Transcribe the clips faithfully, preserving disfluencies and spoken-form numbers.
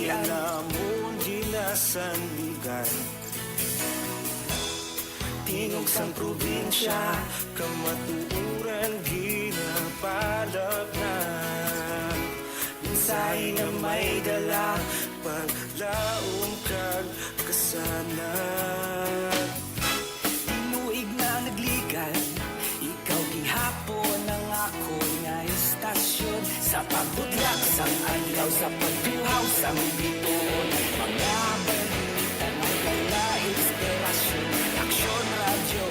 Namon ginasandigan. Tingog sang probinsya, kamatuoran ginapalapnag. Mensahe nga may dala, paglaom kag kasanag. Tinuig na nagligan, ikaw gihapon ang akon nga istasyon. Sa pagbutyag sang adlaw, sa pagtuhaw sang bituon, mga balita nga dala inspirasyon. Aksyon Radyo,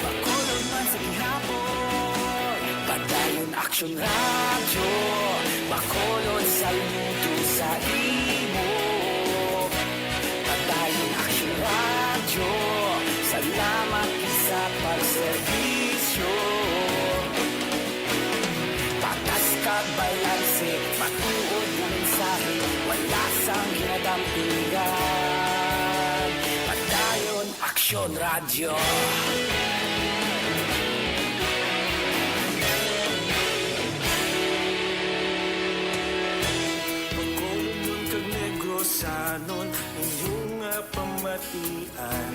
Bacolod man sa gihapon. Padayon Aksyon Radyo, Bacolod, saludo sa imo. Padayon Aksyon Radyo, salamat sa pagserbisyo. Patas kag balanse, matuod nga mensahe, wala sang ginadampigan. Padayon Aksyon Radyo. Bacolodnon kag Negrosanon, inyo nga pamatian.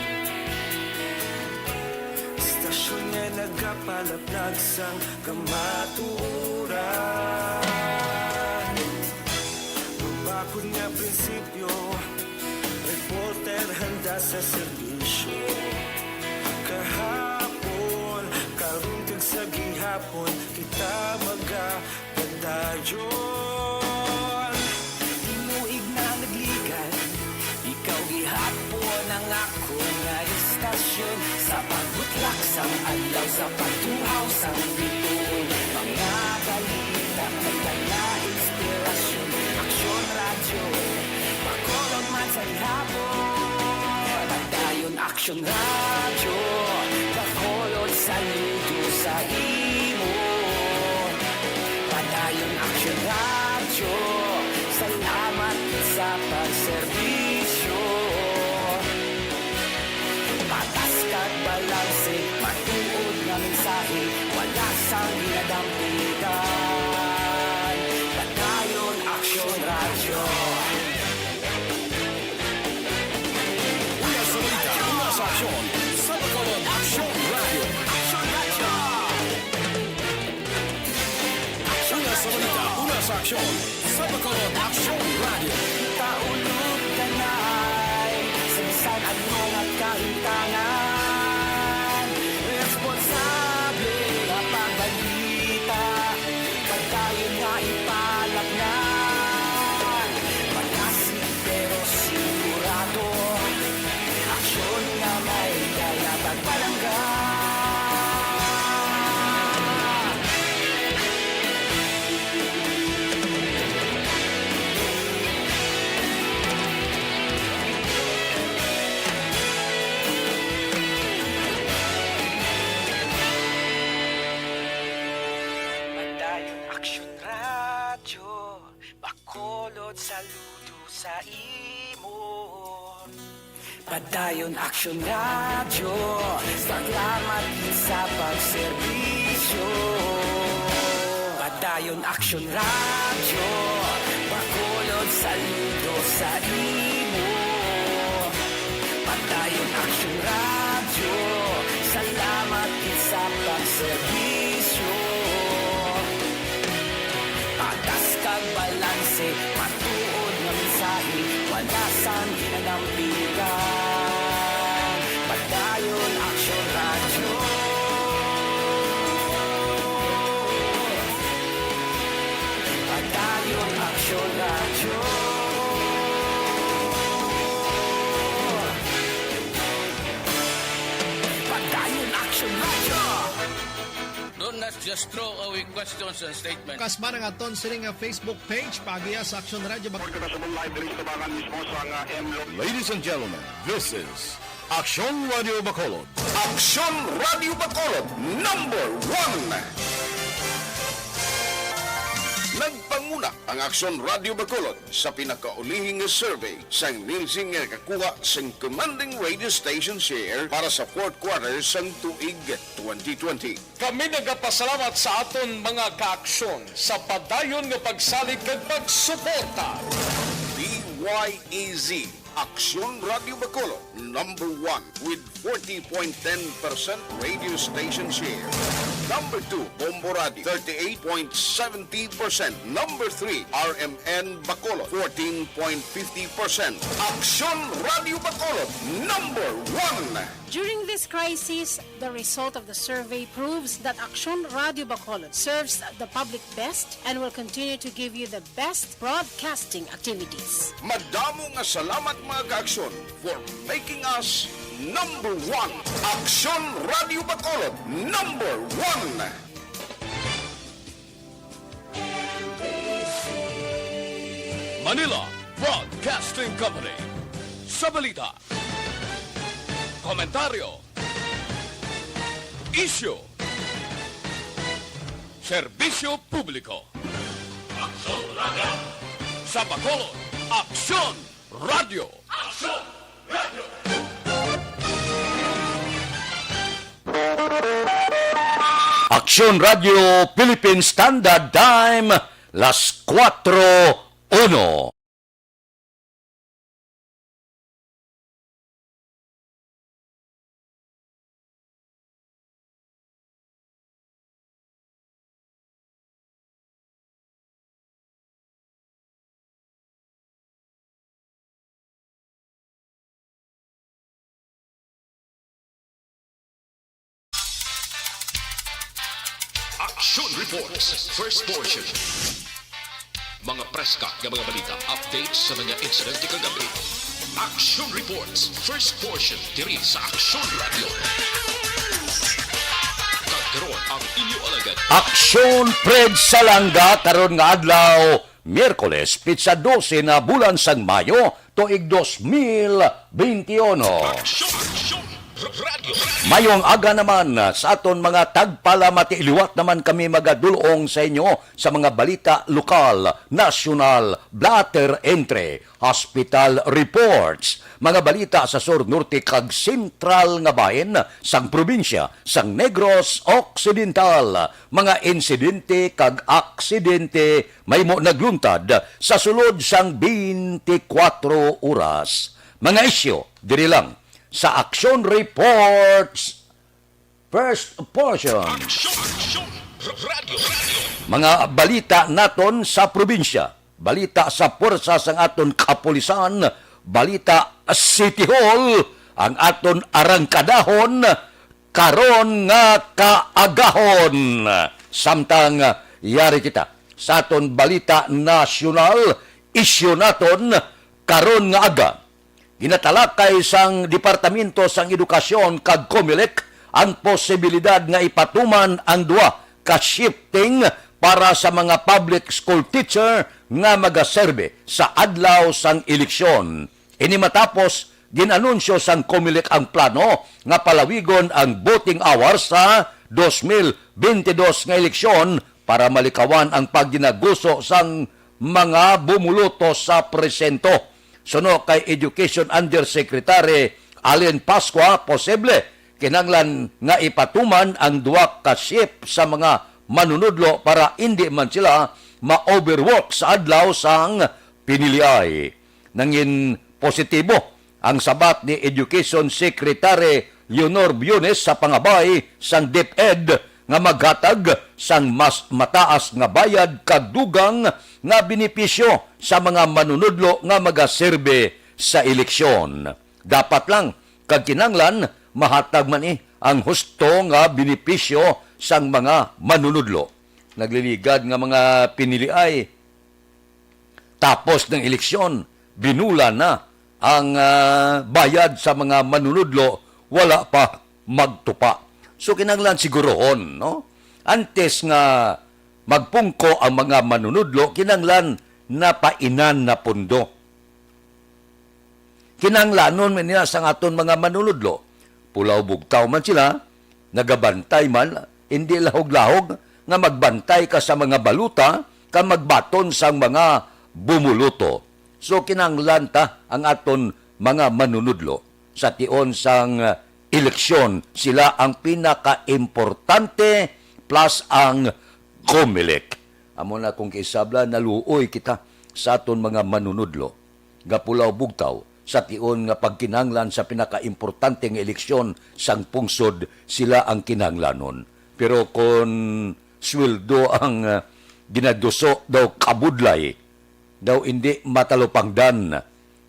Istasyon nga nagapalapnag sang kamatuoran. Mabakod nga prinsipyo, reporter handa sa serbisyo. Kahapon, karon kag sa gihapon, kita magapadayon. Tinuig na nagligan, ikaw gihapon ang akon nga istasyon. Sa pagbutlak sang adlaw, sa pagtuhaw sang bituon, mga balita may dala inspirasyon. Aksyon Radyo, Bacolod man sa gihapon. Padayon Aksyon Radyo, Bacolod, saludo sa imo. Padayon Aksyon Radyo, salamat sa pagserbisyo. Patas kag balanse, matuod nga mensahe, wala sang ginadampigan. Padayon Aksyon Radyo. Una sa balita, una sa aksyon, sa Bacolod Aksyon Radyo. Aksyon Radyo. Una sa balita, una sa aksyon, sa Bacolod Aksyon Radyo. Kita ulog kanay sa bisan ano nga kahintangan. Responsable nga pagbalita, pagdayon nga ipalapngan. Malasig pero sigurado, aksyon nga may dala pagpalangga. Padayon Aksyon Radyo, Bacolod, saludo sa imo. Padayon Aksyon Radyo, salamat sa pagserbisyo. Padayon Aksyon Radyo, Bacolod, saludo sa imo. Padayon Aksyon Radyo, salamat sa pagserbisyo. Patas kag balanse, matuod nga mensahe, wala sang ginadampigan. Padayon Aksyon Radyo. Padayon Aksyon Radyo. Padayon Aksyon Radyo. Do not just throw away questions and statements. Kasba na nga aton sini nga Facebook page, paagiha sa Aksyon Radyo Bac- Report kita sa buong live diri sa tubangan mismo sa nga M Lo- Ladies and gentlemen, this is Aksyon Radyo Bacolod. Aksyon Radyo Bacolod, number one. Nagpanguna ang Aksyon Radyo Bacolod sa pinakaulihi nga survey sang Nielsen nga nakakuha sing commanding radio station share para sa fourth quarter sang tuig twenty twenty. Kami nagapasalamat sa aton mga kaaksyon sa padayon nga pagsalig kag pagsuporta. D Y E Z, Aksyon Radio Bacolod, number one with forty point ten percent radio station share. Number two, Bombo Radio, thirty-eight point seventy percent. Number three, R M N Bacolod, fourteen point fifty percent. Aksyon Radio Bacolod, number one. During this crisis, the result of the survey proves that Aksyon Radio Bacolod serves the public best and will continue to give you the best broadcasting activities. Madamo nga salamat, mga ka-Aksyon, for making us number one. Aksyon Radio Bacolod, number one. Manila Broadcasting Company. Sa balita, komentaryo, isyu, serbisyo publiko. Aksyon Radio. Sa Bacolod, Aksyon Radio. Aksyon Radio. Aksyon Radio Philippine Standard Time, las kuwatro uno. Action Reports, first portion. Mga preska nga mga balita, updates sa mga insidente kagabi. Action Reports, first portion, diri sa Action Radio. Kag karon ang inyo alagad. Aksyon Fred Salanga karon nga adlaw, Miyerkules, pitsa dose na bulan sang Mayo, tuig dos mil beintiuno. Aksyon, aksyon, r-, radyo. Mayong aga naman sa aton mga tagpalamati. Liwat naman kami magadul-ong sa inyo sa mga balita lokal, nasyonal, blotter entry, hospital reports, mga balita sa sur, norte, kag sentral nga bahin sang probinsya sang Negros Occidental, mga insidente kag aksidente mahimo nagluntad sa sulod sang twenty-four oras. Mga isyu diri lang sa Action Reports, first portion. Action, action, r-, radyo, radyo. Mga balita naton sa probinsya, balita sa puwersa sang aton kapulisan, balita City Hall, ang aton arangkadahon karon nga kaagahon. Samtang yari kita sa aton balita nasyonal, isyu naton karon nga aga. Ginatalakay sang Departamento sang Edukasyon kag Comelec ang posibilidad nga ipatuman ang duha ka shifting para sa mga public school teacher nga magaserbe sa adlaw sang eleksyon. Ini matapos gin-anunsyo sang Comelec ang plano nga palawigon ang voting hours sa dos mil bentidós nga eleksyon para malikawan ang pagdinaguso sang mga bumuloto sa presinto. Suno kay Education Undersecretary Allen Pascua, posible kinahanglan nga ipatuman ang duha ka shift sa mga manunudlo para indi man sila ma-overwork sa adlaw sang piniliay. Nangin positibo ang sabat ni Education Secretary Leonor Briones sa pangabay sang DepEd nga maghatag sang mas mataas nga bayad kag dugang nga benepisyo sa mga manunudlo nga magaserbe sa eleksyon. Dapat lang kag kinahanglan mahatag man ni ang husto nga benepisyo sang mga manunudlo. Nagliligad nga mga piniliay, tapos ng eleksyon, binula na ang, ah, bayad sa mga manunudlo, wala pa magtupa. So, kinahanglan sigurohon, no? Antes nga magpungko ang mga manunudlo, kinahanglan napainan na pundo. Kinahanglanon man niya sang aton mga manunudlo. Pulaw bugtaw man sila, nagabantay man, hindi lahog-lahog nga magbantay ka sa mga balota kag magbaton sang mga bumuluto. So, kinahanglan ta ang aton mga manunudlo sa tion sang, ah, eleksyon. Sila ang pinakaimportante plus ang Comelec. Amo na kung kaisabla, naluoy kita sa aton mga manunudlo. nga pulaw bugtaw sa tion nga pagkinahanglan sa pinakaimportante nga eleksyon sang pungsod, sila ang kinahanglanon. Pero kon sweldo ang, ah, ginaduso daw kabudlay, daw indi matalupangdan.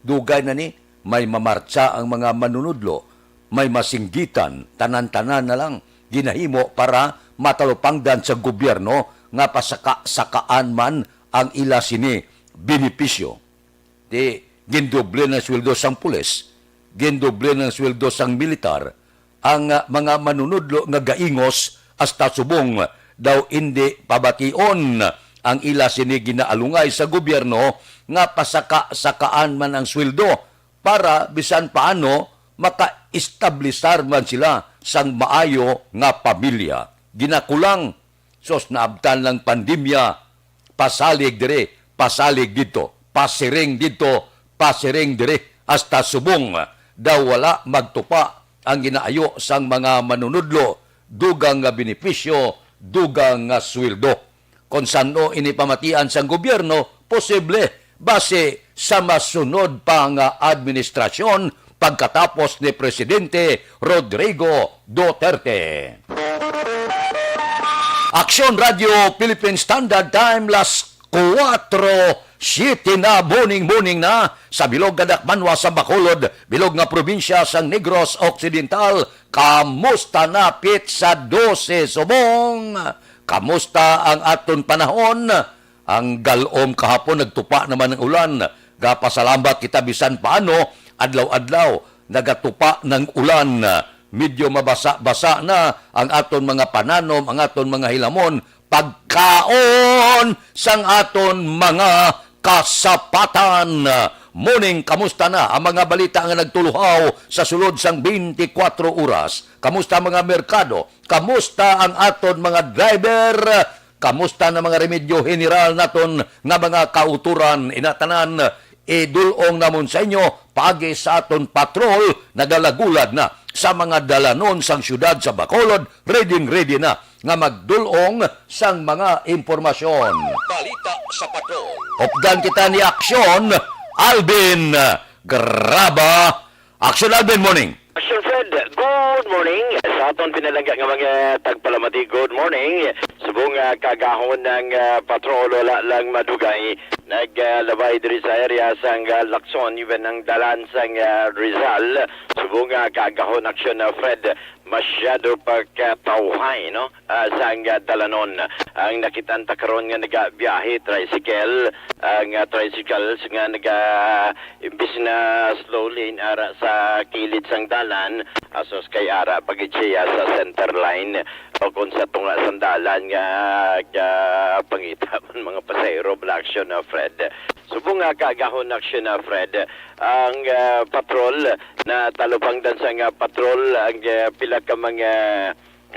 Dugay na ni, may mamartsa ang mga manunudlo, may masinggitan, tanan-tanan na lang ginahimo para matalupangdan sa gobyerno nga pasaka-sakaan man ang ila sini benepisyo. Di, gindoble ng sweldo sang pulis, gindoble ng sweldo sang militar, ang, ah, mga manunudlo nga gaingos hasta subong daw indi pabation ang ila sini ginaalungay sa gobyerno nga pasaka-sakaan man ang sweldo para bisan paano maka-establisar man sila sang maayo nga pamilya. Ginakulang, sos, naabtan lang pandemya, pasalig diri, pasalig didto, pasiring didto, pasiring diri, hasta subong daw wala magtupa ang ginaayo sang mga manunudlo, dugang nga benepisyo, dugang nga sweldo. Kon san-o ini pamatian sang gobyerno, posible basi sa masunod pa nga administrasyon pagkatapos ni Presidente Rodrigo Duterte. Aksyon Radio Philippine Standard Time, las kuwatro siete na, morning, morning na sa bilog nga dakbanwa sa Bacolod, bilog nga probinsya sang Negros Occidental. Kamusta na, pit sa dose subong? Kamusta ang aton panahon? Ang galom kahapon, nagtupa naman ang ulan. Gapasalamat kita bisan paano, adlaw-adlaw nagatupa ng ulan. Medyo mabasa-basa na ang aton mga pananom, ang aton mga hilamon, pagkaon sang aton mga kasapatan. Morning, kamusta na ang mga balita nga nagtuluhaw sa sulod sang twenty-four oras? Kamusta ang mga merkado? Kamusta ang aton mga driver? Kamusta na mga remedyo general naton nga mga kauturan? Inatanan, idul-ong namon sa inyo paagi sa aton patrol, nagalagulad na sa mga dalanon sang siyudad sa Bacolod, ready, ready na nga magdul-ong sang mga impormasyon. Balita sa patrol. Updan kita ni Aksyon Alvin Graba. Aksyon Alvin, morning. Action Fred, good morning. Sa aton pinalangga nga mga tagpalamati, good morning. Subong nga kagahon ng, ah, patrol, wala lang madugay. Naglabay diri sa area sang, ah, Lacson, even ang dalan sang, ah, Rizal. Subong nga kagahon, Action, ah, Fred, masyado pa katawhay, no? Ah, sang, ah, dalanon. Ang nakitaan ta karon nga nagabiyahe, tricycle, ang, ah, tricycles nga naga Imbis na slow lane ara sa kilid sang dalan, asos kay ara pa gid siya sa center line o kon sa tunga sang dalan nga, nga pangita man mga pasahero, bala, Action, ah, Fred. Subong nga kaagahon, Action, ah, Fred, ang, ah, patrol, natalupangdan sang, ah, patrol ang, ah, pila ka mga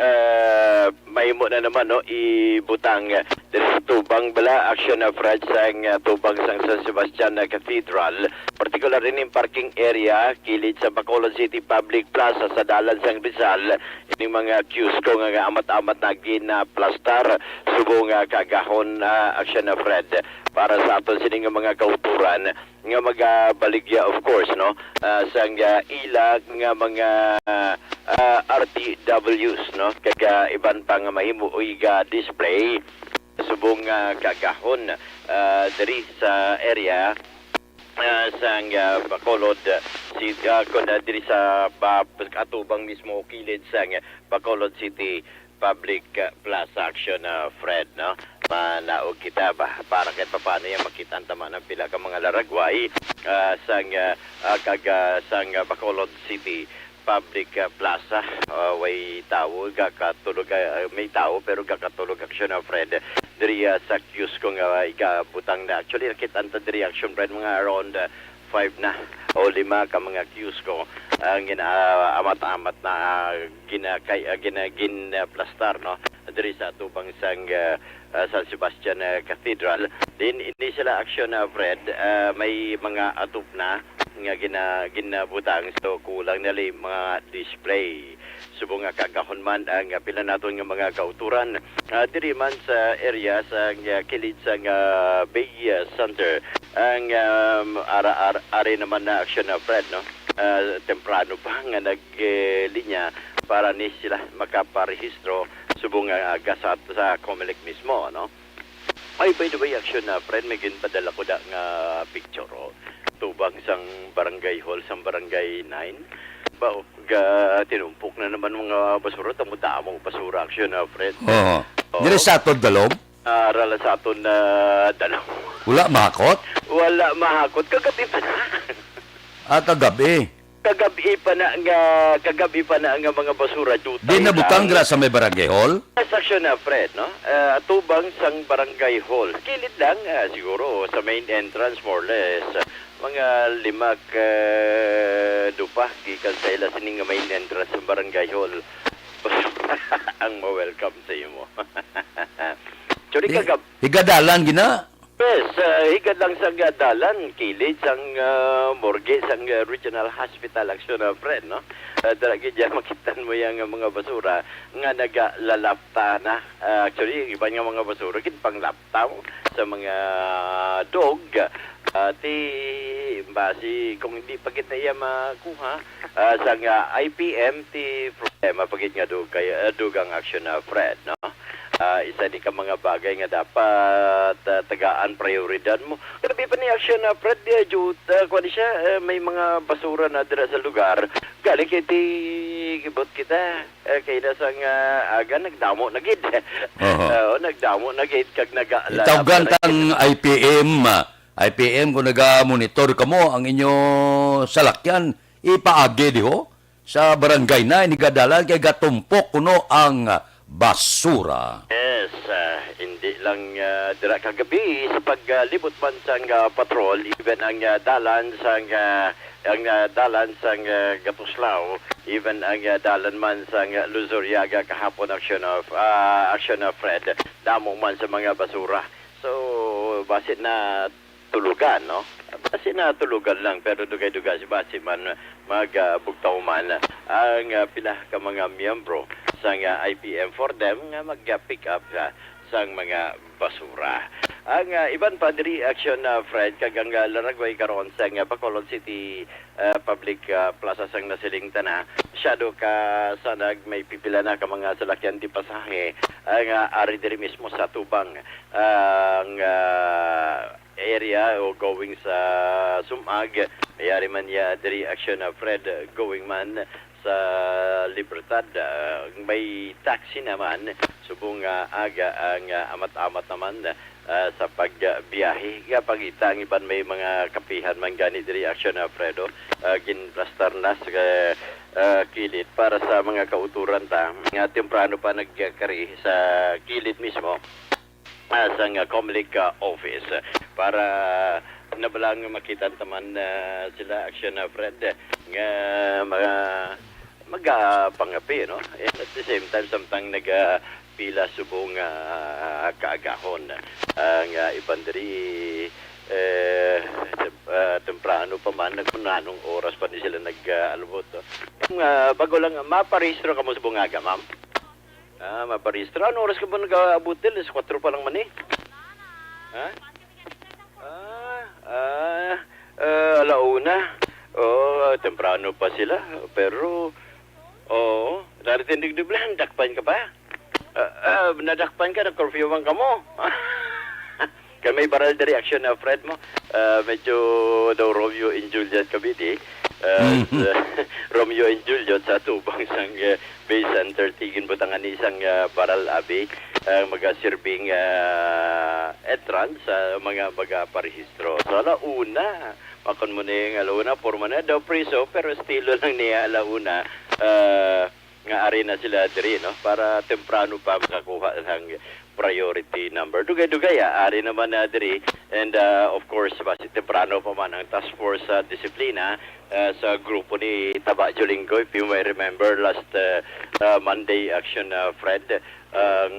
ah, mahimo na naman, no, ibutang diri sa tubang bala, Action, ah, Fred, sang, ah, tubang sang San Sebastian, ah, Cathedral, partikular ining parking area kilid sa Bacolod City Public Plaza sa dalan sang Rizal. Ining mga kiosko nga, nga amat-amat na ginaplastar, subong nga kagahon, ah, Action, ah, Fred, para sa aton sini nga mga kauturan nga magabaligya, of course, no, ah, sang, ah, ila nga mga, ah, R T Ws, no, kag, ah, iban pa nga mahimo og, ah, display subong nga kagahon, ah, diri sa area, ah, sang, ah, Bacolod, si, ah, kun, ah, diri sa pa-, atubang mismo kilid sang Bacolod City Public, ah, Plaza, Action, ah, Fred, no? Manaog kita ba para kahit papaano yan makita ang tama ng pila ka mga laragway, ah, sang, ah, ah, kag, ah, sang, ah, Bacolod City Public, ah, Plaza. Ah, way tawo, gakatulog, ah, may tawo pero gakatulog, Action, ah, Fred. Diri, ah, sa kiosko nga, ah, igabutang na. Actually, nakita ta diri, Action, Fred, mga around, ah, five na o lima ka mga kiosko ang gina-, amat-amat na, ah, ginakay-, ah, gina-, ginaplastar, no, diri sa atubang sang, ah, ah, San Sebastian, ah, Cathedral. Then, ini sila, Action, ah, Fred, ah, may mga atop na nga gina-, ginabutang, so kulang na lang mga display. Subong nga kagahon man ang, ah, pila naton nga mga kauturan, ah, diri man sa area sa, ah, kilid sa, ah, Bay, ah, Center. Ang, um, ara-, ar-, ari naman na action na, Fred, no? Ah, temprano pa nga naglinya para ni sila makaparehistro subong nga aga sa, sa Comelec mismo, no? Ay, by the way, action na, Fred, may ginpadala ko da nga picture, oh. Tubang sang barangay hall, sang barangay nine. Ba, ga, tinumpok na naman mga basura, damo-damo basura, action na, Fred. Oo. Oo. Dire sa aton dalom? Ah, ara la sa aton, ah, dalom. Wala mahakot? Wala mahakot. Kagabi pa na. Ah, kagabi. Kagabi pa na nga, kagabi pa na nga mga basura, duta. Di na butang lang. Dira sa may barangay hall? Sa action na, Fred, no? Ah, atubang sang barangay hall. Kilid lang, ah, siguro, sa main entrance, more or less. Mga lima ka dupa, gikan sa ila sining main entrance sa barangay hall. Ang ma-welcome sa imo. Actually, Di, kagab- higadalan gina? Yes, ah, higad lang sa dalan, kilid sang, ah, morgue sang, ah, Regional Hospital, action na, Fred, no? Ah, dira gid dyan, makitan mo yang mga basura nga nagalalapta na. Ah, actually, yung iban nga mga basura, gid panglapta mo sa mga dog. Ah, ti, basi, kung hindi pa kita iya makuha, ah, sang, ah, I P M, ti problema pa gid nga dugay, ah, dugang action na, Fred, no? Ah, isa ni ka mga bagay nga dapat, ah, tagaan prioridad mo. Grabe pa ni action na, Fred, eh, jud, ah, kuwan siya, eh, may mga basura na dira sa lugar. Galing kay ti, kibot kita, eh, kay na sang, ah, aga, nagdamo na gid. Oho. Oo, nagdamo na gid, kag naga-, Itawgan tang I P M, ah, I P M, kung naga-monitor kamo ang inyo salakyan, ipaagi diho. Sa barangay na inigadalan kay gatumpok kuno ang basura. Yes, ah, hindi lang, ah, dira kagabi sa paglibot man sang, ah, patrol, even ang, ah, dalan sang, ah, ang, ah, dalan sang, ah, Gatuslao, even ang, ah, dalan man sang, ah, Luzuriaga kahapon action of, ah, action of Fred, damo man sa mga basura. So, basi na tulugan, no? Basi na tulugan lang, pero dugay-dugay si basi man magabugtaw man ang, ah, pila ka mga miyembro sang, ah, I P M for them nga mag-pick up, ah, sang mga basura. Ang, ah, iban pa diri action na, Fred, kag ang, ah, laragway karon sang, ah, Bacolod City, ah, Public, ah, Plaza sang nasiling tana, masyado ka sa nag may pipila na ka mga salakyan di pasahe ang, ah, ari diri mismo sa tubang ang, ah, area o going sa Sumag. May ari man niya diri action na Fred going man sa Libertad. Ah, may taxi naman subong nga aga ang, ah, amat-amat naman, ah, sa pagbiyahe. Nga pangita ang iban may mga kapihan man gani diri action na Fredo. Ah, ginplastar na sa, ah, kilid para sa mga kauturan ta nga temprano pa nagkari sa kilid mismo, ah, sang, ah, Comelec, ah, office, ah, para nabalang makita taman, ah, sila action na Fred nga mga magapangapi, no? And at the same time, samtang nagapila subong, ah, kaagahon, ah, nga iban diri, eh, tem-, ah, temprano pa man, nag-, anong oras pa ni sila nag-, ah, alubot, no? Nga, bago lang, maparehistro ka mo subong aga, ma'am? Ah, maparehistro. Ano oras ka ba nag-aabot? Alas kuwatro pa lang man eh. Ha? Ah, ah, ah, ala una. Oh, temprano pa sila. Pero, oo, darating digdublan, dakpan ka pa. Ah, ah, nadakpan ka, nag-curfew man ka mo. Kay may baral diri action na Fred mo. Ah, medyo daw Romeo and Juliet kami di. Ah, Mhm. sa Romeo and Juliet sa tubang sang, ah, Bay Center, tigin butangan ni isang, ah, baral abi, ah, magasirbing, ah, entrance sa mga magaparehistro. So, ala una, makon mo ni nga ala una, porma na daw priso, pero estilo lang niya ala una. Ah, nga ari na sila diri, no? Para temprano pa makakuha sang priority number. Dugay-dugay, ah, ari naman na diri. And, ah, of course, basi temprano pa man ang task force sa disiplina, ah, sa grupo ni Taba Jolingo. If you may remember, last, ah, ah, Monday action, ah, Fred, ang,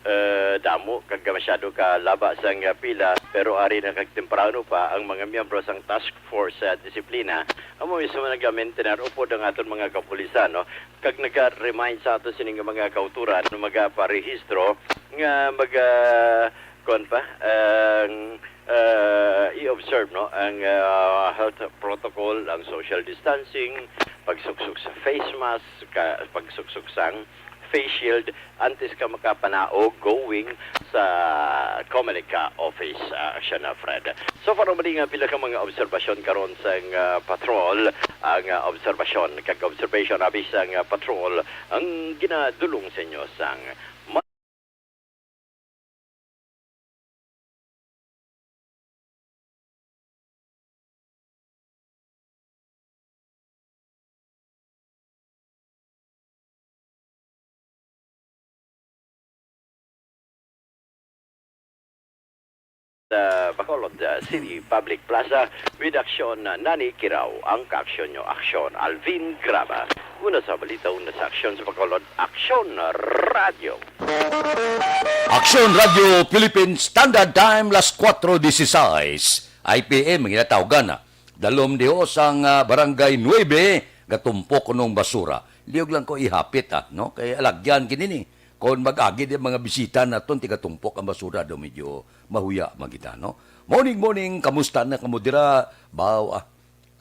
ah, damo kag masyado ka laba sang, ah, pila, pero ari na kag temprano pa ang mga miyembro sang task force sa disiplina. Amo mismo nag-maintain upod ang aton mga kapulisan, no? Kag naga-remind sa ato sini nga mga kauturan nga magaparehistro nga maga-, kuwan pa, ang Uh, i-observe, no, ang uh, health protocol, ang social distancing, pagsuksok sa face mask, ka, pagsuksok sang face shield antes ka makapanaog going sa Comelec ka office, uh, Action na Fred. So far, mali nga pila ka mga obserbasyon karon sang uh, patrol, ang uh, obserbasyon kag observation abi sang uh, patrol ang ginadulong sa inyo sang sa Bacolod uh, City Public Plaza with action uh, Nani Kiraw. Ang kaaksyon nyo, aksyon Alvin Graba. Una sa balita, una sa aksyon sa Bacolod, Aksyon Radyo. Aksyon Radyo Philippine Standard Time, las kuwatro dieciséis, I P M, ang ginatawgan na. Dalom diho sang ah, Barangay nuebe, gatumpok kuno ang basura. Liog lang ko ihapit, ah, no? Kay alagyan kini ni. Kon mag-agi di mga bisita naton, tigatumpok ang basura daw medyo mahuya man kita, no? Morning, morning, kamusta na kamo dira? Baw, ah,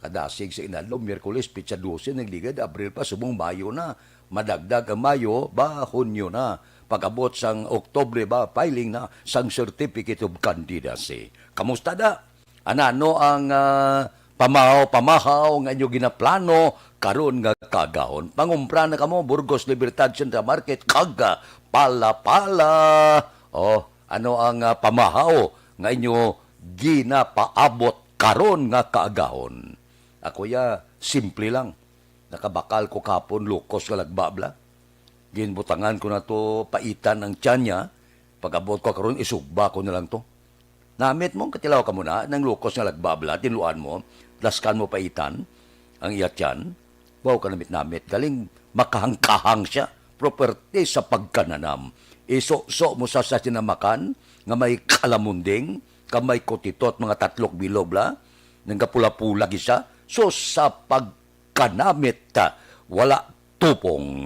kadasig sa inadlaw, Miyerkules, petsa dose, nagligad, Abril pa, subong Mayo na. Madagdag ang Mayo, ba, Hunyo na. Pag-abot sang Oktubre, ba, filing na sang Certificate of Candidacy. Kamusta da? Anano ang ah, pamahaw-pamahaw nga inyo ginaplano karon nga kaagahon? Pangumpra na kamo, Burgos Libertad Central Market, kag ah, Palapala. Oh, ano ang ah, pamahaw nga inyo ginapaabot karon nga kaagahon? Ako ya, simple lang. Nakabakal ko kapon lukos nga lagbabla. Ginbutangan ko na to paitan ang tiyan niya. Pag-abot ko karon, isugba ko na lang to. Namit mo, katilaw ka mo na, nang lukos nga lagbabla, tinluan mo, laskan mo paitan ang iya tiyan. Wow, kanamit-namit. Galing makahangkahang siya. Property sa pagkananam. Iso-so mo sa, sa sinamakan nga may kalamunding, ka may kutitot, mga tatlok bilog la, nang gapula-pula gisa. So, sa pagkanamit, ah, wala tupong.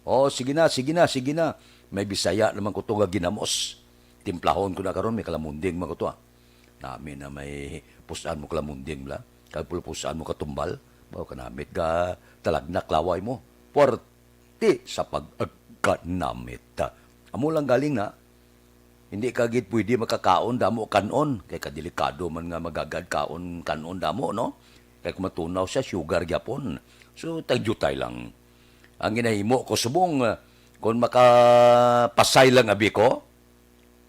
Oh, sige na, sige na, sige na. May Bisaya naman ko to nga ginamos. Timplahon ko na karon, may kalamunding man ko to, ah. Nami na may pusan mo kalamunding, bla. Kag pulpusan mo katumbal. Baw kanamit ga talagnak laway mo. Puwerte sa pagkanamit. Amo lang galing na. Hindi ka gid pwede makakaon damo kanon. Kay kadelikado man nga magagad kaon kanon damo, no? Kay kung matunaw siya, sugar gyapon. So, tagjutay lang. Ang ginahimo ko subong, ah, kung makapasay lang abi ko,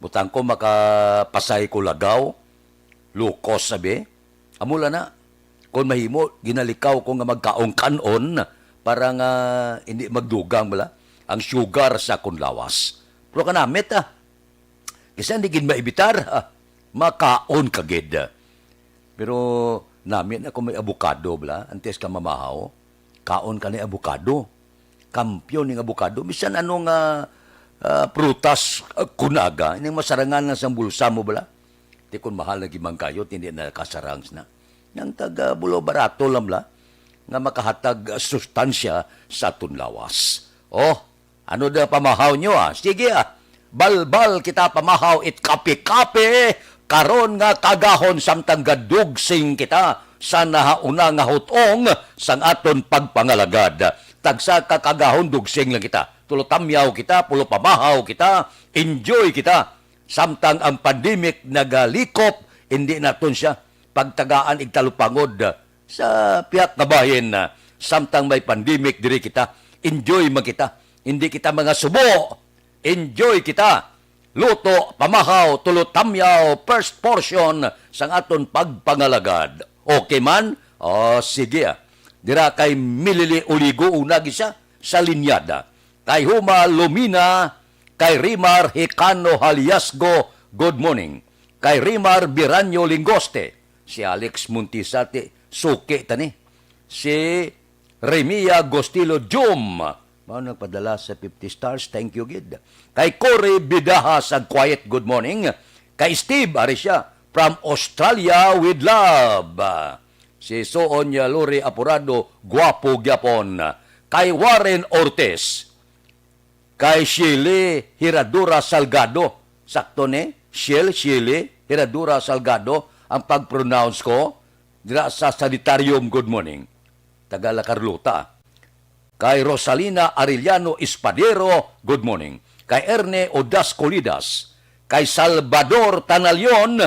butang ko makapasay ko lagaw, lukos abi. Amo lang na. Kung mahimo, ginalikaw ko nga magkaon kanon para nga hindi magdugang bala ang sugar sa akon lawas. Pero kanamit, ah. Kasi hindi gid maibitar, ah. Makaon ka gid. Pero nami na kung may abukado, bala, antes ka mamahaw, kaon ka ni abukado. Kampiyon ning abukado. Bisan ano nga ah, prutas, ah, kunaga, ining masarangan lang sang bulsa mo, bala. Di kun mahal na gid man kayo, hindi na kasarang na. Nang taga bulo barato lang, bala, nga makahatag ah, sustansya sa aton lawas. Oh, ano da pamahaw nyo, ah? Sige, ah. Balbal kita pamahaw it kape-kape. Karon nga kagahon samtang gadugsing kita sa nahauna nga hutong sang aton pagpangalagad. Tagsa ka kagahon dugsing lang kita. Tulo tamyaw kita, pulo pamahaw kita, enjoy kita. Samtang ang pandemic nagalikop, hindi naton siya pagtagaan igtalupangod sa pihak nga bahin. Samtang may pandemic, diri kita, enjoy man kita. Hindi kita mga subo, enjoy kita. Luto, pamahaw, tulo tamyaw, first portion sang aton pagpangalagad. Okay man? O, sige, ah. Dira kay Milili Uligo, una gisa, sa linyada. Kay Huma Lumina, kay Rimar Hicano Haliasgo, good morning. Kay Rimar Biranyo Lingoste, si Alex Montisate, suki tani. Si Remia Gostilo Jum, mao nagpadala sa fifty stars. Thank you gid. Kay Cory Bidaha sa Quiet, good morning. Kay Steve, ari siya, from Australia with love. Si Suon niya Lori Apurado, gwapo gyapon. Kay Warren Ortiz, kay Shirley Hiradura Salgado. Sakto ni? Shil, Shirley. Hiradura Salgado ang pag-pronounce ko. Dira sa Sanitarium, good morning. Taga La Carlota. Kay Rosalina Arellano Espadero, good morning. Kay Erne Odas Colidas, kay Salvador Tanalion,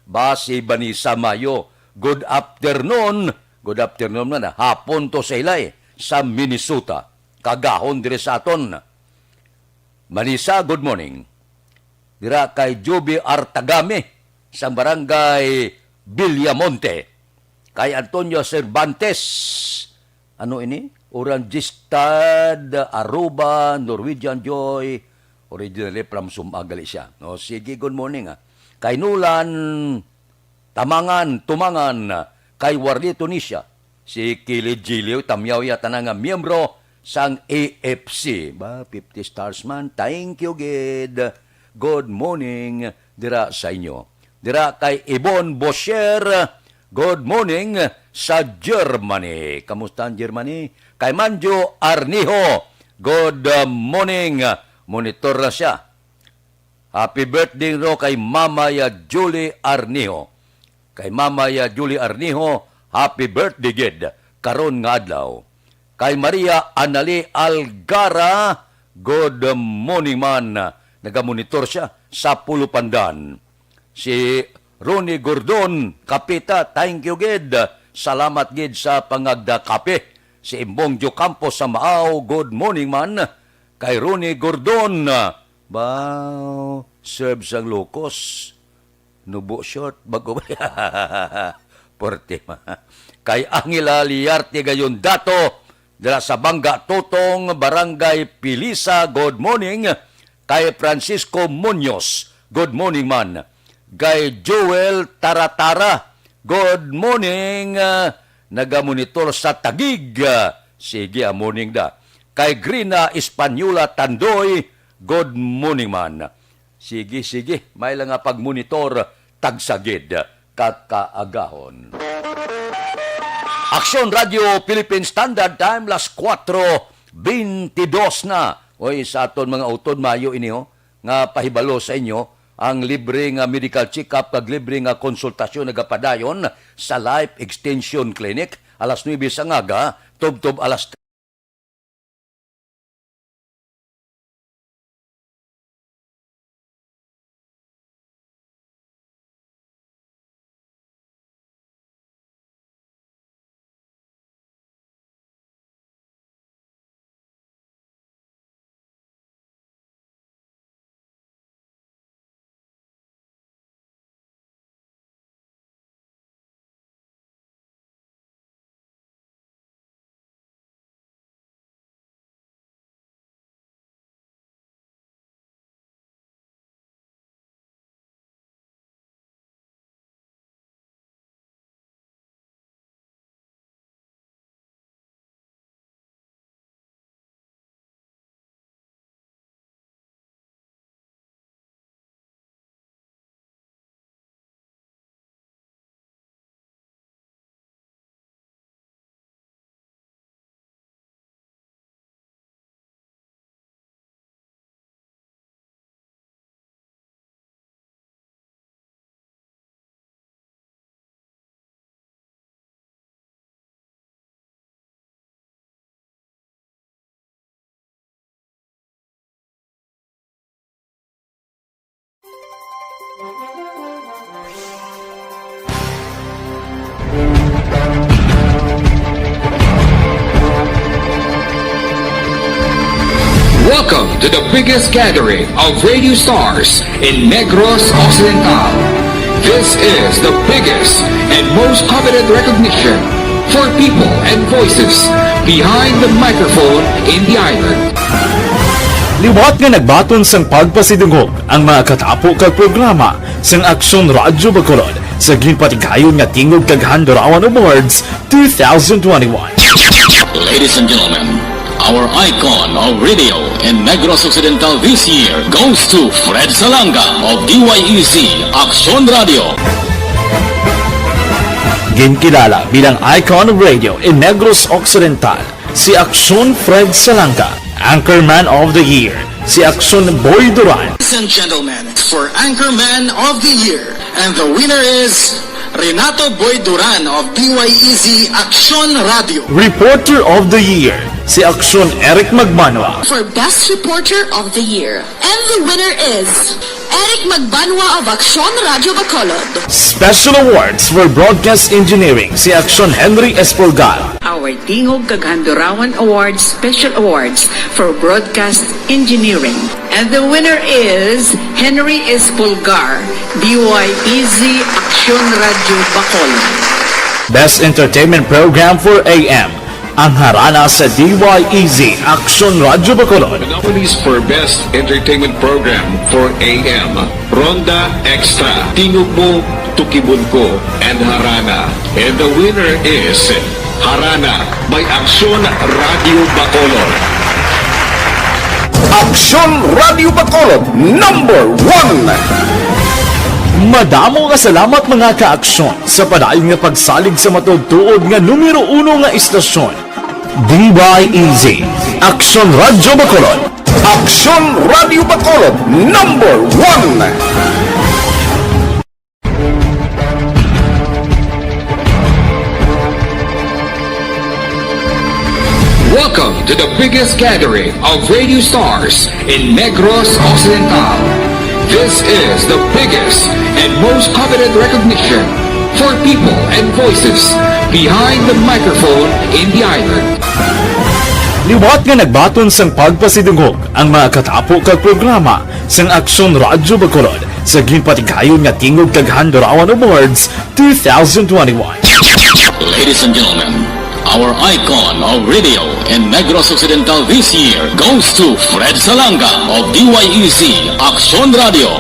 ba si Vanessa Mayo, good afternoon. Good afternoon man, hapon to sa ila eh, sa Minnesota. Kagahon dire sa aton. Vanessa, good morning. Dira kay Joby Artagami sa barangay Villamonte. Kay Antonio Cervantes, ano ini? Orangistad, Aruba, Norwegian Joy. Originally from Sumagali siya. No, sige, good morning, ah. Kay Nulan, Tamangan, Tumangan, kay Warlito Nisha, si Kili Jilio Tamyaw ya tanan nga miyembro sang A F C. Ba, fifty stars man. Thank you, gid. Good morning dira sa inyo. Dira kay Ibon Bosher, good morning sa Germany. Kamusta ang Germany? Kay Manjo Arniho, good morning. Monitor na siya. Happy birthday no kay Mama ya Julie Arniho. Kay Mama ya Julie Arniho, happy birthday gid karon nga adlaw. Kay Maria Anali Algara, good morning man. Nagamonitor siya sa Pulupandan. Si Ronnie Gordon Kapita, thank you gid. Salamat gid sa pangagda kape. Si Imbong Diocampo sa Maaw, good morning man. Kay Ronnie Gordon, Baw, serve sang locos. Nubo short, bago ba? Porte ma. Kay Angela Liarte gayon dato, dira sa Bangga Totong, Barangay Pilisa, good morning. Kay Francisco Muñoz, good morning man. Kay Joel Taratara, good morning. Ah, nagamonitor sa Taguig. Ah, sige, ah, morning da. Kay Grina Española Tandoy, good morning man. Sige, sige, may lang nga pagmonitor, tagsagid, kakaagahon. Aksyon Radio Philippine Standard Time, las kuwatro beintidos na. Oy, sa aton mga utod, mayo ini, oh, nga pahibalo sa inyo, ang libre nga medical check-up kag libre nga konsultasyon nagapadayon sa Life Extension Clinic, alas nuebe sa ngaga, tubtob alas Welcome to the biggest gathering of radio stars in Negros Occidental. This is the biggest and most coveted recognition for people and voices behind the microphone in the island. Liwat nga nagbaton sang pagpasidungog ang mga katapo kag programa sang Aksyon Radyo Bacolod sa ginpatigayon nga Tingog kag Handurawan Awards two thousand twenty-one. Ladies and gentlemen, our icon of radio in Negros Occidental this year goes to Fred Salanga of D Y E C Aksyon Radio. Ginkilala bilang icon of radio in Negros Occidental si Aksyon Fred Salanga, Anchorman of the Year, si Aksyon Boy Duran. Ladies and gentlemen, for Anchorman of the Year, and the winner is Renato Boy Duran of D Y E Z Aksyon Radio. Reporter of the Year, si Aksyon Eric Magbanwa. For Best Reporter of the Year, and the winner is Eric Magbanwa of Aksyon Radio Bacolod. Special Awards for Broadcast Engineering, si Aksyon Henry Espolgar. Our Tingog kag Handurawan Awards Special Awards for Broadcast Engineering. And the winner is Henry Espolgar, D Y E Z Aksyon Radio Bacolod. Best Entertainment Program for A M, ang harana sa D Y E Z Aksyon Radio Bacolod. The nominees for Best Entertainment Program for A M, Ronda Extra, Tingog Mo, Tukibon Ko, and Harana. And the winner is Harana by Aksyon Radio Bacolod. Aksyon Radio Bacolod, number one. Madamo nga salamat, mga ka-aksyon, sa padayon nga pagsalig sa matuod-tuod nga numero uno nga istasyon. D Y E Z, Aksyon Radio Bacolod. Aksyon Radio Bacolod, number one. Welcome to the biggest gathering of radio stars in Negros Occidental. This is the biggest and most coveted recognition for people and voices behind the microphone in the island. Liwat nga nagbaton sang pagpasidungog ang mga katapo kag programa sang Aksyon Radyo Bacolod sa ginpatigayon nga Tingog kag Handurawan Awards two thousand twenty-one. Ladies and gentlemen, our icon of radio in Negros Occidental this year goes to Fred Salanga of D Y E Z Aksyon Radio.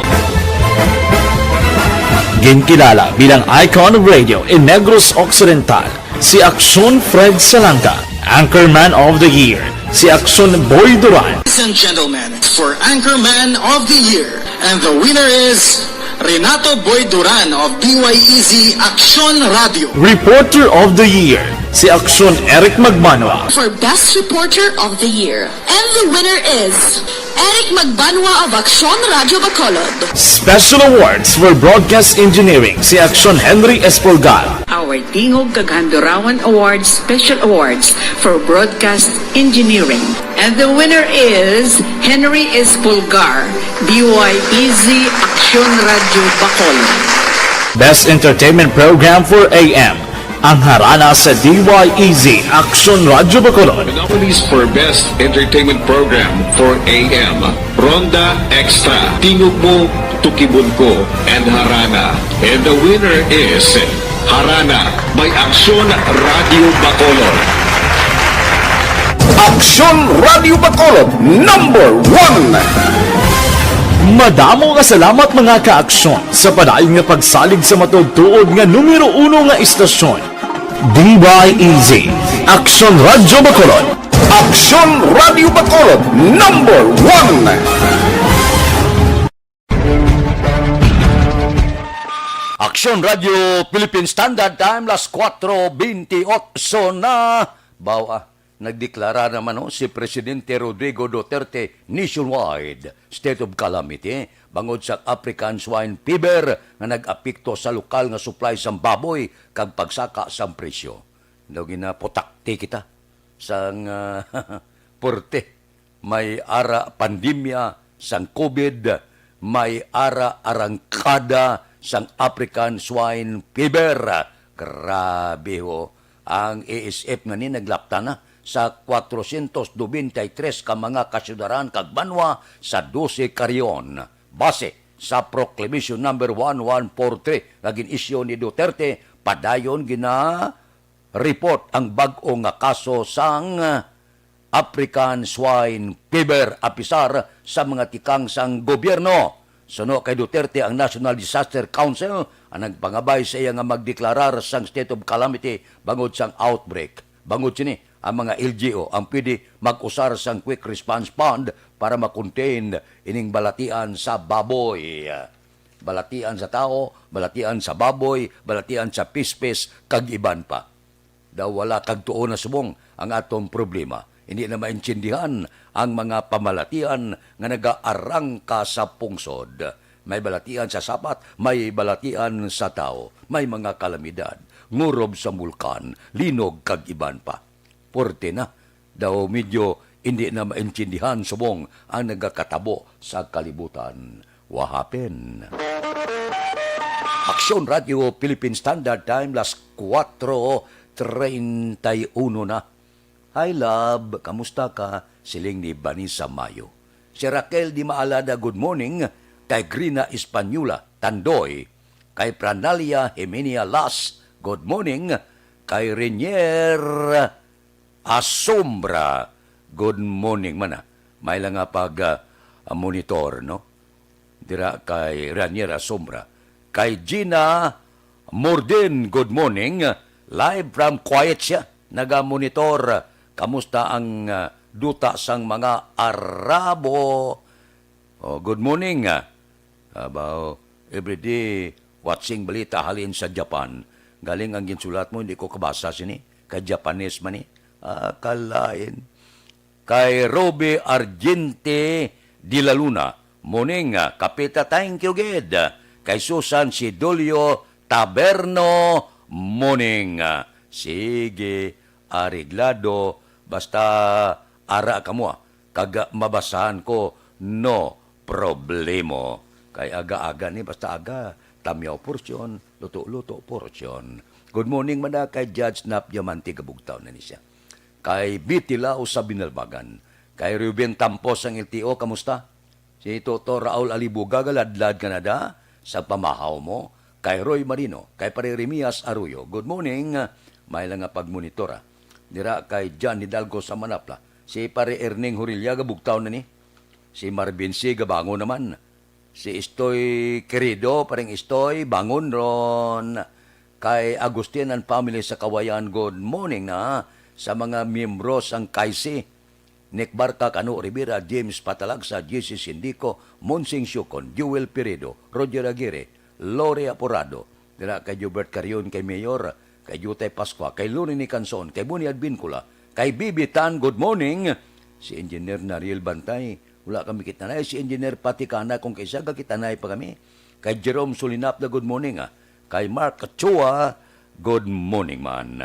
Ginkilala bilang icon of radio in Negros Occidental, si Aksyon Fred Salanga. Anchorman of the Year, si Aksyon Boy Duran. Ladies and gentlemen, for Anchorman of the Year, and the winner is Renato Boy Duran of D Y E Z Aksyon Radio. Reporter of the Year, si Aksyon Eric Magmanwa. For Best Reporter of the Year, and the winner is Eric Magbanwa of Aksyon Radio Bacolod. Special Awards for Broadcast Engineering, si Aksyon Henry Espolgar. Our Tingog kag Handurawan Awards Special Awards for Broadcast Engineering. And the winner is Henry Espolgar, D Y E Z Aksyon Radio Bacolod. Best Entertainment Program for A M, ang harana sa D Y E Z Aksyon Radio Bacolod. The nominees for Best Entertainment Program for A M, Ronda Extra, Tingog Mo, Tukibon Ko, and Harana. And the winner is Harana by Aksyon Radio Bacolod. Aksyon Radio Bacolod, number one. Madamo nga salamat, mga ka-aksyon, sa padayon nga pagsalig sa matuod-tuod nga numero uno nga istasyon. D Y E Z, Aksyon Radyo Bacolod. Aksyon Radyo Bacolod, number one. Aksyon Radyo Philippine Standard Time, las kuwatro bentiocho na. Bawa, nagdeklara naman, no, si Presidente Rodrigo Duterte nationwide state of calamity bangod sa African Swine Fever nga nag-apekto sa lokal nga supply sang baboy kag pagsaka sang presyo. Daw ginaputakti kita sang, ah, porte. May ara pandemya sang COVID, may ara arangkada sang African Swine Fever. Grabe, ho. Ang A S F nga ni naglapta na sa cuatrocientos noventa y tres ka mga kasyudaran kag banwa sa doce ka rehiyon. Base sa Proclamation Number one one four three nga gin-issue ni Duterte, padayon gina-report ang bag-o nga kaso sang African Swine Fever, apisar sa mga tikang sang gobyerno. Suno kay Duterte, ang National Disaster Council ang nagpangabay sa iya nga magdeklarar sang state of calamity bangod sang outbreak. Bangod sini, ang mga L G U ang pwede mag-usar sang Quick Response Fund para ma-contain ining balatian sa baboy, balatian sa tawo, balatian sa baboy, balatian sa pispis, kag iban pa. Daw wala kag tuo na subong ang aton problema. Hindi na maintindihan ang mga pamalatian nga nagaarangka sa pungsod. May balatian sa sapat, may balatian sa tawo, may mga kalamidad, ngurob sa bulkan, linog kag iban pa. Porte na, daw medyo hindi na maintindihan subong ang nagakatabo sa kalibutan. Wahapin. Aksyon Radio Philippine Standard Time, las kuwatro treinta y uno na. Hi, love. Kamusta ka? Siling ni Vanessa Mayo. Si Raquel Di Maalada, good morning. Kay Grina Española, Tandoy. Kay Pranalia Jimenia Las, good morning. Kay Renier Asombra, good morning man, ah. May lang nga pag, ah, monitor, no? Dira kay Ranier Asombra. Kay Gina Morden, good morning. Live from Kuwait siya. Naga-monitor. Kamusta ang, ah, duta sang mga Arabo? Oh, good morning, ah. Abaw, everyday watching balita halin sa Japan. Galing ang ginsulat mo, hindi ko kabasa sini. Kay Japanese man ni. Ah, kalain. Kay Roby Argente de la Luna, morning, ah, Kapita, thank you gid. Kay Susan Sidolio Taberno, morning, ah, sige, areglado, basta ara kamo, ah, kag mabasahan ko, no problemo. Kay aga-aga ni, basta aga, tamyaw porsyon, luto-luto porsyon. Good morning man na kay Judge Nap Diamante, kabugtaw na ni siya. Kay Betty Lao sa Binalbagan. Kay Ruben Tampos ang L T O, kamusta? Si Toto Raul Alibuga, galadlad ka na da sa pamahaw mo. Kay Roy Marino, kay Pare Remias Arroyo, good morning. May lang nga pagmonitor, ah. Dira kay John Hidalgo sa Manapla. Si Pare Erning Hurilla, gabugtaw na ni. Si Marvin C. Gabangon naman. Si Estoy Querido, Pareng Estoy, bangon ron. Kay Agustin and family sa Kawayan, good morning na sa mga miyembro sang K I C. Nick Barca, Kano Rivera, James Patalagsa, J C Sindico, Monsing Siocon, Joel Piredo, Roger Aguirre, Lori Aporado, dira kay Jobert Carion, kay Mayor, kay Jutay Pascua, kay Luni Nicanson, kay Buni Advincula, kay Bibi Tan, good morning. Si Engineer Nariel Bantay, wala kami kitanay. Si Engineer Patikana, kung kaisa, kakitanay pa kami. Kay Jerome Sulinapda, good morning, ah. Kay Mark Chua, good morning man.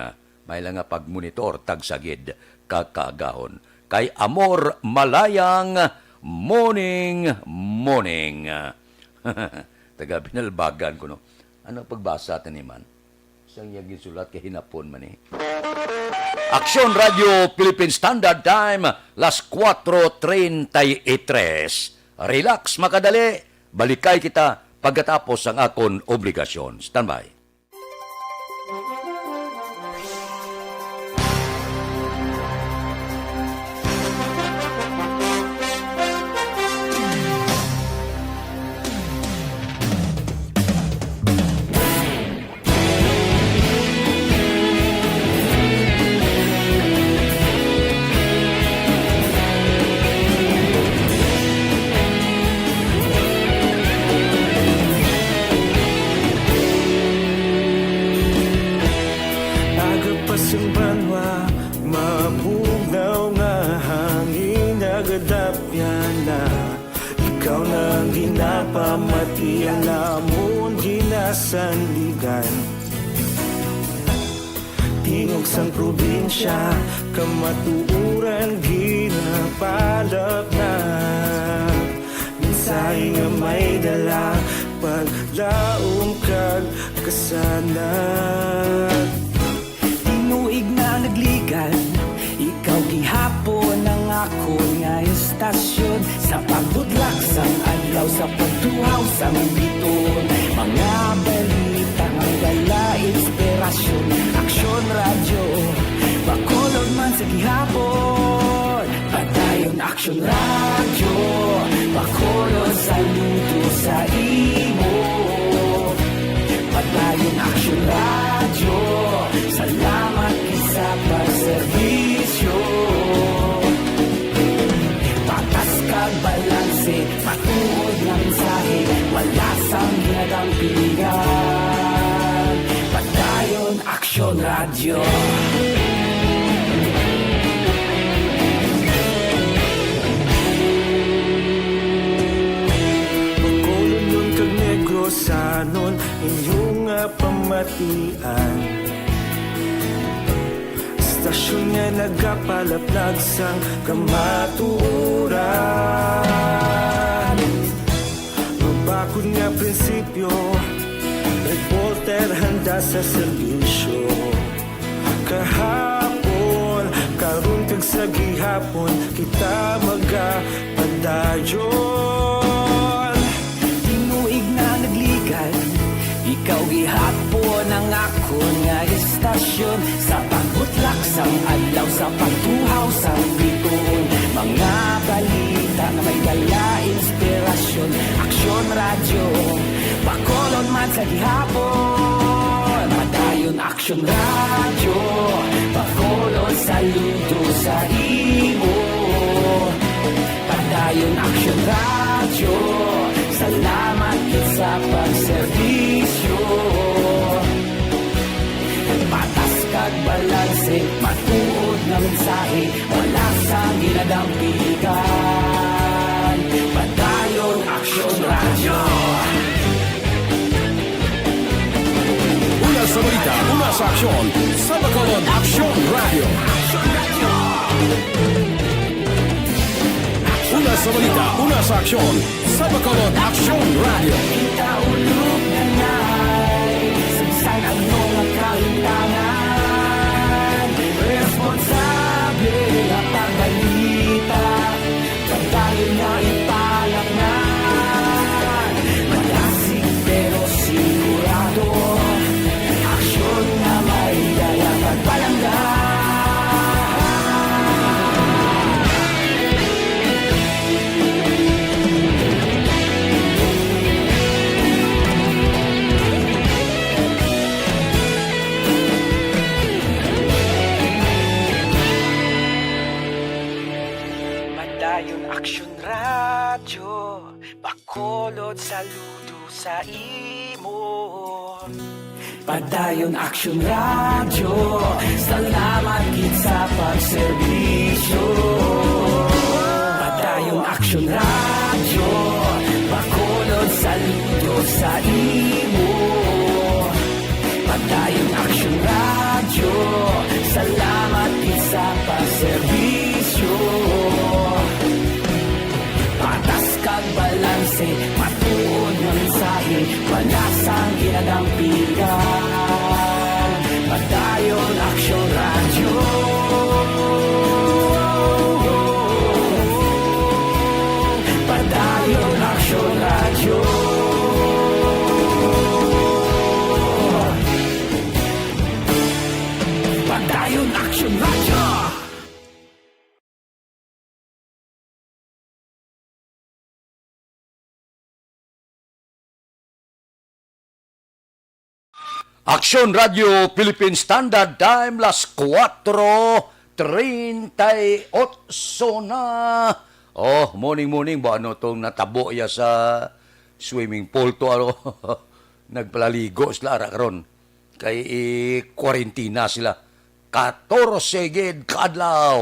May lang nga pagmonitor, tagsagid, kakaagahon. Kay Amor Malayang, morning, morning. Taga Binalbagan ko, no? Ano pagbasa ta ni man? Sang iya ginsulat kay hinapon man, eh. Aksyon Radio Philippine Standard Time, las kuwatro treinta y tres. Relax, makadali. Balikay kita pagkatapos sang akon obligasyon. Standby. Aga pa sang banwa, mabugnaw nga hangin, nagadapyan na. Ikaw na ang ginapamati, ang amon ginasandigan. Tingog sang probinsya, kamatuoran ginapalapnag. Mensahe nga may dala, paglaom kag kasanag. Tinuig na nagligan, ikaw gihapon ang akon nga istasyon. Sa pagbudlak sang adlaw, sa pagtuhaw sang biton, mga balita nga dala inspirasyon. Aksyon Radyo, Bacolod man sa gihapon. Padayon Aksyon Radyo, Bacolod, saludo sa imo. Padayon Aksyon Radyo, salamat gid sa pagserbisyo. Patas kag balanse, matuod nga mensahe, wala sang ginadampingan. Padayon Aksyon Radyo. Sanon inyong nga pamatian. Stasyon nga nagapalaplag sang kamatuoran. Mabakod nga prinsipyo, reporter handa sa serbisyo. Kahapon, karon kag sa gihapon, kita magapadayon. Tinuig na nagligad, ikaw gihapon ang akon nga istasyon. Sa pagbutlak sang adlaw, sa pagtuhaw sang bituon, mga balita nga may dala inspirasyon. Aksyon Radyo, Bacolod man sa gihapon. Padayon Aksyon Radyo, Bacolod, saludo sa imo. Padayon Aksyon Radyo, salamat gid sa pagserbisyo. Patas kag balanse, matuod nga mensahe, wala sang ginadampigan. Padayon Aksyon Radyo. Una sa balita, una sa aksyon, sa Bacolod Aksyon Radyo. Una sa balita, una sa aksyon, sa Bacolod Aksyon Radyo. Kita ulog na na'y sagsag ang mga kahitangan. Responsable nga pagbalita, pagdayon nga ipalaknan. Madasig pero sigurado, aksyon nga may dala pagpalangga. Padayon Aksyon Radyo, Bacolod, saludo sa imo. Padayon Aksyon Radyo, salamat gid sa pagserbisyo. Padayon Aksyon Radyo, Bacolod, saludo sa imo. Padayon Aksyon Radyo, salamat gid sa pagserbisyo. Patas kag balanse, matuod nga mensahe, wala sang ginadampigan. Padayon Aksyon Radyo. Padayon Aksyon Radyo. Padayon Aksyon Radyo. Aksyon Radio Philippine Standard Time, las kuwatro treinta y ocho na. Oh, morning, morning. Ba, ano tong natabo ya sa swimming pool to, ano? Nagpalaligo sila, ara, karon. Kay, eh, kwarentina sila. Katorse gid ka adlaw.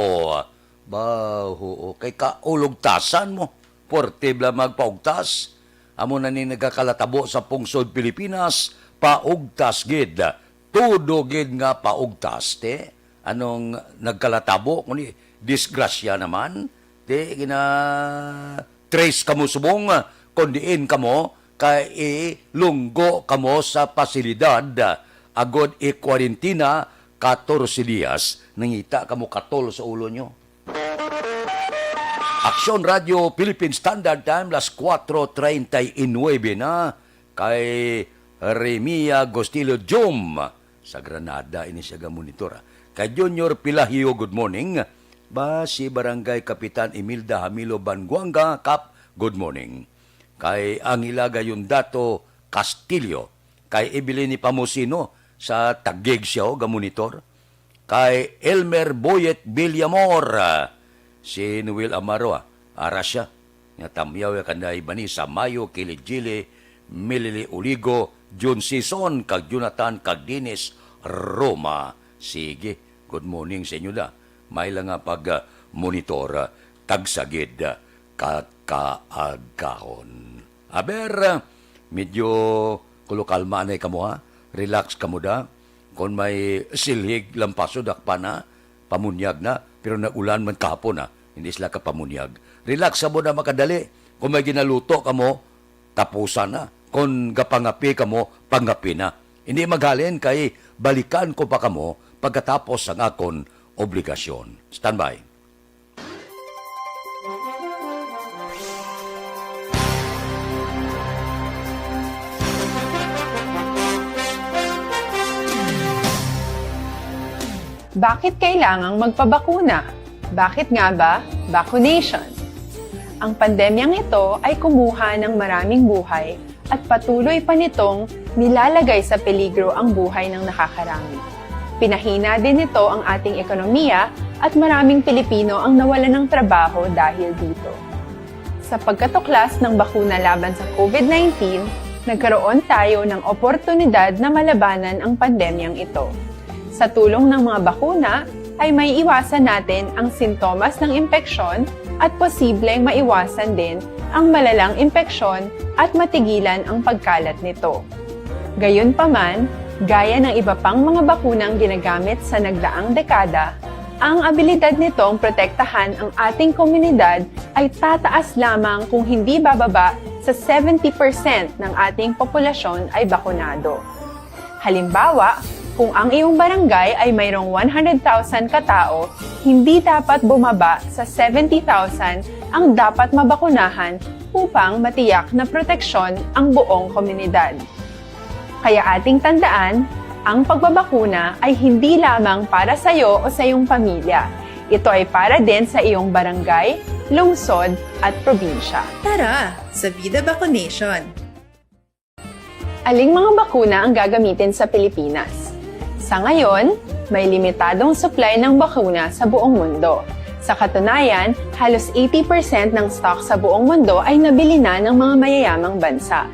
Ba, oo, kay kaulugtasan mo. Puwerte bala magpaugtas. Amo na ni nagakalatabo sa pungsod Pilipinas, paugtas gid. Tudo gid nga paugtas, te. Anong nagkalatabo? Kuni, disgrasya naman. Te, gina-trace kamo subong, kung diin kamo, kay ilunggo kamo sa pasilidad, agod i-kwarentina katorse dias, nangita kamo katol sa ulo nyo. Aksyon Radio Philippine Standard Time, las kuwatro treinta y nuebe na, kay Remia Gostillo Jum sa Granada, ini siya gamonitor, ah. Kay Junior Pilahio, good morning. Ba, si Barangay Kapitan Imelda Hamilo Banguanga, Kap, good morning. Kay Angela Gayondato Castillo, kay Evelyn Pamusino sa Taguig siya, oh, gamonitor. Kay Elmer Boyet Villamor, ah, si Noel Amaro, ah, ara siya. Nga tamyaw ya kanday Vanessa Mayo, Kili Jili, Milili Uligo, Jun Sison, kag Jonathan, kag Dennis Roma. Sige, good morning sa inyo da. May lang nga pag, ah, monitor, ah, tagsagid, ah, ka-, kaagahon. Aber, ah, Medyo kulo kalma anay kamo, ha? Relax kamo da. Kung may silhig, lampaso, dakpa na, pamunyag na. Pero nag-ulan man kahapon, ha? Hindi sila kapamunyag. Relax sa mo na makadali. Kung may ginaluto kamo, tapusan na. Kung gapangapi kamo, pangapi na. Hindi maghalin kay balikan ko pa kamo pagkatapos sang akon obligasyon. Standby. Bakit kailangang magpabakuna? Bakit nga ba vaccination? Ang pandemyang ito ay kumuha ng maraming buhay at patuloy pa nitong nilalagay sa peligro ang buhay ng nakakarami. Pinahina din nito ang ating ekonomiya at maraming Pilipino ang nawalan ng trabaho dahil dito. Sa pagkatuklas ng bakuna laban sa COVID nineteen, nagkaroon tayo ng oportunidad na malabanan ang pandemyang ito. Sa tulong ng mga bakuna, ay may iwasan natin ang sintomas ng impeksyon at posibleng maiwasan din ang malalang impeksyon at matigilan ang pagkalat nito. Gayunpaman, gaya ng iba pang mga bakunang ginagamit sa nagdaang dekada, ang abilidad nitong protektahan ang ating komunidad ay tataas lamang kung hindi bababa sa seventy percent ng ating populasyon ay bakunado. Halimbawa, kung ang iyong barangay ay mayroong one hundred thousand ka tawo, hindi dapat bumaba sa seventy thousand ang dapat mabakunahan upang matiyak na proteksyon ang buong komunidad. Kaya ating tandaan, ang pagbabakuna ay hindi lamang para sa iyo o sa iyong pamilya. Ito ay para din sa iyong barangay, lungsod, at probinsya. Tara, sa Vida Vaccination! Aling mga bakuna ang gagamitin sa Pilipinas? Sa ngayon, may limitadong supply ng bakuna sa buong mundo. Sa katunayan, halos eighty percent ng stock sa buong mundo ay nabili na ng mga mayayamang bansa.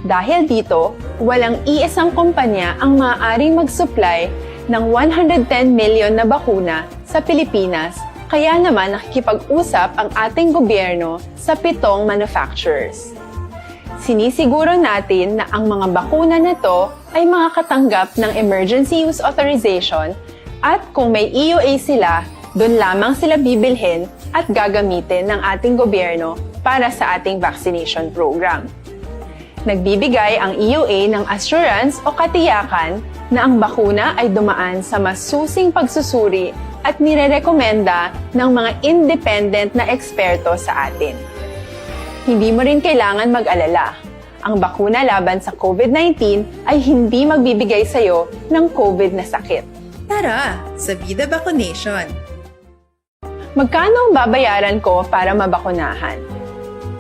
Dahil dito, walang iisang kumpanya ang maaaring mag-supply ng one hundred ten million na bakuna sa Pilipinas, kaya naman nakikipag-usap ang ating gobyerno sa pitong manufacturers. Sinisiguro natin na ang mga bakuna na to ay makakatanggap ng Emergency Use Authorization at kung may E U A sila, doon lamang sila bibilhin at gagamitin ng ating gobyerno para sa ating vaccination program. Nagbibigay ang E U A ng assurance o katiyakan na ang bakuna ay dumaan sa masusing pagsusuri at nirerekomenda ng mga independent na eksperto sa atin. Hindi mo rin kailangan mag-alala. Ang bakuna laban sa COVID nineteen ay hindi magbibigay sa iyo ng COVID na sakit. Tara, sa Vida Vaccination! Magkano ang babayaran ko para mabakunahan?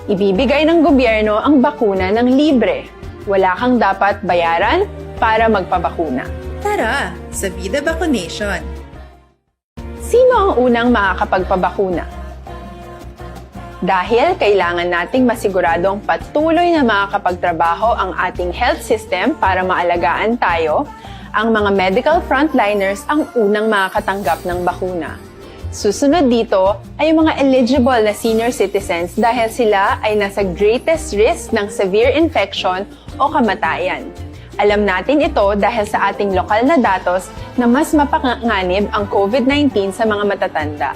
Ibibigay ng gobyerno ang bakuna ng libre. Wala kang dapat bayaran para magpabakuna. Tara, sa Vida Vaccination! Sino ang unang makakapagpabakuna? Dahil kailangan nating masiguradong patuloy na makakapagtrabaho ang ating health system para maalagaan tayo, ang mga medical frontliners ang unang makakatanggap ng bakuna. Susunod dito ay ang mga eligible na senior citizens dahil sila ay nasa greatest risk ng severe infection o kamatayan. Alam natin ito dahil sa ating lokal na datos na mas mapanganib ang COVID nineteen sa mga matatanda.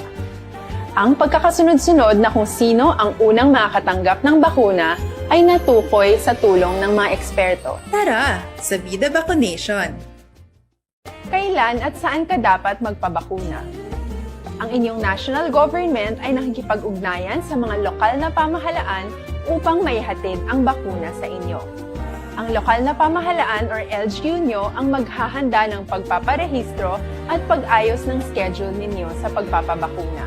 Ang pagkakasunod-sunod na kung sino ang unang makakatanggap ng bakuna ay natukoy sa tulong ng mga eksperto. Tara, sa Vida Vaccination! Kailan at saan ka dapat magpabakuna? Ang inyong national government ay nakikipag-ugnayan sa mga lokal na pamahalaan upang maihatid ang bakuna sa inyo. Ang lokal na pamahalaan or L G U nyo ang maghahanda ng pagpaparehistro at pag-ayos ng schedule ninyo sa pagpapabakuna.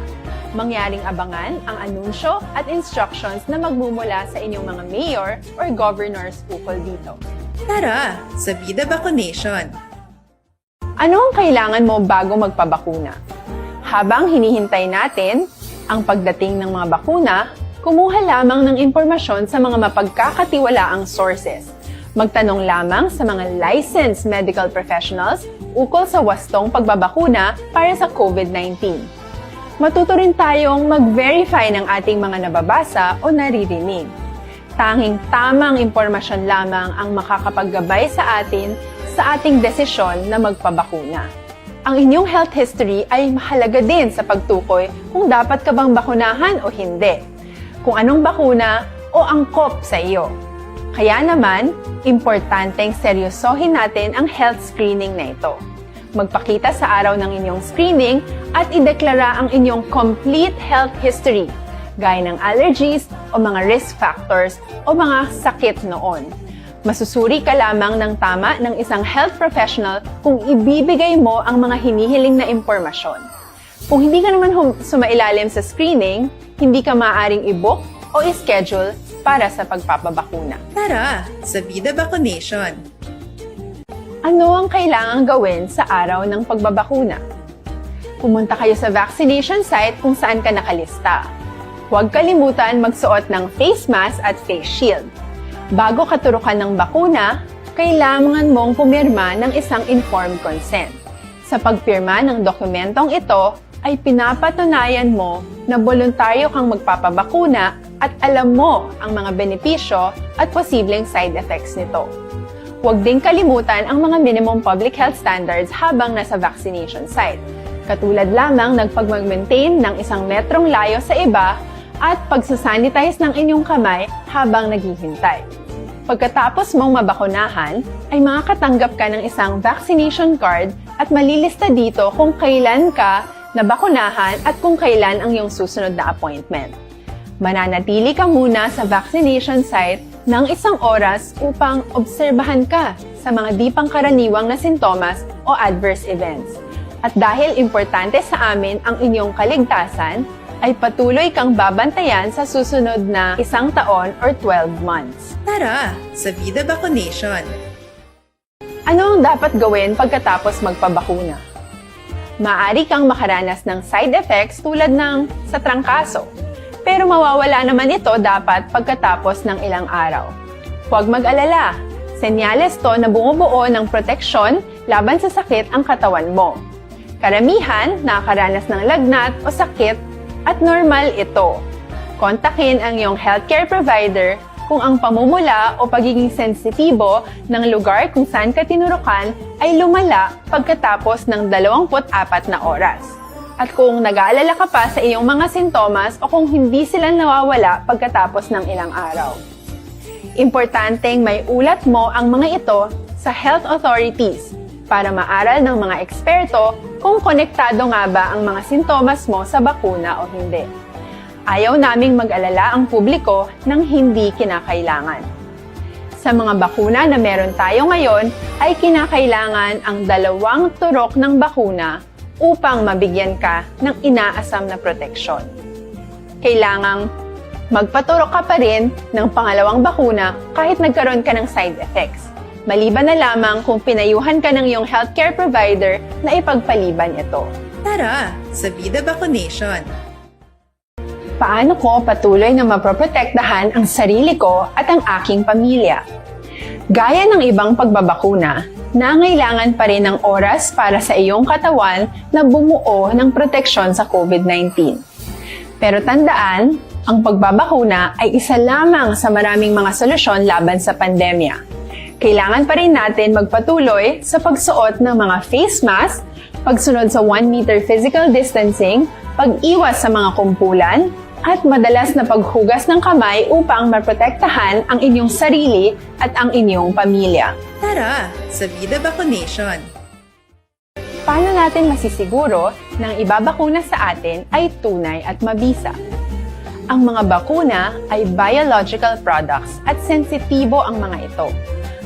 Mangyaring abangan ang anunsyo at instructions na magmumula sa inyong mga mayor or governors ukol dito. Tara, sa Vida Vaccination! Ano ang kailangan mo bago magpabakuna? Habang hinihintay natin ang pagdating ng mga bakuna, kumuha lamang ng impormasyon sa mga mapagkakatiwalaang sources. Magtanong lamang sa mga licensed medical professionals ukol sa wastong pagbabakuna para sa COVID nineteen. Matuto rin tayong mag-verify ng ating mga nababasa o naririnig. Tanging tamang impormasyon lamang ang makakapaggabay sa atin sa ating desisyon na magpabakuna. Ang inyong health history ay mahalaga din sa pagtukoy kung dapat ka bang bakunahan o hindi, kung anong bakuna o angkop sa iyo. Kaya naman, importanteng seryosohin natin ang health screening na ito. Magpakita sa araw ng inyong screening at ideklara ang inyong complete health history, gaya ng allergies o mga risk factors o mga sakit noon. Masusuri ka lamang ng tama ng isang health professional kung ibibigay mo ang mga hinihiling na impormasyon. Kung hindi ka naman hum- sumailalim sa screening, hindi ka maaaring i-book o i-schedule para sa pagpapabakuna. Tara sa Vida Vaccination! Ano ang kailangang gawin sa araw ng pagbabakuna? Pumunta kayo sa vaccination site kung saan ka nakalista. Huwag kalimutan magsuot ng face mask at face shield. Bago katurukan ng bakuna, kailangan mong pumirma ng isang informed consent. Sa pagpirma ng dokumentong ito, ay pinapatunayan mo na boluntaryo kang magpapabakuna at alam mo ang mga benepisyo at posibleng side effects nito. Huwag ding kalimutan ang mga minimum public health standards habang nasa vaccination site, katulad lamang ng pagmag-maintain ng isang metrong layo sa iba at pagsasanitize ng inyong kamay habang naghihintay. Pagkatapos mong mabakunahan, ay makakatanggap ka ng isang vaccination card at malilista dito kung kailan ka nabakunahan at kung kailan ang iyong susunod na appointment. Mananatili ka muna sa vaccination site ng isang oras upang obserbahan ka sa mga di pangkaraniwang na sintomas o adverse events. At dahil importante sa amin ang inyong kaligtasan, ay patuloy kang babantayan sa susunod na isang taon or twelve months. Tara sa Vida Vaccination! Ano ang dapat gawin pagkatapos magpabakuna? Maaari kang makaranas ng side effects tulad ng sa trangkaso, pero mawawala naman ito dapat pagkatapos ng ilang araw. Huwag mag-alala, senyales to na bumubuo ng proteksyon laban sa sakit ang katawan mo. Karamihan nakakaranas ng lagnat o sakit at normal ito. Kontakin ang iyong healthcare provider kung ang pamumula o pagiging sensitibo ng lugar kung saan ka tinurukan ay lumala pagkatapos ng dalawampu't apat na oras. At kung nag-aalala ka pa sa iyong mga sintomas o kung hindi sila nawawala pagkatapos ng ilang araw. Importanteng may ulat mo ang mga ito sa health authorities para maaral ng mga eksperto kung konektado nga ba ang mga sintomas mo sa bakuna o hindi. Ayaw naming mag-alala ang publiko ng hindi kinakailangan. Sa mga bakuna na meron tayo ngayon, ay kinakailangan ang dalawang turok ng bakuna upang mabigyan ka ng inaasam na proteksyon. Kailangang magpaturok ka pa rin ng pangalawang bakuna kahit nagkaroon ka ng side effects, maliban na lamang kung pinayuhan ka ng iyong healthcare provider na ipagpaliban ito. Tara sa Vida Vaccination! Paano ko patuloy na maproprotektahan ang sarili ko at ang aking pamilya? Gaya ng ibang pagbabakuna, nangailangan pa rin ng oras para sa iyong katawan na bumuo ng proteksyon sa COVID nineteen. Pero tandaan, ang pagbabakuna ay isa lamang sa maraming mga solusyon laban sa pandemya. Kailangan pa rin natin magpatuloy sa pagsuot ng mga face mask, pagsunod sa one meter physical distancing, pag-iwas sa mga kumpulan, at madalas na paghugas ng kamay upang maprotektahan ang inyong sarili at ang inyong pamilya. Tara sa Vida Vaccination! Paano natin masisiguro na ang ibabakuna sa atin ay tunay at mabisa? Ang mga bakuna ay biological products at sensitibo ang mga ito.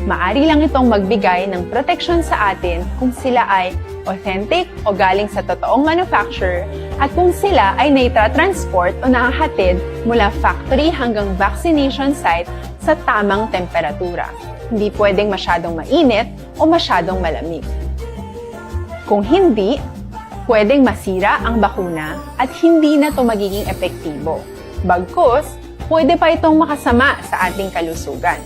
Maari lang itong magbigay ng proteksyon sa atin kung sila ay authentic o galing sa totoong manufacturer at kung sila ay naitatransport o nahahatid mula factory hanggang vaccination site sa tamang temperatura. Hindi pwedeng masyadong mainit o masyadong malamig. Kung hindi, pwedeng masira ang bakuna at hindi na ito magiging epektibo. Bagkus, pwede pa itong makasama sa ating kalusugan.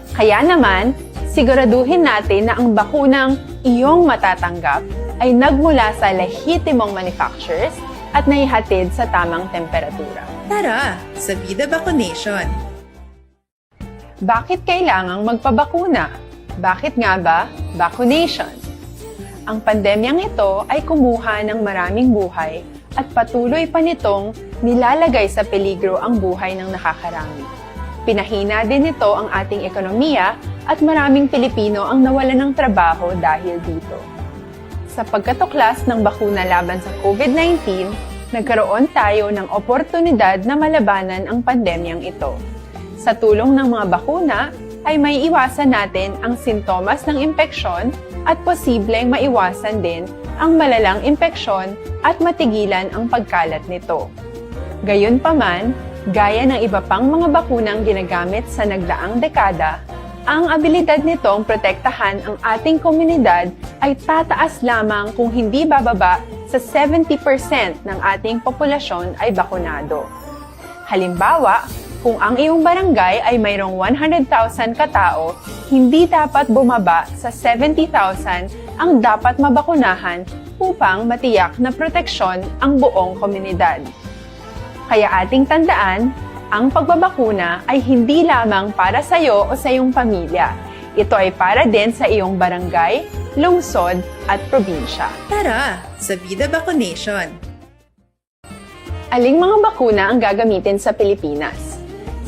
Kaya naman, siguraduhin natin na ang bakunang iyong matatanggap ay nagmula sa lehitimong manufacturers at naihatid sa tamang temperatura. Tara sa Vida Vaccination! Bakit kailangang magpabakuna? Bakit nga ba vaccination? Ang pandemyang ito ay kumuha ng maraming buhay at patuloy pa nitong nilalagay sa peligro ang buhay ng nakakarami. Pinahina din nito ang ating ekonomiya at maraming Pilipino ang nawalan ng trabaho dahil dito. Sa pagkatuklas ng bakuna laban sa COVID nineteen, nagkaroon tayo ng oportunidad na malabanan ang pandemyang ito. Sa tulong ng mga bakuna, ay maiiwasan natin ang sintomas ng impeksyon at posibleng maiwasan din ang malalang impeksyon at matigilan ang pagkalat nito. Gayunpaman, gaya ng iba pang mga bakunang ginagamit sa nagdaang dekada, ang abilidad nitong protektahan ang ating komunidad ay tataas lamang kung hindi bababa sa seventy percent ng ating populasyon ay bakunado. Halimbawa, kung ang iyong barangay ay mayroong one hundred thousand katao, hindi dapat bumaba sa seventy thousand ang dapat mabakunahan upang matiyak na proteksyon ang buong komunidad. Kaya ating tandaan, ang pagbabakuna ay hindi lamang para sa iyo o sa iyong pamilya. Ito ay para din sa iyong barangay, lungsod, at probinsya. Tara, sa Vida Vaccination! Aling mga bakuna ang gagamitin sa Pilipinas?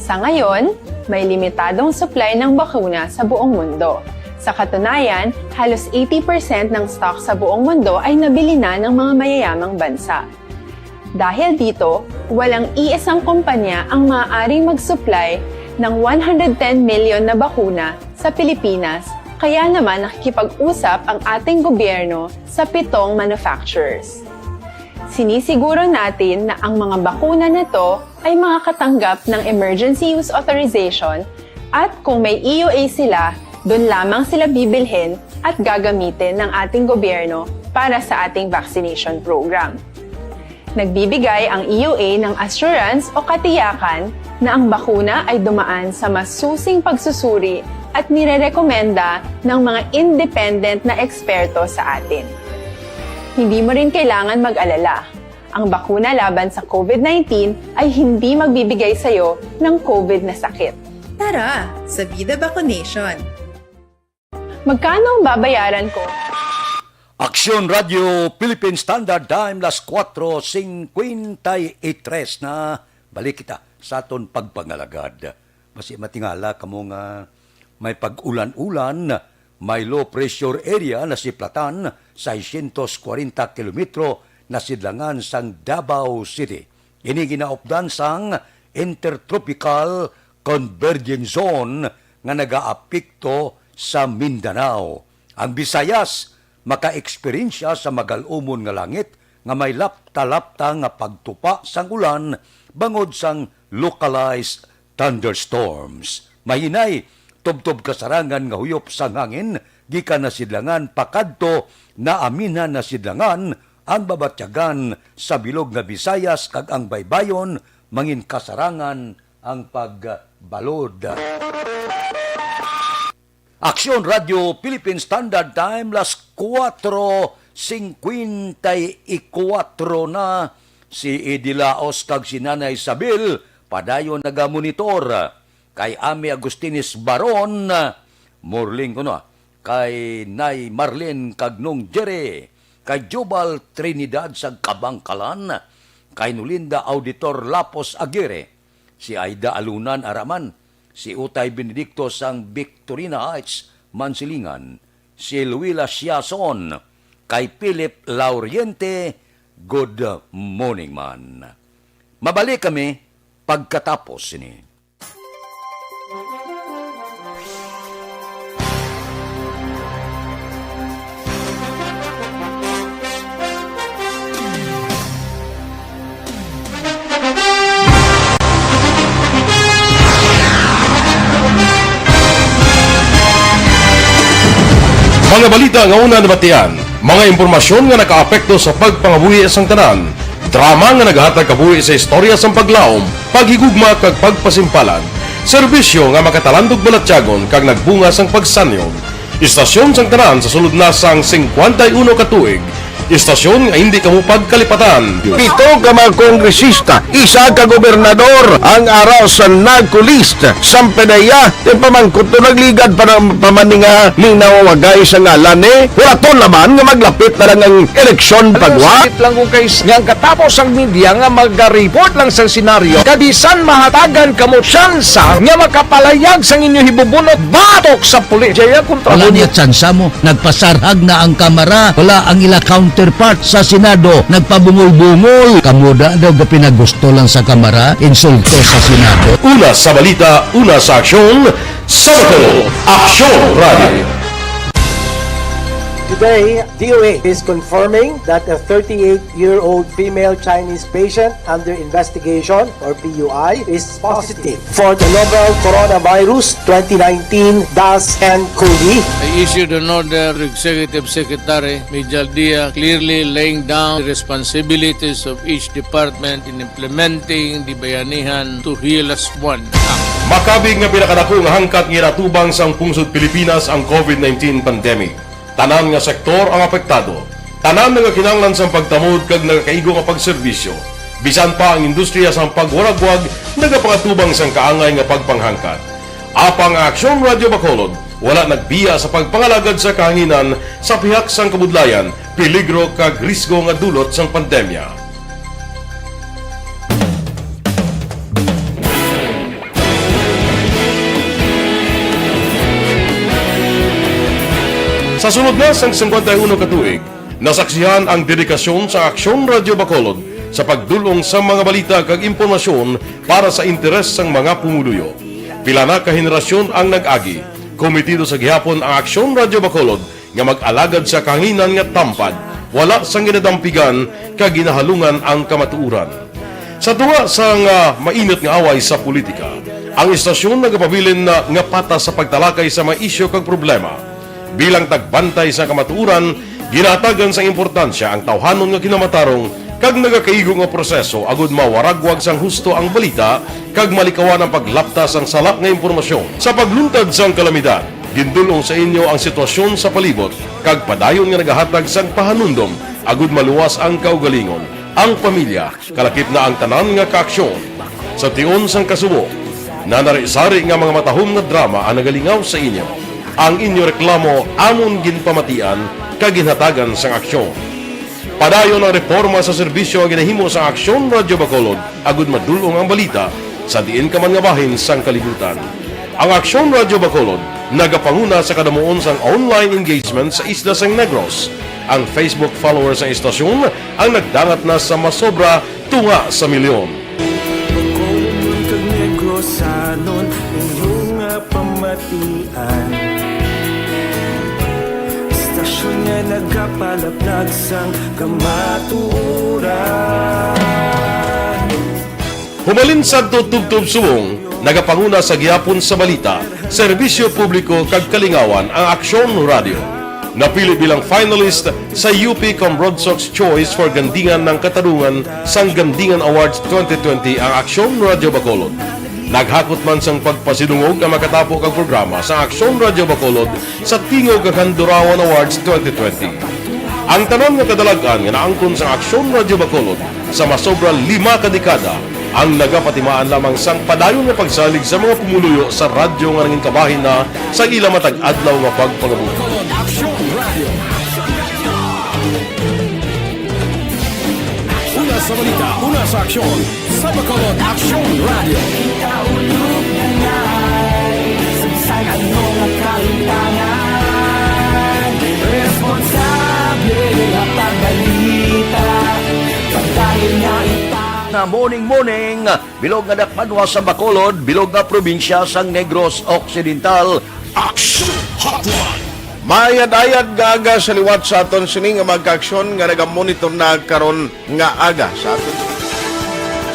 Sa ngayon, may limitadong supply ng bakuna sa buong mundo. Sa katunayan, halos eighty percent ng stock sa buong mundo ay nabili na ng mga mayayamang bansa. Dahil dito, walang iisang kumpanya ang maaaring mag-supply ng one hundred ten million na bakuna sa Pilipinas, kaya naman nakikipag-usap ang ating gobyerno sa pitong manufacturers. Sinisiguro natin na ang mga bakuna na to ay makakatanggap ng emergency use authorization at kung may E U A sila, doon lamang sila bibilhin at gagamitin ng ating gobyerno para sa ating vaccination program. Nagbibigay ang E U A ng assurance o katiyakan na ang bakuna ay dumaan sa masusing pagsusuri at nirerekomenda ng mga independent na eksperto sa atin. Hindi mo rin kailangan mag-alala. Ang bakuna laban sa COVID nineteen ay hindi magbibigay sa iyo ng COVID na sakit. Tara, sa Vida Vaccination! Magkano ang babayaran ko? Aksyon Radio Philippine Standard Time, las kuwatro singkwenta y tres na. Balik kita sa aton pagpangalagad. Basi matingala kamo nga may pag-ulan-ulan, may low pressure area nasiplatan, seiscientos kwarenta kilometro nasidlangan sang Davao City. Ini ginaupdan sang Intertropical Convergence Zone nga nagaapekto sa Mindanao. Ang Visayas makaeksperyensya sa magal-umon nga langit nga may lapta-lapta nga pagtupa sang ulan bangod sang localized thunderstorms. Mahinay, tubtob kasarangan nga huyop sang hangin gikan nasidlangan pakadto naaminhan nasidlangan ang babatyagan sa bilog nga Visayas kag ang baybayon mangin kasarangan ang pagbalod. Aksyon Radio Philippine Standard Time, las kuwatro singkwenta y kuwatro na. Si Eddie Laos kag si Nanay Isabel padayon nagamonitor. Kay Ami Agustines Baron, Morling kuno, kay Nay Marlene kag Nong Jerry, kay Jubal Trinidad sa Kabangkalan, kay Nolinda Auditor Lapos Aguirre, si Aida Alunan Araman, si Utay Benedicto sang Victorina Heights, Mansilingan, si Luila Siason, kay Philip Lauriente, good morning man. Mabalik kami pagkatapos sini. Mga balita nga una nabatian, mga impormasyon nga nakaapekto sa pagpangabuhi sang tanan, drama nga naghatag kabuhi sa istorya sang paglaom, paghigugma kag pagpasimpalan, serbisyo nga makatalandog balatyagon kag nagbunga sang pagsanyog. Istasyon sang tanan sa sulod na sang singkwenta y uno ka tuig, Istasyon nga hindi kamo pagkalipatan. Pito ka mga kongresista, isa ka gobernador ang ara sa narco list. Sampedeya, ti pamangkot to nagligad pa na, pa man ni nga linawagay sa ngalan ni. Wala to naman nga maglapit na lang ang eleksyon pagwa. Sakit lang kung kay nga ang katapos ang media nga mag-report lang sa senaryo. Kabisan mahatagan kamo tsansa nga makapalayag sang inyo hibubunot batok sa pulis. Jaya kontra Wala mo. Niya tsansa mo. Nagpasarhag na ang kamara. Wala ang ila counterpart sa Senado. Nagpabungol-bungol. Kamo da daw gapinagusto lang sa kamara. Insulto sa Senado. Una sa balita, una sa aksyon, sa Bacolod, Aksyon Radio. Today, D O A is confirming that a thirty-eight-year-old female Chinese patient under investigation, or P U I, is positive for the novel coronavirus twenty nineteen dash N cov. I issued an order to Executive Secretary Mijal Dia, clearly laying down the responsibilities of each department in implementing the Bayanihan to Heal As One Act. Makabig nga pinakadako nga hangkat nga ginatubang sang pungsod Pilipinas ang covid nineteen pandemic. Tanan nga sektor ang apektado. Tanan nga kinahanglan sang pagtamod kag nagakaigo nga pagserbisyo. Bisan pa ang industriya sang pagwaragwag nagapangatubang sang kaangay nga pagpanghangkat. Apang ang Aksyon Radio Bacolod wala nagbiya sa pagpangalagad sa kahanginan sa pihak sang kabudlayan, peligro kag risgo nga dulot sang pandemya. Sa sulod na sang singkwenta y uno ka tuig, nasaksihan ang dedikasyon sa Aksyon Radio Bacolod sa pagdul-ong sa mga balita kag impormasyon para sa interes sang mga pumuluyo. Pila na ka henerasyon ang nag-agi. Komitido sa gihapon ang Aksyon Radio Bacolod nga mag-alagad sa kahanginan nga tampad, wala sang ginadampigan kag ginahalungan ang kamatuoran. Sa tunga sang, ah, mainit nga away sa politika, ang istasyon nagapabilin na nga patas sa pagtalakay sa mga isyu kag problema. Bilang tagbantay sa kamatuoran, ginahatagan sang importansya ang tawhanon nga kinamatarong kag nagakaigo nga proseso agud mawaragwag sang husto ang balita kag malikawan ang paglapta sang sala nga impormasyon. Sa pagluntad sang kalamidad, gindul-ong sa inyo ang sitwasyon sa palibot kag padayon nga nagahatag sang pahanumdom agud maluwas ang kaugalingon, ang pamilya, kalakip na ang tanan nga kaaksyon. Sa tion sang kasubo, nanari-sari nga mga matahom nga drama ang nagalingaw sa inyo. Ang inyo reklamo amon ginpamatian kag ginhatagan sang aksyon. Padayon ang reporma sa serbisyo nga ginahimo sang Aksyon Radio Bacolod agud madul-ong ang balita sa diin ka man nga bahin sang kalibutan. Ang Aksyon Radio Bacolod nagapanguna sa kadamuon sang online engagement sa isla sang Negros. Ang Facebook followers sang istasyon ang nagdangat na sa masobra tunga sa milyon. Bacolod kag Negrosanon, inyo nga pamatian. Istasyon nga nagapalaplag sang kamatuoran. Humalin sadto tubtob subong, nagapanguna sa gihapon sa balita, serbisyo publiko kag kalingawan ang Aksyon Radio. Napili bilang finalist sa U P Cambrodsoc's Choice for Gandingan ng Katarungan sang Gandingan Awards twenty twenty ang Aksyon Radio Bacolod. Naghakot man sang pagpasidungog ang makatapo kag programa sa Aksyon Radio Bacolod sa Tingog kag Handurawan Awards twenty twenty. Ang tanan nga kadalag-an nga naangkon sang Aksyon Radio Bacolod sa masobra lima ka dekada ang nagapatimaan lamang sang padayon nga pagsalig sa mga pumuluyo sa radyo nga nangin kabahin na sa ila matag adlaw nga pagpangabuhi. Aksyon Radio. Una sa balita, una sa aksyon, sa Bacolod Aksyon Radio. Ikaulog na nga, sa ano nga kalimtangan, responsable nga pagbalita, pagdahil nga ita- Na morning, morning, bilog nga dakpanwa sa Bacolod, bilog nga probinsya sang Negros Occidental. Action Hotline. Maayad-ayad nga aga sa liwat sa aton sini nga mga kaaksyon nga nagamonitor na karon nga aga sa aton.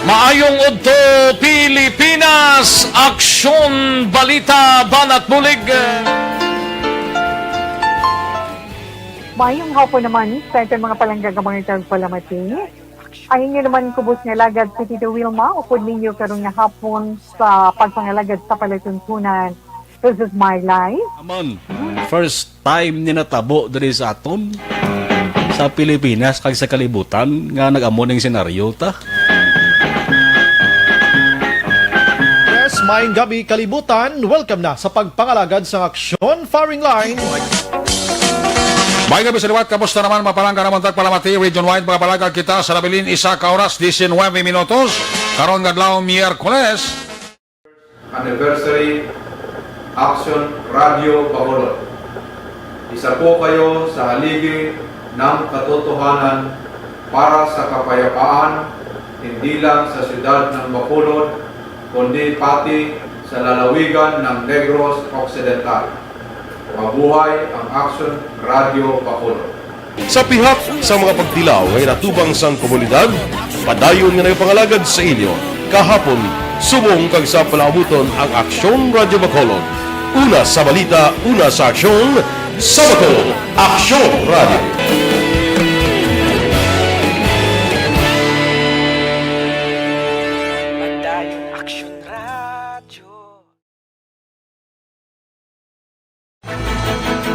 Maayong udto, Pilipinas! Aksyon, balita, banat bulig. Maayong hapon naman sa aton mga palangga nga mga tagpalamati. Ang inyo naman kubos nga alagad si Tito Wilma, upod ninyo karon nga hapon sa pagpangalagad sa palatuntunan. This is my life. Naman, first time ni natabo diri sa aton. sa Pilipinas kag sa kalibutan nga nag-amo ning senaryo ta. Yes, maayong gabi, kalibutan. Welcome na sa pagpangalagad sa Aksyon Firing Line. May gabi sa liwat, kamusta naman? Mapalangga naman tagpalamati, region-wide, mga palagag kita sa nabilin, isa ka oras, diecinuebe minutos. Karon nga adlaw, Miyerkules. Anniversary, Aksyon Radio Bacolod. Isa po kayo sa haligi ng katotohanan para sa kapayapaan, hindi lang sa siyudad ng Bacolod, kundi pati sa lalawigan ng Negros Occidental. Mabuhay ang Aksyon Radio Bacolod. Sa pihak sa mga pagtilaw nga inatubang sang komunidad, padayon nga nagapangalagad sa inyo kahapon, subong kag sa palaabuton ang Aksyon Radio Bacolod. Una sa balita, una sa aksyon, sa Bacolod, Aksyon Radio. Padayon Aksyon Radio.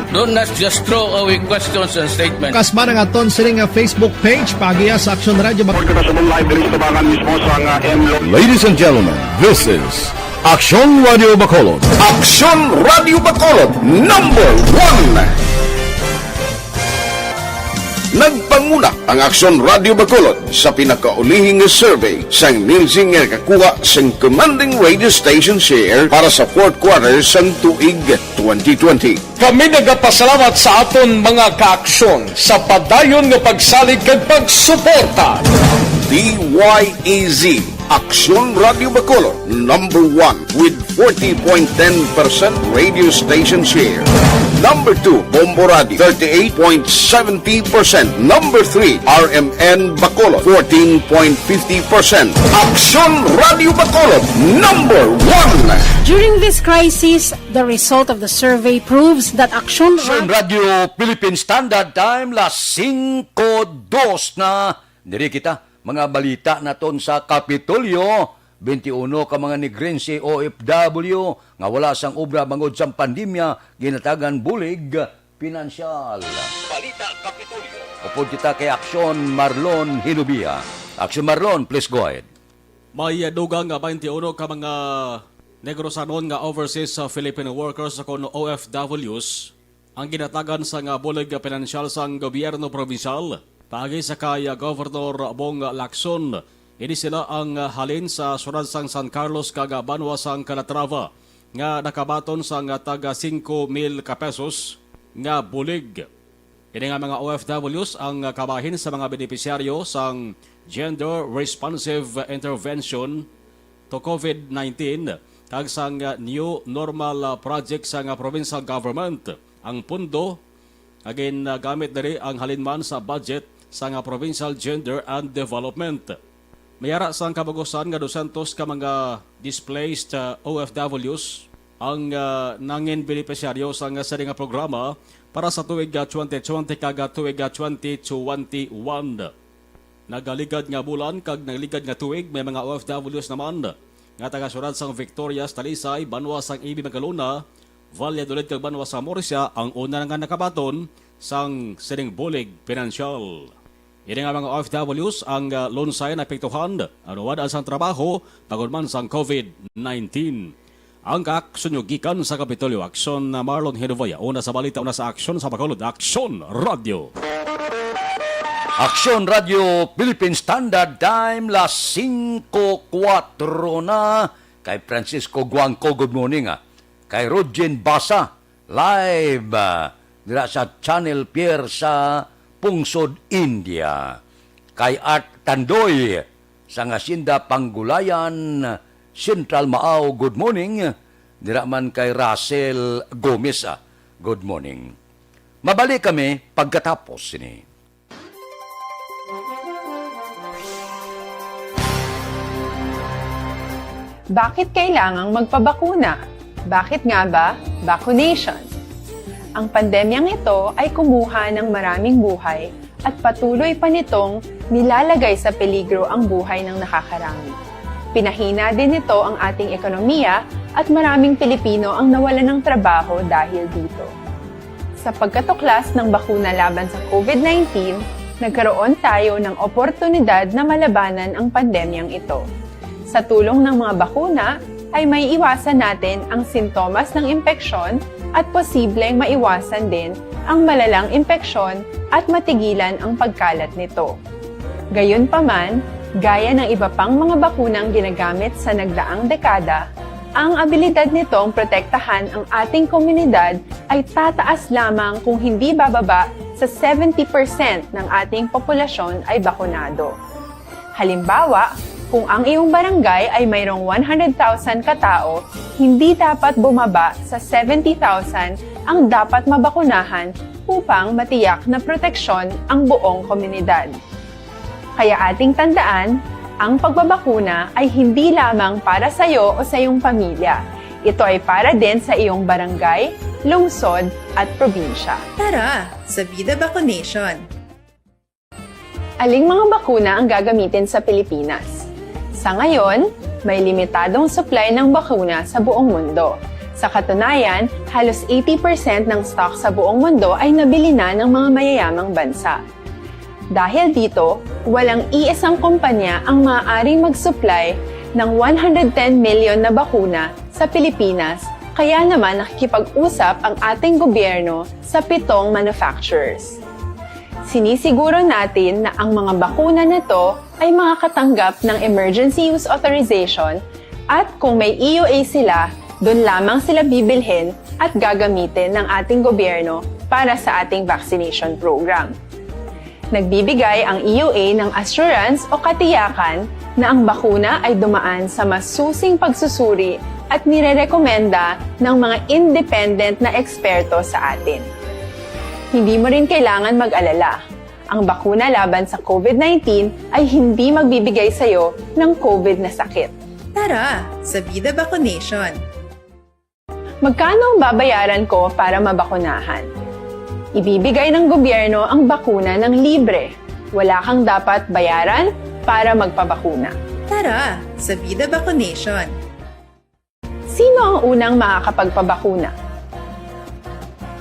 Don't not just throw away questions and statements. Kasma ang aton sini nga Facebook page, pagiya sa Aksyon Radio Bacolod. Kita sa live diri sa tabangan mismo sa nga M Lo- Ladies and gentlemen, this is Aksyon Radio Bacolod. Aksyon Radio Bacolod, number one. Nagpanguna ang Aksyon Radio Bacolod sa pinakaulihing nga survey sang Nielsen nga nakakuha sang commanding radio station share para sa fourth quarter sang tuig twenty twenty. Kami nagapasalamat sa aton mga kaaksyon sa padayon nga pagsalig kag pagsuporta. D Y E Z, Aksyon Radio Bacolod, number one with forty point ten percent radio station share. Number two, Bombo Radio, thirty-eight point seventy percent. Number three, R M N Bacolod, fourteen point fifty percent. Aksyon Radio Bacolod, number one. During this crisis, the result of the survey proves that Aksyon Aksyon Radio Philippine Standard Time, las singko dos na. Diri kita, mga balita naton sa Kapitolyo, twenty-one ka mga Negrense O F W nga wala sang obra bangod sang pandemya, ginatagan bulig pinansyal. Balita Kapitolyo. Upod kita kay Aksyon Marlon Hinubia. Aksyon Marlon, please go ahead. May dugang nga twenty-one ka mga Negrosanon nga overseas sa Filipino workers o kon O F Ws ang ginatagan sang bulig pinansyal sang gobyerno probinsyal paagi sa kay Governor Bong Lacson. Ini sila ang halin sa siyudad sang San Carlos kag banwa sang Calatrava nga nakabaton sang taga singko mil ka pesos nga bulig. Ini nga mga O F Ws ang kabahin sa mga benepisyaryo sang Gender Responsive Intervention to COVID nineteen kag sang New Normal Project sang provincial government. Ang pondo nga ginagamit diri ang halin man sa budget sang Provincial Gender and Development. May ara sang kabug-usan nga dusyentos ka mga displaced, uh, O F Ws ang, uh, nangin benepisyaryo sang sini nga programa para sa tuig, uh, twenty twenty kag, uh, tuig, uh, twenty twenty-one. Nagaligad nga bulan kag nagaligad nga tuig, may mga O F Ws naman nga taga-siyudad sang Victorias, Talisay, banwa sang E B Mangalona, Valladolid kag banwa sa Murcia ang una nga nakabaton sang sining bulig pinansyal. Ini nga mga O F Ws ang, ah, lunsay naapektuhan, ang nawad-an sang trabaho, bangod man sang COVID nineteen. Ang kaaksyon nyo gikan sa Kapitolyo Aksyon, na Marlon Hinovaya. Una sa balita, una sa aksyon sa Bacolod, Aksyon Radio. Aksyon Radio, Philippine Standard Time, las singko kuwatro na. Kay Francisco Guangco, good morning, ah. Kay Rodjen Basa, live, ah, dira sa Channel Pier sa Pungsod, India. Kay Art Tandoy, sang Hacienda Panggulayan, Central Maao, good morning. Dira man kay Russell Gomez, ah, good morning. Mabalik kami pagkatapos sini. Bakit kailangang magpabakuna? Bakit nga ba vaccination? Ang pandemyang ito ay kumuha ng maraming buhay at patuloy pa nitong nilalagay sa peligro ang buhay ng nakakarami. Pinahina din nito ang ating ekonomiya at maraming Pilipino ang nawalan ng trabaho dahil dito. Sa pagkatuklas ng bakuna laban sa COVID nineteen, Nagkaroon tayo ng oportunidad na malabanan ang pandemyang ito. Sa tulong ng mga bakuna, ay may iwasan natin ang sintomas ng impeksyon at posibleng maiwasan din ang malalang impeksyon at matigilan ang pagkalat nito. Gayunpaman, gaya ng iba pang mga bakunang ginagamit sa nagdaang dekada, ang abilidad nitong protektahan ang ating komunidad ay tataas lamang kung hindi bababa sa seventy percent ng ating populasyon ay bakunado. Halimbawa, kung ang iyong barangay ay mayroong one hundred thousand katao, hindi dapat bumaba sa seventy thousand ang dapat mabakunahan upang matiyak na proteksyon ang buong komunidad. Kaya ating tandaan, ang pagbabakuna ay hindi lamang para sa iyo o sa iyong pamilya. Ito ay para din sa iyong barangay, lungsod, at probinsya. Tara, sa Vida Vaccination! Aling mga bakuna ang gagamitin sa Pilipinas? Sa ngayon, may limitadong supply ng bakuna sa buong mundo. Sa katunayan, halos eighty percent ng stock sa buong mundo ay nabili na ng mga mayayamang bansa. Dahil dito, walang iisang kumpanya ang maaaring mag-supply ng one hundred ten million na bakuna sa Pilipinas, kaya naman nakikipag-usap ang ating gobyerno sa pitong manufacturers. Sinisiguro natin na ang mga bakuna na to ay makakatanggap ng emergency use authorization at kung may E U A sila, doon lamang sila bibilhin at gagamitin ng ating gobyerno para sa ating vaccination program. Nagbibigay ang E U A ng assurance o katiyakan na ang bakuna ay dumaan sa masusing pagsusuri at nirerekomenda ng mga independent na eksperto sa atin. Hindi mo rin kailangan mag-alala. Ang bakuna laban sa COVID nineteen ay hindi magbibigay sa iyo ng COVID na sakit. Tara, sa Vida Vaccination! Magkano ang babayaran ko para mabakunahan? Ibibigay ng gobyerno ang bakuna ng libre. Wala kang dapat bayaran para magpabakuna. Tara, sa Vida Vaccination! Sino ang unang makakapagpabakuna?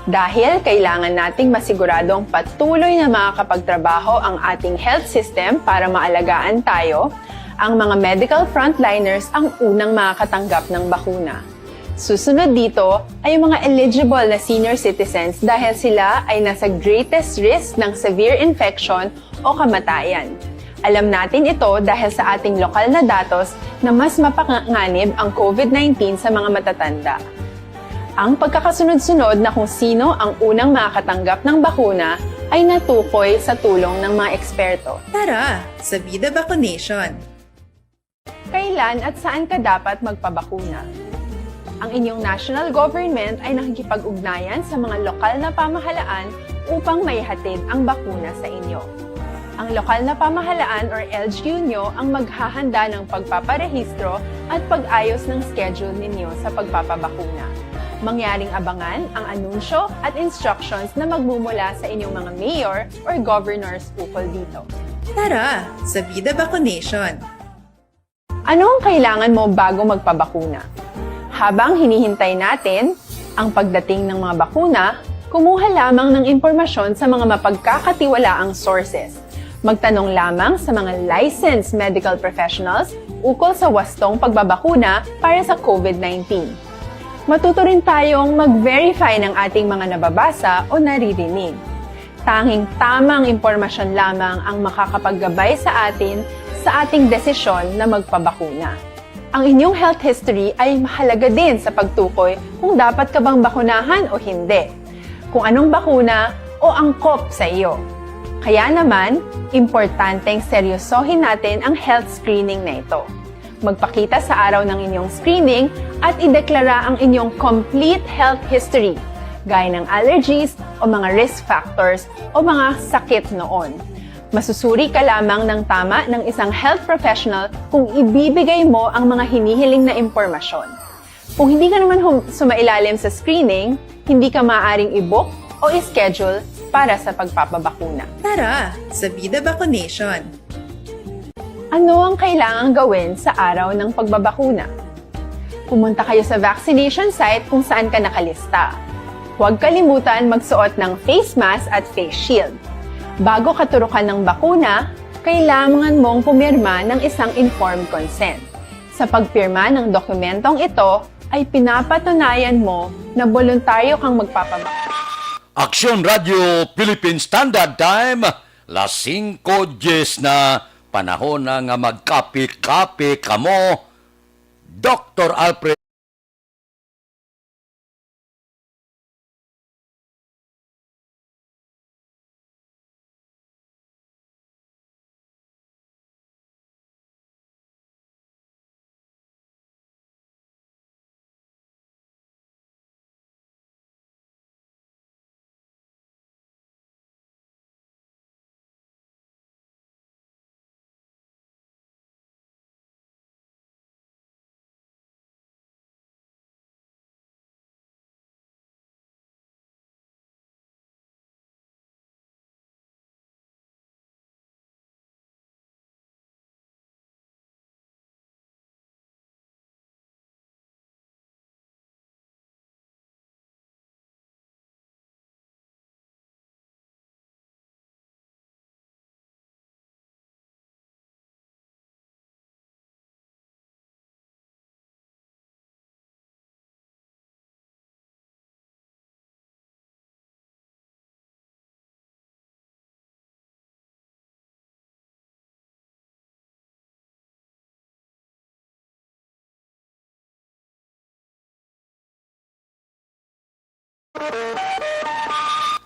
Dahil kailangan nating masiguradong patuloy na makakapagtrabaho ang ating health system para maalagaan tayo, ang mga medical frontliners ang unang makakatanggap ng bakuna. Susunod dito ay ang mga eligible na senior citizens dahil sila ay nasa greatest risk ng severe infection o kamatayan. Alam natin ito dahil sa ating lokal na datos na mas mapanganib ang COVID nineteen sa mga matatanda. Ang pagkakasunod-sunod na kung sino ang unang makakatanggap ng bakuna ay natukoy sa tulong ng mga eksperto. Tara, sa Vida Vaccination! Kailan at saan ka dapat magpabakuna? Ang inyong national government ay nakikipag-ugnayan sa mga lokal na pamahalaan upang maihatid ang bakuna sa inyo. Ang lokal na pamahalaan or L G U nyo ang maghahanda ng pagpaparehistro at pag-ayos ng schedule ninyo sa pagpapabakuna. Mangyaring abangan ang anunsyo at instructions na magmumula sa inyong mga mayor or governors ukol dito. Tara, sa Vida Vaccination! Ano ang kailangan mo bago magpabakuna? Habang hinihintay natin ang pagdating ng mga bakuna, kumuha lamang ng impormasyon sa mga mapagkakatiwalaang sources. Magtanong lamang sa mga licensed medical professionals ukol sa wastong pagbabakuna para sa COVID nineteen. Matuto rin tayong mag-verify ng ating mga nababasa o naririnig. Tanging tamang impormasyon lamang ang makakapaggabay sa atin sa ating desisyon na magpabakuna. Ang inyong health history ay mahalaga din sa pagtukoy kung dapat ka bang bakunahan o hindi, kung anong bakuna o angkop sa iyo. Kaya naman, importanteng seryosohin natin ang health screening na ito. Magpakita sa araw ng inyong screening at ideklara ang inyong complete health history, gaya ng allergies o mga risk factors o mga sakit noon. Masusuri ka lamang ng tama ng isang health professional kung ibibigay mo ang mga hinihiling na impormasyon. Kung hindi ka naman hum- sumailalim sa screening, hindi ka maaaring i-book o i-schedule para sa pagpapabakuna. Tara, sa Vida Vaccination! Ano ang kailangang gawin sa araw ng pagbabakuna? Pumunta kayo sa vaccination site kung saan ka nakalista. Huwag kalimutan magsuot ng face mask at face shield. Bago ka turukan ng bakuna, kailangan mong pumirma ng isang informed consent. Sa pagpirma ng dokumentong ito, ay pinapatunayan mo na boluntaryo kang magpapabakuna. Aksyon Radyo Philippine Standard Time, las singko diyes na, panahon na nga magkape-kape kamo. Doktor Alfred.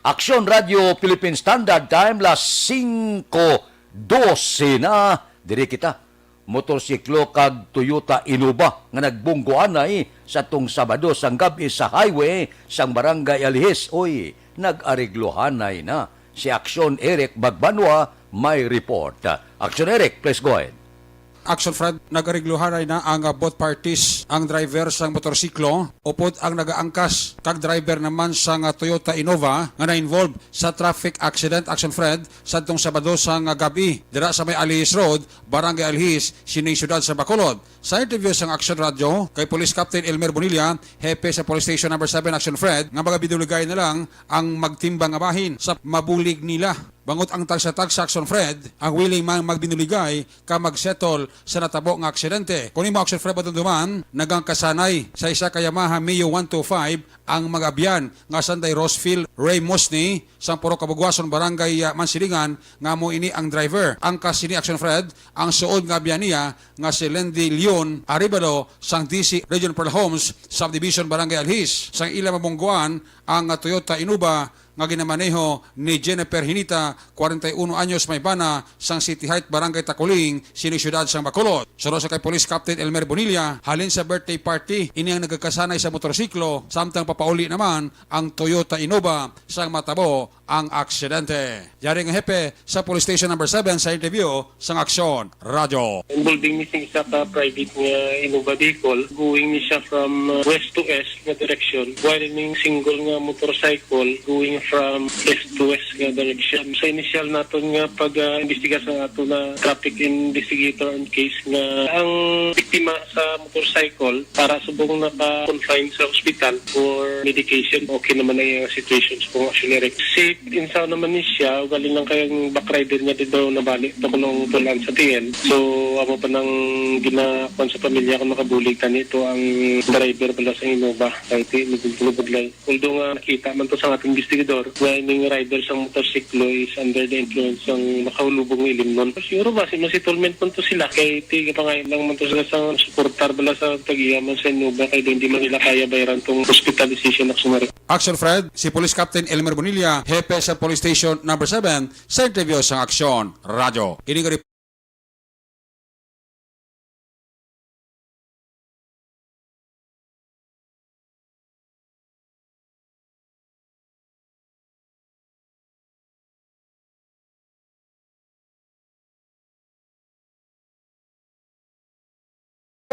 Aksyon Radyo Philippine Standard Time, las singko dose na. Diri kita. Motorsiklo kag Toyota Innova nga nagbunggoanay sa tong Sabado sang gab-i sa highway sang Barangay Alihis. Uy, nag-ariglohanay na. Si Aksyon Eric Magbanwa may report. Aksyon Eric, please go ahead. Action Fred, nag-ariglohanay na ang, ah, both parties, ang driver sang motorsiklo upod ang nagaangkas kag driver naman sang, ah, Toyota Innova nga na-involve sa traffic accident, Action Fred, sadtong Sabado sang, ah, gab-i dira sa may Alihis Road, Barangay Alihis, sining siyudad sa Bacolod. Sa interview sang Action Radio kay Police Captain Elmer Bonilla, hepe sa Police Station Number Seven, Action Fred, nga magabinuligay na lang ang magtimbang nga bahin sa mabulig nila. Bangod ang tagsa-tagsa, Action Fred, ang willing man magbinuligay ka mag-settle sa natabo nga aksidente. Kung imo, Action Fred, madumduman, nagangkasanay sa isa ka Yamaha Mio one two five ang mag-abyan nga sanday Rosfield Ray Mosney sang Purok Kabugwason, Barangay, ah, Mansilingan, nga amo ini ang driver. Angkas sini, Action Fred, ang suod nga abyan niya nga si Lendy Leon Arevalo sang D C Region Pearl Homes Subdivision, Barangay Alhis. Sang ila mabungguan ang, ah, Toyota Innova nga ginamaneho ni Jennifer Hinita, kwarenta y uno anyos, may bana, sang City Height, Barangay Taculing, sini siyudad sang Bacolod. Suno sa kay Police Captain Elmer Bonilla, halin sa birthday party ini ang nagakasanay sa motorsiklo, samtang papauli naman ang Toyota Innova sang matabo ang aksidente. Yari nga hepe sa Police Station Number Seven sa interview sang Aksyon Radyo. Involving ni sing isa ka private nga Innova vehicle, going ni siya from, uh, west to east nga direction, while ning single nga motorcycle going from east to west nga direction. Sa initial naton nga pag, uh, imbestiga sa ato na traffic investigator and case nga ang biktima sa motorcycle para subong naka-confine sa hospital for medication. Okay naman ang iyang situation sa pang-auxiliary. Safe and sound naman ni siya, ugali lang kay ang back rider niya din daw nabali. Ito ko nung tulan sa T N. So, amo pa nang ginakuan sa pamilya kung makabulig tani ito ang driver pala sa Innova. Kay ti, nagulog-ulog lang. Although nga nakita man to sa ating investigador nga ining rider sa motorsiklo is under the influence sang makahulubong nga ilimnon. Siguro ba, si, ma-settlement man to sila kay ti, kapangayon lang man to sila sa suportar bala sa tag-iya man sa Innova kay di man nila kaya bayaran tong hospitalization na sumari. Action Fred, si Police Captain Elmer Bonilla, hepe sa Police Station Number Seven, sa interview sang Aksyon Radyo. Kini nga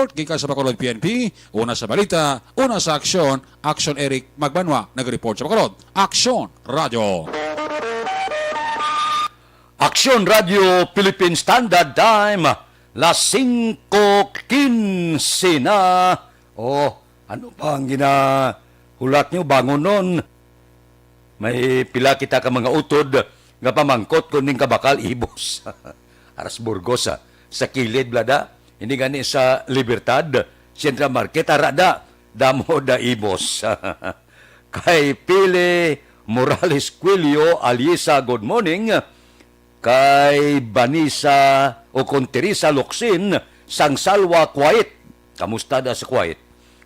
report gikan sa Bacolod P N P, una sa balita, una sa aksyon, Aksyon Eric Magbanwa, nag-report sa Bacolod. Aksyon Radyo. Aksyon Radyo Philippine Standard Time, las singko quince na. Oh, ano ba ang ginahulat niyo? Bangon nun. May pila kita ka mga utod nga pamangkot kon ning kabakal ibos. Aras Burgos, ah, sa kilid, blada. Hindi gani sa Libertad, Central Market, ara da, damo da ibos. Kay Pili Morales Quilio Aliesa, good morning. Kay Vanessa o kon Teresa Locsin sang Salwa, Kuwait. Kamusta da sa Kuwait?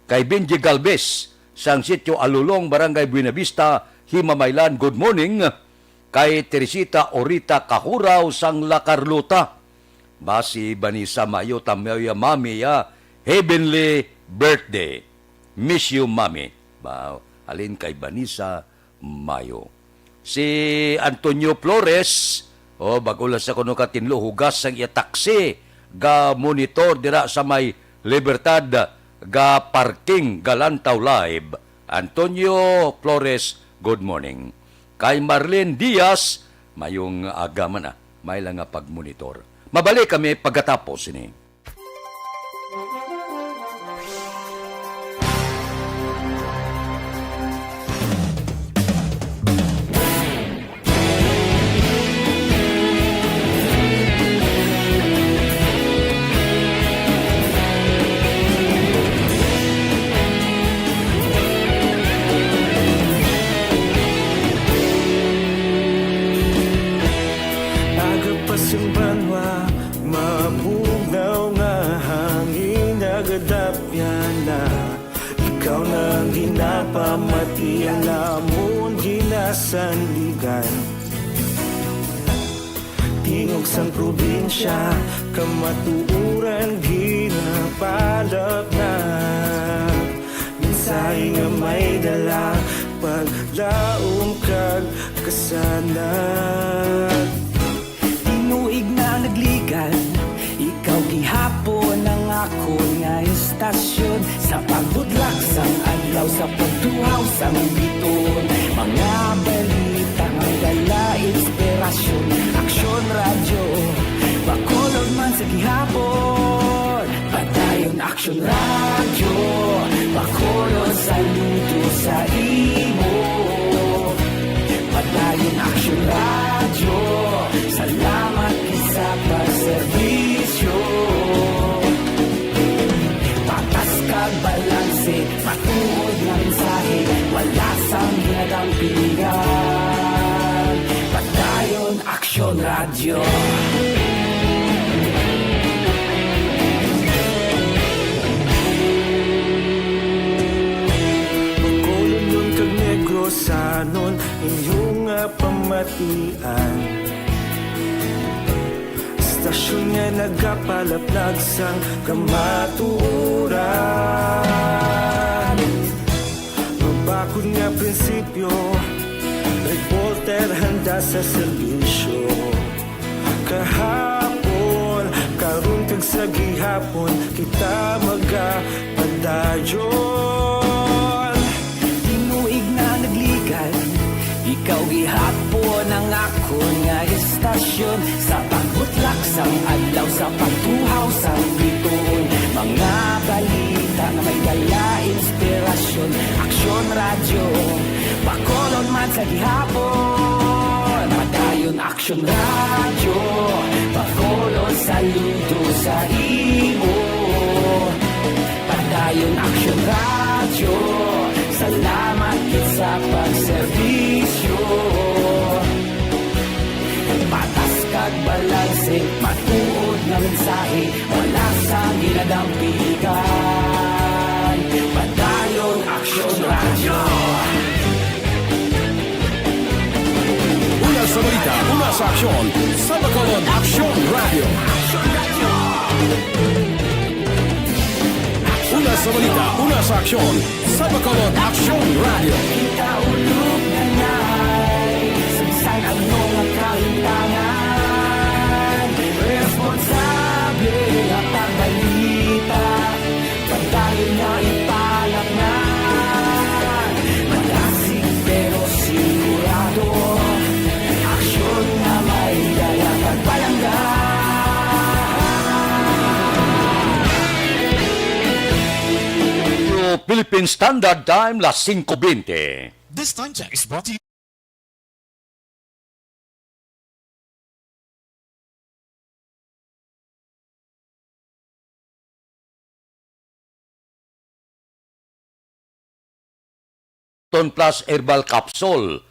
Kay Benji Galvez sang Sitio Alulong, Barangay Buenavista, Himamaylan, good morning. Kay Teresita Orita Kahuraw sang La Carlota. Basi Vanessa, mayo ta mayo ya, Mami, ya. Heavenly birthday. Miss you, Mami. Ba, halin kay Vanessa, mayo. Si Antonio Flores, oh, bag-o lang sa kuno ka tinlo, hugas sang iya taksi, ga monitor dira sa may Libertad, ga parking, ga Lantaw Live. Antonio Flores, good morning. Kay Marlene Diaz, mayong aga man, ah, may lang nga pagmonitor. Mabalik kami pagkatapos ini. Aga pa sing banwa, mabugnaw nga hangin, nagadapyan na. Ikaw na ang ginapamati, ang amon ginasandigan. Tingog sang probinsya, kamatuoran ginapalapnag. Mensahe nga may dala, paglaom kag kasanag. Tinuig na nagligad, ikaw gihapon ang akon nga istasyon. Sa pagbudlak sang adlaw, sa pagtuhaw sang biton, mga balita nga dala inspirasyon. Aksyon Radyo, Bacolod man sa gihapon. Padayon Aksyon Radyo, Bacolod, saludo sa imo. Padayon Aksyon Radyo, salamat gid sa pagserbisyo. Patas kag balanse, matuod nga mensahe, wala sang ginadampigan. Padayon Aksyon Radyo. Bacolodnon kag Negrosanon, inyo nga pamatian. Istasyon nga nagapalaplag sang kamatuoran. Mabakod nga prinsipyo, reporter handa sa serbisyo. Kahapon, karon kag sa gihapon, kita magapadayon. Tinuig na nagligad, ikaw gihapon ang akon nga istasyon. Sa pagbutlak sang adlaw, sa pagtuhaw sang biton, mga balita nga may dala inspirasyon. Aksyon Radyo, Bacolod man sa gihapon. Padayon Aksyon Radyo, Bacolod, saludo sa imo. Padayon Aksyon Radyo, salamat gid sa pagserbisyo. Patas kag balanse, matuod nga mensahe, wala sang ginadampigan. Padayon Aksyon Radyo. Una sa balita, una sa aksyon, sa Bacolod Aksyon Radyo. Una sa balita, una sa aksyon, sa Bacolod Aksyon Radyo. Kita ulog na nay, sagsag ang mga kahitangan. Responsable nga pagbalita, padayon nga ipalapngan. Malasig pero sigurado, aksyon nga may dala kag palangga. Philippine Standard Time, las singko bente. This time check is brought to you Ton Plus Herbal Capsule.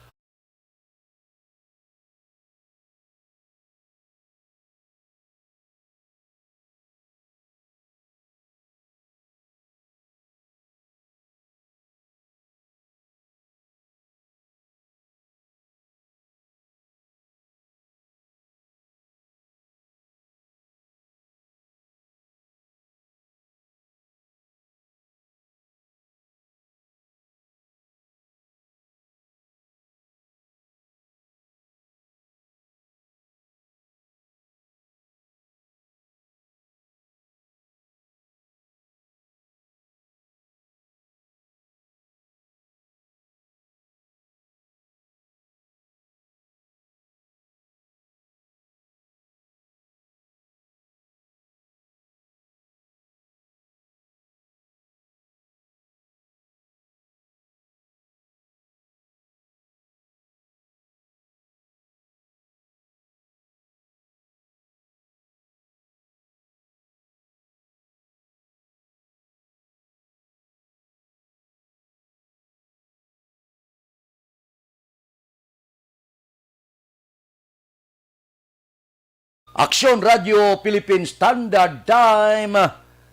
Aksyon Radio Philippine Standard Time,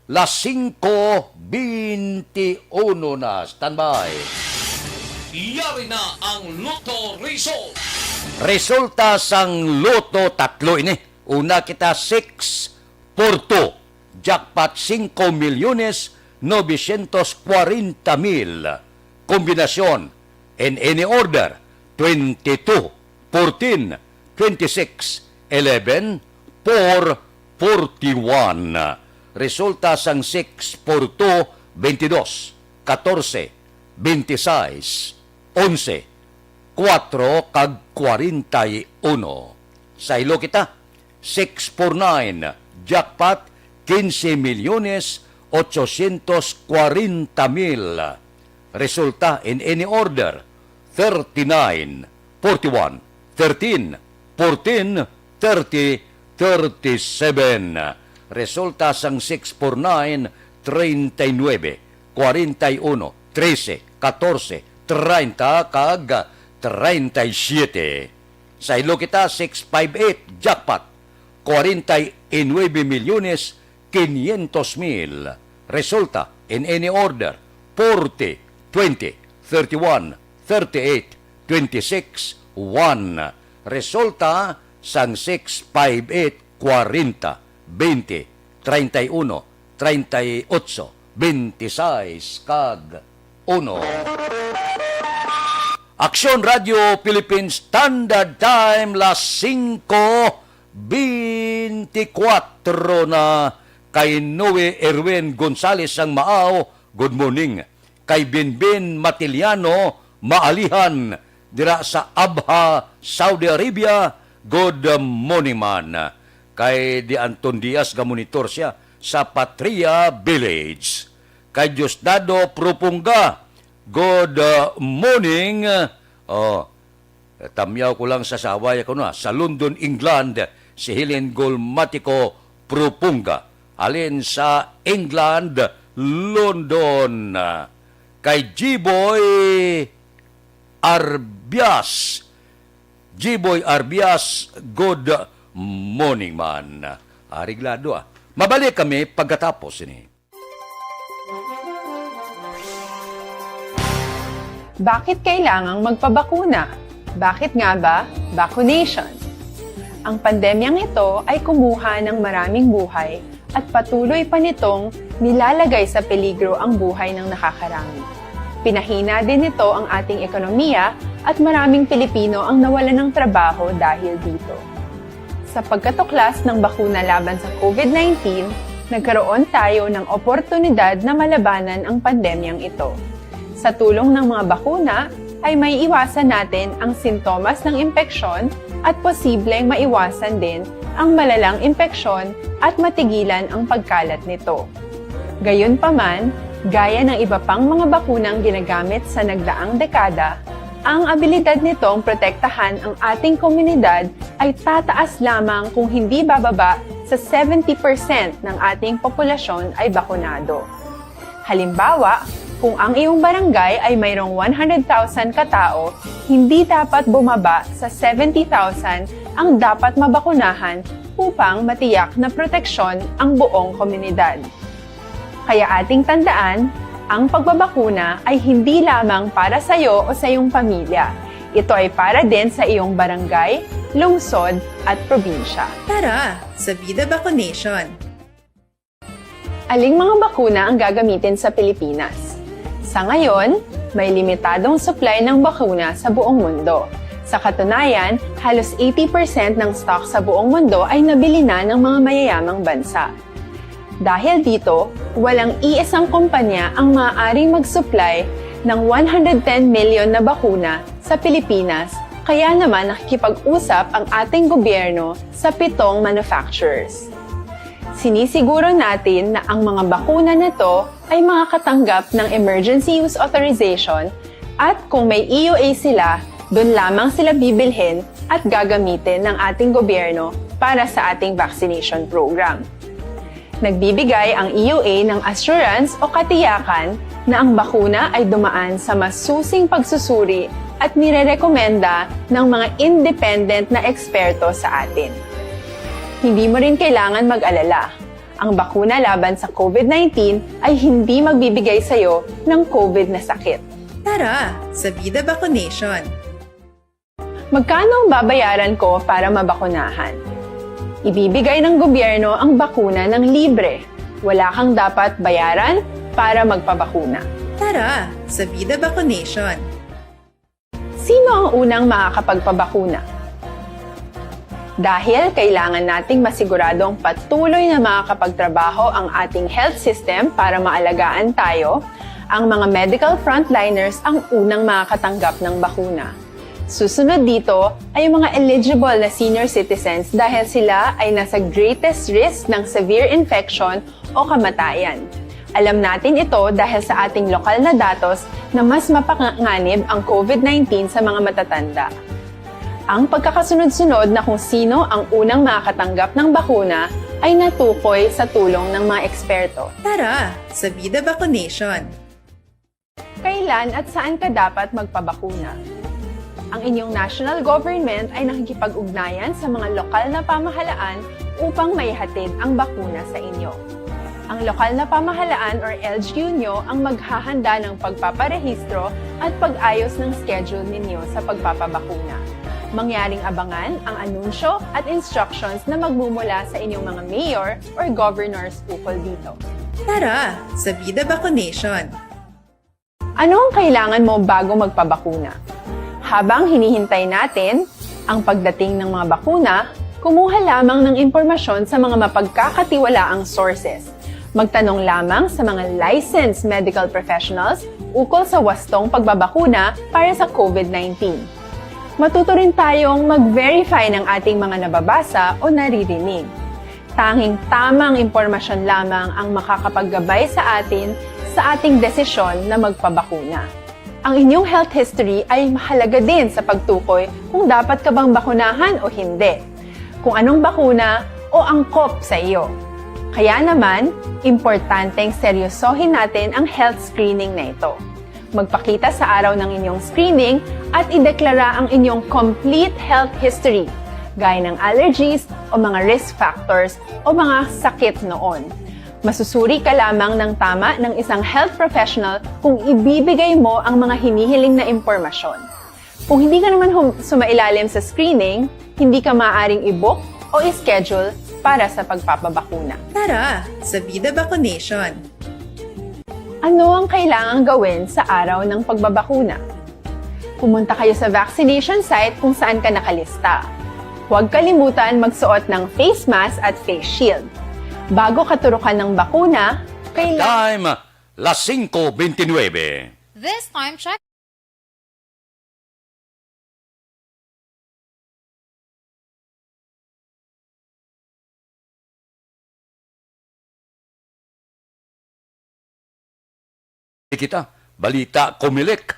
las singko beinti uno na. Standby. Yari na ang Lotto Result. Resulta sang Lotto, tatlo ini. Una kita, six four two. Jackpot, singko milyones novecientos kwarenta mil. Kombinasyon, in any order, twenty-two, fourteen, twenty-six, eleven, four, forty-one. Resulta sang six four two, twenty-dos, katorse, twenty-sais, onse, kuwatro, kag kwarenta y uno. Saylo kita, six four nine, jackpot, quince milyones ochocientos kwarenta mil. Resulta in any order, thirty-nine, forty-one, thirteen, fourteen, thirty, thirty-seven. Resulta sang six four nine, treinta y nuebe, kwarenta y uno, trese, katorse, treinta, kag treinta y siete. Saylo kita, six five eight, jackpot, kwarenta y nuebe milyones quinientos mil. Resulta, in any order, forty, twenty, thirty-one, thirty-eight, twenty-six, one. Resulta sang six five eight, kwarenta, bente, treinta y uno, treinta y ocho, bente sais, kag uno. Aksyon Radio Philippine Standard Time, las singko beinti kuwatro na. Kay Noe Erwin Gonzalez sang Maao, good morning. Kay Binbin Matiliano Maalihan dira sa Abha, Saudi Arabia, good morning man. Kay Di Anton Diaz, ga-monitor siya sa Patria Village. Kay Diosdado Propunga, good, uh, morning. Oh, tamyaw ko lang sa saway ako na. Sa London, England, si Helen Golmatico Propunga. Halin sa England, London. Kay G-Boy Arbias. G-Boy Arbias, good morning man. Areglado, ah. Mabalik kami pagkatapos ini. Bakit kailangang magpabakuna? Bakit nga ba vaccination? Ang pandemyang ito ay kumuha ng maraming buhay at patuloy pa nitong nilalagay sa peligro ang buhay ng nakakarami. Pinahina din nito ang ating ekonomiya at maraming Pilipino ang nawalan ng trabaho dahil dito. Sa pagkatuklas ng bakuna laban sa COVID nineteen, nagkaroon tayo ng oportunidad na malabanan ang pandemyang ito. Sa tulong ng mga bakuna, ay maiiwasan natin ang sintomas ng impeksyon at posibleng maiwasan din ang malalang impeksyon at matigilan ang pagkalat nito. Gayunpaman, gaya ng iba pang mga bakunang ginagamit sa nagdaang dekada, ang abilidad nitong protektahan ang ating komunidad ay tataas lamang kung hindi bababa sa seventy percent ng ating populasyon ay bakunado. Halimbawa, Kung ang iyong barangay ay mayroong one hundred thousand ka tawo, hindi dapat bumaba sa seventy thousand ang dapat mabakunahan upang matiyak na proteksyon ang buong komunidad. Kaya ating tandaan, ang pagbabakuna ay hindi lamang para sa iyo o sa iyong pamilya. Ito ay para din sa iyong barangay, lungsod, at probinsya. Tara, sa Vida Vaccination! Aling mga bakuna ang gagamitin sa Pilipinas? Sa ngayon, may limitadong supply ng bakuna sa buong mundo. Sa katunayan, halos eighty percent ng stock sa buong mundo ay nabili na ng mga mayayamang bansa. Dahil dito, walang iisang kumpanya ang maaaring mag-supply ng one hundred ten million na bakuna sa Pilipinas, kaya naman nakikipag-usap ang ating gobyerno sa pitong manufacturers. Sinisiguro natin na ang mga bakuna na to ay makakatanggap ng Emergency Use Authorization, at kung may E U A sila, doon lamang sila bibilhin at gagamitin ng ating gobyerno para sa ating vaccination program. Nagbibigay ang E U A ng assurance o katiyakan na ang bakuna ay dumaan sa masusing pagsusuri at nirerekomenda ng mga independent na eksperto sa atin. Hindi mo rin kailangan mag-alala. Ang bakuna laban sa COVID nineteen ay hindi magbibigay sa iyo ng COVID na sakit. Tara, sa Vida Vaccination! Magkano ang babayaran ko para mabakunahan? Ibibigay ng gobyerno ang bakuna ng libre. Wala kang dapat bayaran para magpabakuna. Tara, sa Vida Vaccination! Sino ang unang makakapagpabakuna? Dahil kailangan nating masiguradong patuloy na makakapagtrabaho ang ating health system para maalagaan tayo, ang mga medical frontliners ang unang makakatanggap ng bakuna. Susunod dito ay ang mga eligible na senior citizens dahil sila ay nasa greatest risk ng severe infection o kamatayan. Alam natin ito dahil sa ating lokal na datos na mas mapanganib ang COVID nineteen sa mga matatanda. Ang pagkakasunod-sunod na kung sino ang unang makakatanggap ng bakuna ay natukoy sa tulong ng mga eksperto. Tara, sa Vida Vaccination! Kailan at saan ka dapat magpabakuna? Ang inyong national government ay nakikipag-ugnayan sa mga lokal na pamahalaan upang maihatid ang bakuna sa inyo. Ang lokal na pamahalaan or L G U nyo ang maghahanda ng pagpaparehistro at pag-ayos ng schedule ninyo sa pagpapabakuna. Mangyaring abangan ang anunsyo at instructions na magmumula sa inyong mga mayor or governors ukol dito. Tara, sa Vida Vaccination! Ano ang kailangan mo bago magpabakuna? Habang hinihintay natin ang pagdating ng mga bakuna, kumuha lamang ng impormasyon sa mga mapagkakatiwalaang sources. Magtanong lamang sa mga licensed medical professionals ukol sa wastong pagbabakuna para sa COVID nineteen. Matuto rin tayong mag-verify ng ating mga nababasa o naririnig. Tanging tamang impormasyon lamang ang makakapaggabay sa atin sa ating desisyon na magpabakuna. Ang inyong health history ay mahalaga din sa pagtukoy kung dapat ka bang bakunahan o hindi, kung anong bakuna o angkop sa iyo. Kaya naman, importanteng seryosohin natin ang health screening na ito. Magpakita sa araw ng inyong screening at ideklara ang inyong complete health history, gaya ng allergies o mga risk factors o mga sakit noon. Masusuri ka lamang ng tama ng isang health professional kung ibibigay mo ang mga hinihiling na impormasyon. Kung hindi ka naman hum- sumailalim sa screening, hindi ka maaaring i-book o i-schedule para sa pagpapabakuna. Tara, sa Vida Vaccination! Ano ang kailangang gawin sa araw ng pagbabakuna? Pumunta kayo sa vaccination site kung saan ka nakalista. Huwag kalimutan magsuot ng face mask at face shield. Bago katurukan ng bakuna, kailangan... Time, las singko bente nuebe. This time check. Kita, balita, Comelec.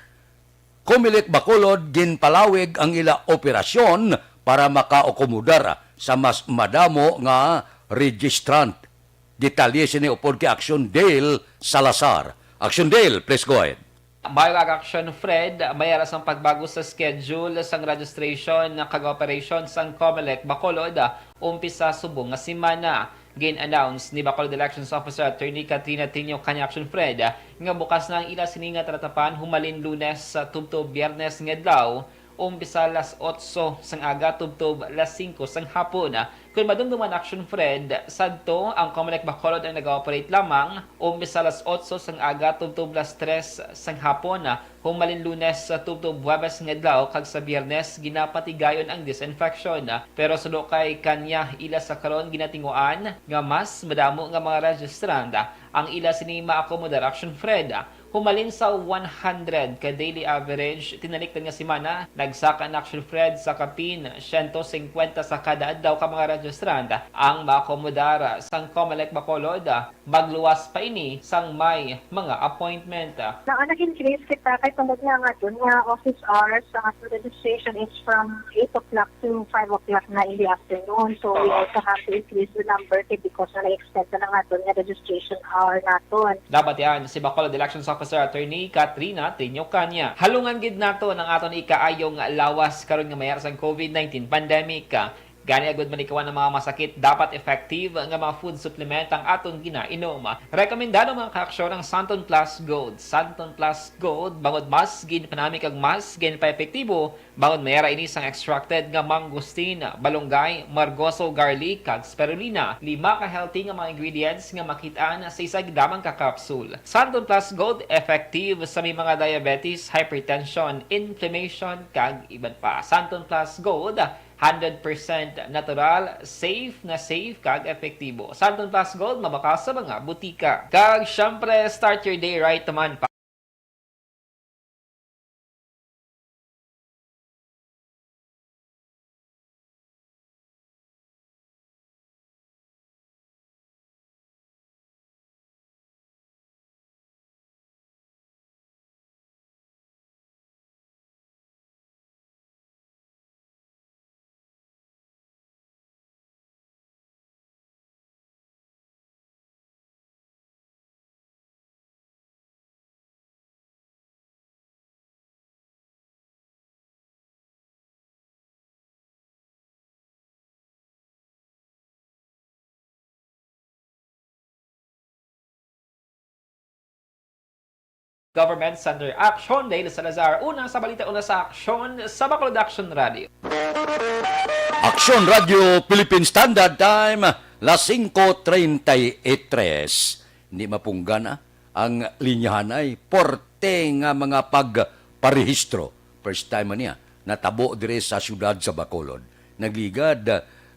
Comelec Bacolod ginpalawig ang ila operasyon para makaakomodar sa mas madamo nga registrant. Detalye sini upod kay Action Dale Salazar. Action Dale, please go ahead. Mayo kag Action Fred, may ara sang pagbago sa schedule sang registration kag operation sang Comelec Bacolod, umpisa subong nga semana. Gin-announce ni Bacolod Elections Officer Attorney Katrina Trinio kani Action Fred nga bukas na ang ila sini nga talatapan humalin Lunes tubtob Biyernes nga adlaw, umpisa alas otso sang aga tubtob alas singko sang hapon. Kon madumduman, Action Fred, sadto ang Comelec Bacolod ang nag-ooperate lamang, umpisa alas otso sang aga tubtob alas tres sang hapon, humalin Lunes tubtob Huwebes nga adlaw, kag sa Biyernes ginapatigayon ang disinfection. Pero suno kay Kanya, ila sa karon ginatinguan nga mas madamo nga mga registrant ang ila sini maakomodar, Action Fred. Humalin sa one hundred ka daily average tinalikdan nga semana, nagsaka na, Action Fred, sa kapin siyento singkwenta sa kada adlaw ka mga registrant ang maakomodar sang Comelec Bacolod. Magluwas pa ini sang may mga appointment. Na nag-increase kita kay tungod nga nga dun nga office hours sa ato registration is from eight o'clock to five o'clock na in the afternoon. So we also have to increase the number kay because na nag-extend na nga dun nga registration hour naton. Nabatian si Bacolod Elections Officer Attorney Katrina Trinio Caña. Halungan gid naton ang aton ikaayong lawas karon nga may ara sang COVID nineteen pandemic. Gani, agud malikawan ang mga masakit, dapat effective nga mga food supplement ang aton ginainom. Rekomendado, mga kaaksyon, ang Santon Plus Gold. Santon Plus Gold, bangod mas ginpanami kag mas ginpaepektibo, bangod may ara ini sang extracted nga mangosteen, balunggay, margoso, garlic, kag spirulina. Lima ka healthy nga mga ingredients nga makit-an sa isa lamang ka capsule. Santon Plus Gold effective sa may mga diabetes, hypertension, inflammation, kag iban pa. Santon Plus Gold, hundred percent natural, safe na safe, kag epektibo. Santon Plus Gold, mabakas sa mga butika. Kag syempre, start your day right naman pa. Government Center. Aksyon, Dale Salazar. Una sa balita, una sa aksyon sa Bacolod Action Radio. Aksyon Radio Philippine Standard Time, las singko treinta y tres. Hindi mapunggan ang linyahanay, porte nga mga pagparehistro. First time man niya natabo diri sa siyudad sa Bacolod. Nagligad,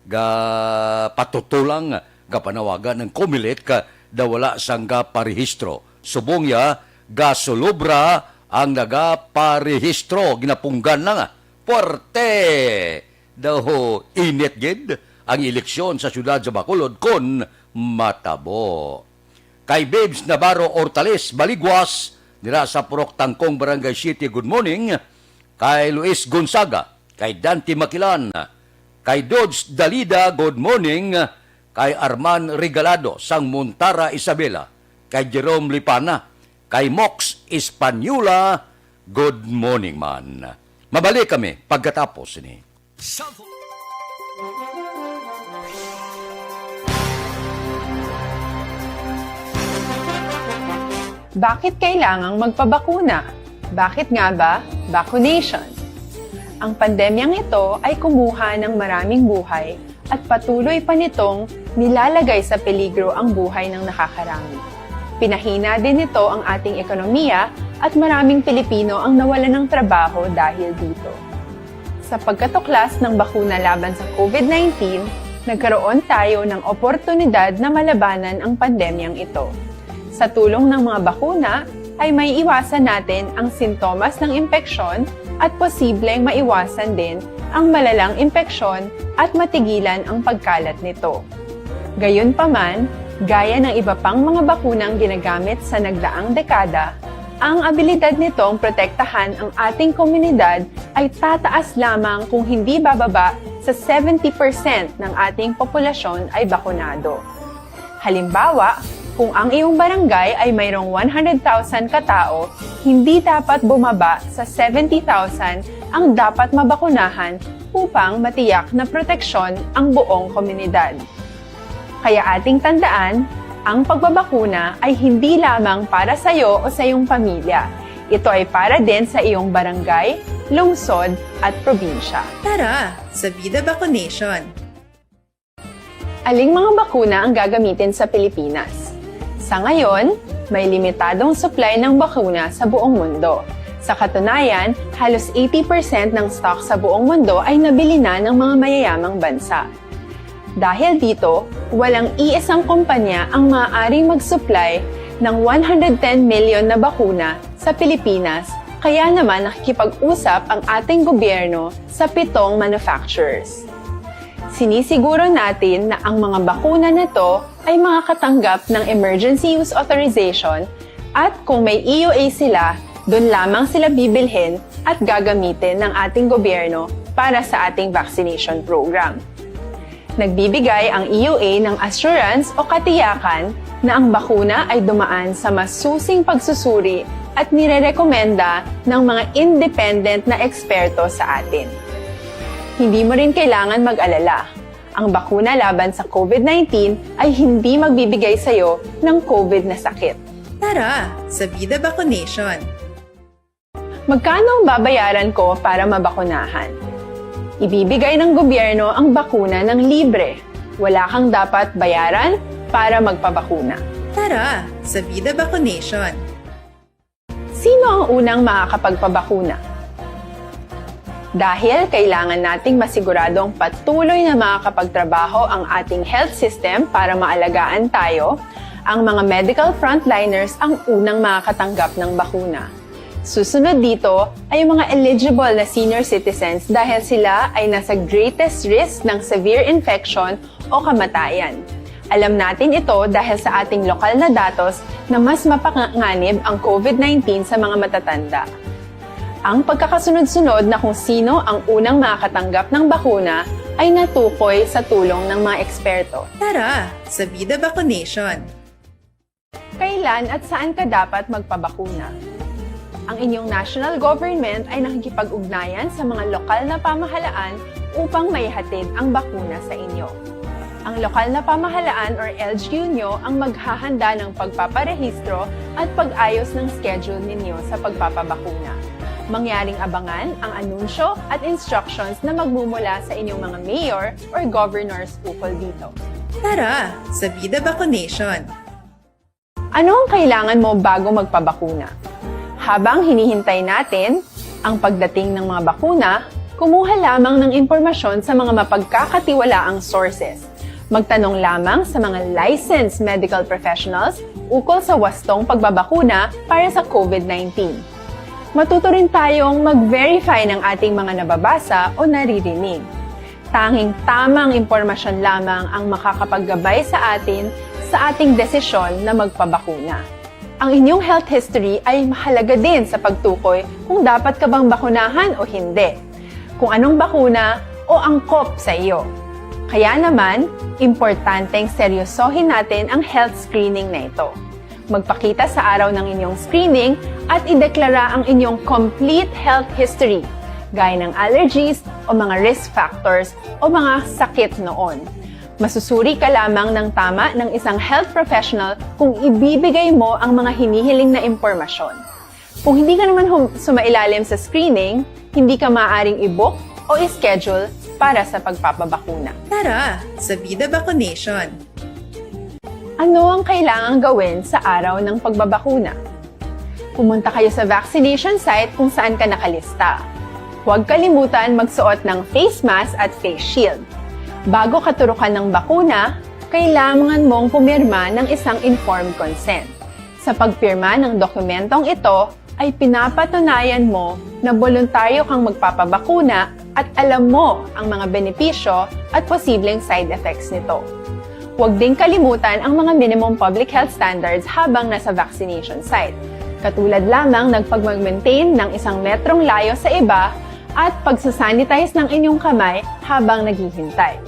ga patutulang, ga panawagan ang Comelec, daw wala sang gaparehistro. Subong ya, gasulubra ang nagaparehistro. Ginapunggan na nga. Puwerte! Daw init gid ang eleksyon sa siyudad sa Bacolod kon matabo. Kay Babes Navarro Ortales Baliguas, dira sa Purok Tangkong, Barangay Siete, good morning. Kay Luis Gonzaga, kay Dante Makilan, kay Dodge Dalida, good morning. Kay Arman Regalado sang Montara, Isabela, kay Jerome Lipana, kay Mox Española, good morning man. Mabalik kami pagkatapos ni. Bakit kailangang magpabakuna? Bakit nga ba vaccination? Ang pandemyang ito ay kumuha ng maraming buhay at patuloy pa nitong nilalagay sa peligro ang buhay ng nakakarami. Pinahina din nito ang ating ekonomiya at maraming Pilipino ang nawalan ng trabaho dahil dito. Sa pagkatuklas ng bakuna laban sa COVID nineteen, nagkaroon tayo ng oportunidad na malabanan ang pandemyang ito. Sa tulong ng mga bakuna, ay maiiwasan natin ang sintomas ng impeksyon at posibleng maiwasan din ang malalang impeksyon at matigilan ang pagkalat nito. Gayunpaman, gaya ng iba pang mga bakunang ginagamit sa nagdaang dekada, ang abilidad nitong protektahan ang ating komunidad ay tataas lamang kung hindi bababa sa seventy percent ng ating populasyon ay bakunado. Halimbawa, Kung ang iyong barangay ay mayroong one hundred thousand ka tawo, hindi dapat bumaba sa seventy thousand ang dapat mabakunahan upang matiyak na proteksyon ang buong komunidad. Kaya ating tandaan, ang pagbabakuna ay hindi lamang para sa iyo o sa iyong pamilya. Ito ay para din sa iyong barangay, lungsod, at probinsya. Tara, sa Vida Vaccination! Aling mga bakuna ang gagamitin sa Pilipinas? Sa ngayon, may limitadong supply ng bakuna sa buong mundo. Sa katunayan, halos eighty percent ng stock sa buong mundo ay nabili na ng mga mayayamang bansa. Dahil dito, walang iisang kumpanya ang maaaring mag-supply ng one hundred ten million na bakuna sa Pilipinas, kaya naman nakikipag-usap ang ating gobyerno sa pitong manufacturers. Sinisiguro natin na ang mga bakuna na to ay makakatanggap ng Emergency Use Authorization, at kung may E U A sila, doon lamang sila bibilhin at gagamitin ng ating gobyerno para sa ating vaccination program. Nagbibigay ang E U A ng assurance o katiyakan na ang bakuna ay dumaan sa masusing pagsusuri at nirerekomenda ng mga independent na eksperto sa atin. Hindi mo rin kailangan mag-alala. Ang bakuna laban sa COVID nineteen ay hindi magbibigay sa iyo ng COVID na sakit. Tara, sa Vida Vaccination! Magkano ang babayaran ko para mabakunahan? Ibibigay ng gobyerno ang bakuna ng libre. Wala kang dapat bayaran para magpabakuna. Tara, sa Vida Vaccination! Sino ang unang makakapagpabakuna? Dahil kailangan nating masiguradong patuloy na makakapagtrabaho ang ating health system para maalagaan tayo, ang mga medical frontliners ang unang makakatanggap ng bakuna. Susunod dito ay ang mga eligible na senior citizens dahil sila ay nasa greatest risk ng severe infection o kamatayan. Alam natin ito dahil sa ating lokal na datos na mas mapanganib ang COVID nineteen sa mga matatanda. Ang pagkakasunod-sunod na kung sino ang unang makakatanggap ng bakuna ay natukoy sa tulong ng mga eksperto. Tara, sa Vida Vaccination! Kailan at saan ka dapat magpabakuna? Ang inyong national government ay nakikipag-ugnayan sa mga lokal na pamahalaan upang maihatid ang bakuna sa inyo. Ang lokal na pamahalaan or L G U nyo ang maghahanda ng pagpaparehistro at pag-ayos ng schedule ninyo sa pagpapabakuna. Mangyaring abangan ang anunsyo at instructions na magmumula sa inyong mga mayor or governors ukol dito. Tara, sa Vida Vaccination! Ano ang kailangan mo bago magpabakuna? Habang hinihintay natin ang pagdating ng mga bakuna, kumuha lamang ng impormasyon sa mga mapagkakatiwalaang sources. Magtanong lamang sa mga licensed medical professionals ukol sa wastong pagbabakuna para sa COVID nineteen. Matuto rin tayong mag-verify ng ating mga nababasa o naririnig. Tanging tamang impormasyon lamang ang makakapaggabay sa atin sa ating desisyon na magpabakuna. Ang inyong health history ay mahalaga din sa pagtukoy kung dapat ka bang bakunahan o hindi, kung anong bakuna o angkop sa iyo. Kaya naman, importanteng seryosohin natin ang health screening na ito. Magpakita sa araw ng inyong screening at ideklara ang inyong complete health history, gaya ng allergies o mga risk factors o mga sakit noon. Masusuri ka lamang ng tama ng isang health professional kung ibibigay mo ang mga hinihiling na impormasyon. Kung hindi ka naman hum- sumailalim sa screening, hindi ka maaaring i-book o i-schedule para sa pagpapabakuna. Tara, sa Vida Vaccination! Ano ang kailangang gawin sa araw ng pagbabakuna? Pumunta kayo sa vaccination site kung saan ka nakalista. Huwag kalimutan magsuot ng face mask at face shield. Bago katurukan ng bakuna, kailangan mong pumirma ng isang informed consent. Sa pagpirma ng dokumentong ito, ay pinapatunayan mo na boluntaryo kang magpapabakuna at alam mo ang mga benepisyo at posibleng side effects nito. Huwag ding kalimutan ang mga minimum public health standards habang nasa vaccination site, katulad lamang ng pagmag-maintain ng isang metrong layo sa iba at pagsasanitize ng inyong kamay habang naghihintay.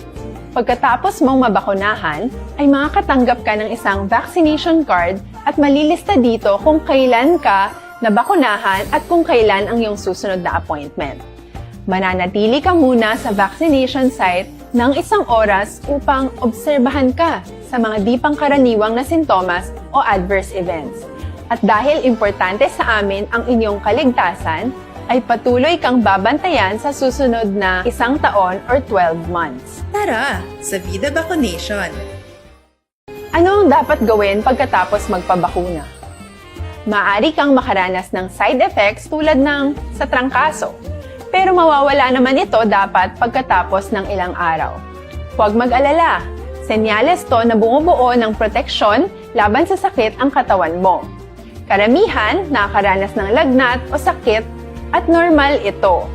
Pagkatapos mong mabakunahan, ay makakatanggap ka ng isang vaccination card at malilista dito kung kailan ka nabakunahan at kung kailan ang iyong susunod na appointment. Mananatili ka muna sa vaccination site ng isang oras upang obserbahan ka sa mga di pangkaraniwang na sintomas o adverse events. At dahil importante sa amin ang inyong kaligtasan, ay patuloy kang babantayan sa susunod na isang taon or twelve months. Tara sa Vida Vaccination! Ano ang dapat gawin pagkatapos magpabakuna? Maaari kang makaranas ng side effects tulad ng sa trangkaso, pero mawawala naman ito dapat pagkatapos ng ilang araw. Huwag mag-alala, senyales to na bumubuo ng proteksyon laban sa sakit ang katawan mo. Karamihan nakakaranas ng lagnat o sakit at normal ito.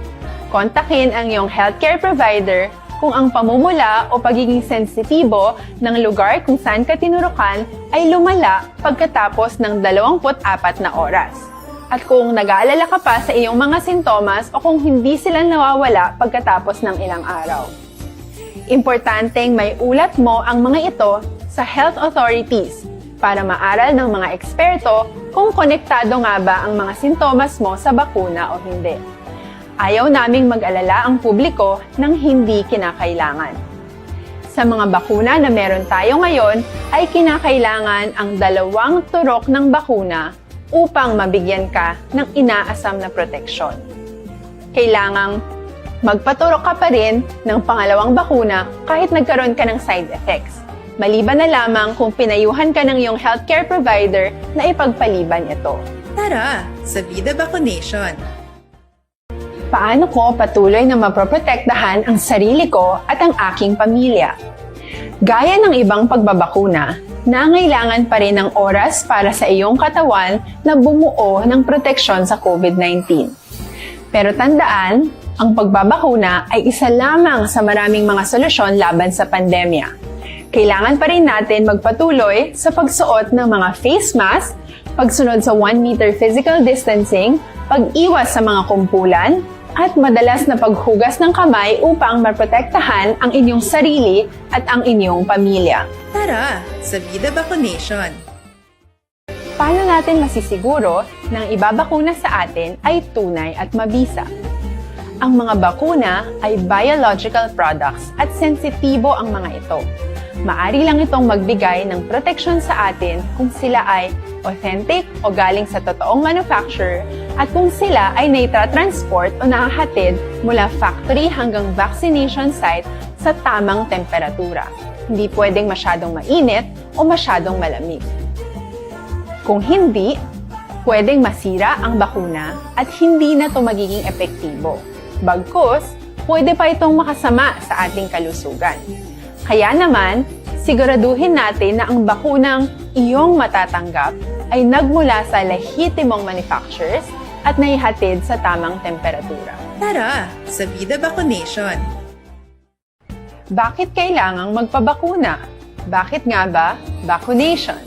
Kontakin ang iyong healthcare provider kung ang pamumula o pagiging sensitibo ng lugar kung saan ka tinurukan ay lumala pagkatapos ng dalawampu't apat na oras, at kung nag-aalala ka pa sa iyong mga sintomas o kung hindi sila nawawala pagkatapos ng ilang araw. Importanteng maiulat mo ang mga ito sa health authorities para maaral ng mga eksperto kung konektado nga ba ang mga sintomas mo sa bakuna o hindi. Ayaw naming mag-alala ang publiko ng hindi kinakailangan. Sa mga bakuna na meron tayo ngayon, ay kinakailangan ang dalawang turok ng bakuna upang mabigyan ka ng inaasam na proteksyon. Kailangang magpaturok ka pa rin ng pangalawang bakuna kahit nagkaroon ka ng side effects, maliban na lamang kung pinayuhan ka ng iyong healthcare provider na ipagpaliban ito. Tara sa Vida Vaccination! Paano ko patuloy na mapoprotektahan ang sarili ko at ang aking pamilya? Gaya ng ibang pagbabakuna, nangailangan pa rin ng oras para sa iyong katawan na bumuo ng proteksyon sa COVID nineteen. Pero tandaan, ang pagbabakuna ay isa lamang sa maraming mga solusyon laban sa pandemya. Kailangan pa rin natin magpatuloy sa pagsuot ng mga face mask, pagsunod sa one meter physical distancing, pag-iwas sa mga kumpulan, at madalas na paghugas ng kamay upang maprotektahan ang inyong sarili at ang inyong pamilya. Tara sa Vida Vaccination! Paano natin masisiguro na ang ibabakuna sa atin ay tunay at mabisa? Ang mga bakuna ay biological products at sensitibo ang mga ito. Maari lang itong magbigay ng proteksyon sa atin kung sila ay authentic o galing sa totoong manufacturer at kung sila ay naitra-transport o nahahatid mula factory hanggang vaccination site sa tamang temperatura. Hindi pwedeng masyadong mainit o masyadong malamig. Kung hindi, pwedeng masira ang bakuna at hindi na ito magiging epektibo. Bagkus, pwede pa itong makasama sa ating kalusugan. Kaya naman, siguraduhin natin na ang bakunang iyong matatanggap ay nagmula sa lehitimong manufacturers at naihatid sa tamang temperatura. Tara sa Vida Vaccination! Bakit kailangang magpabakuna? Bakit nga ba vaccination?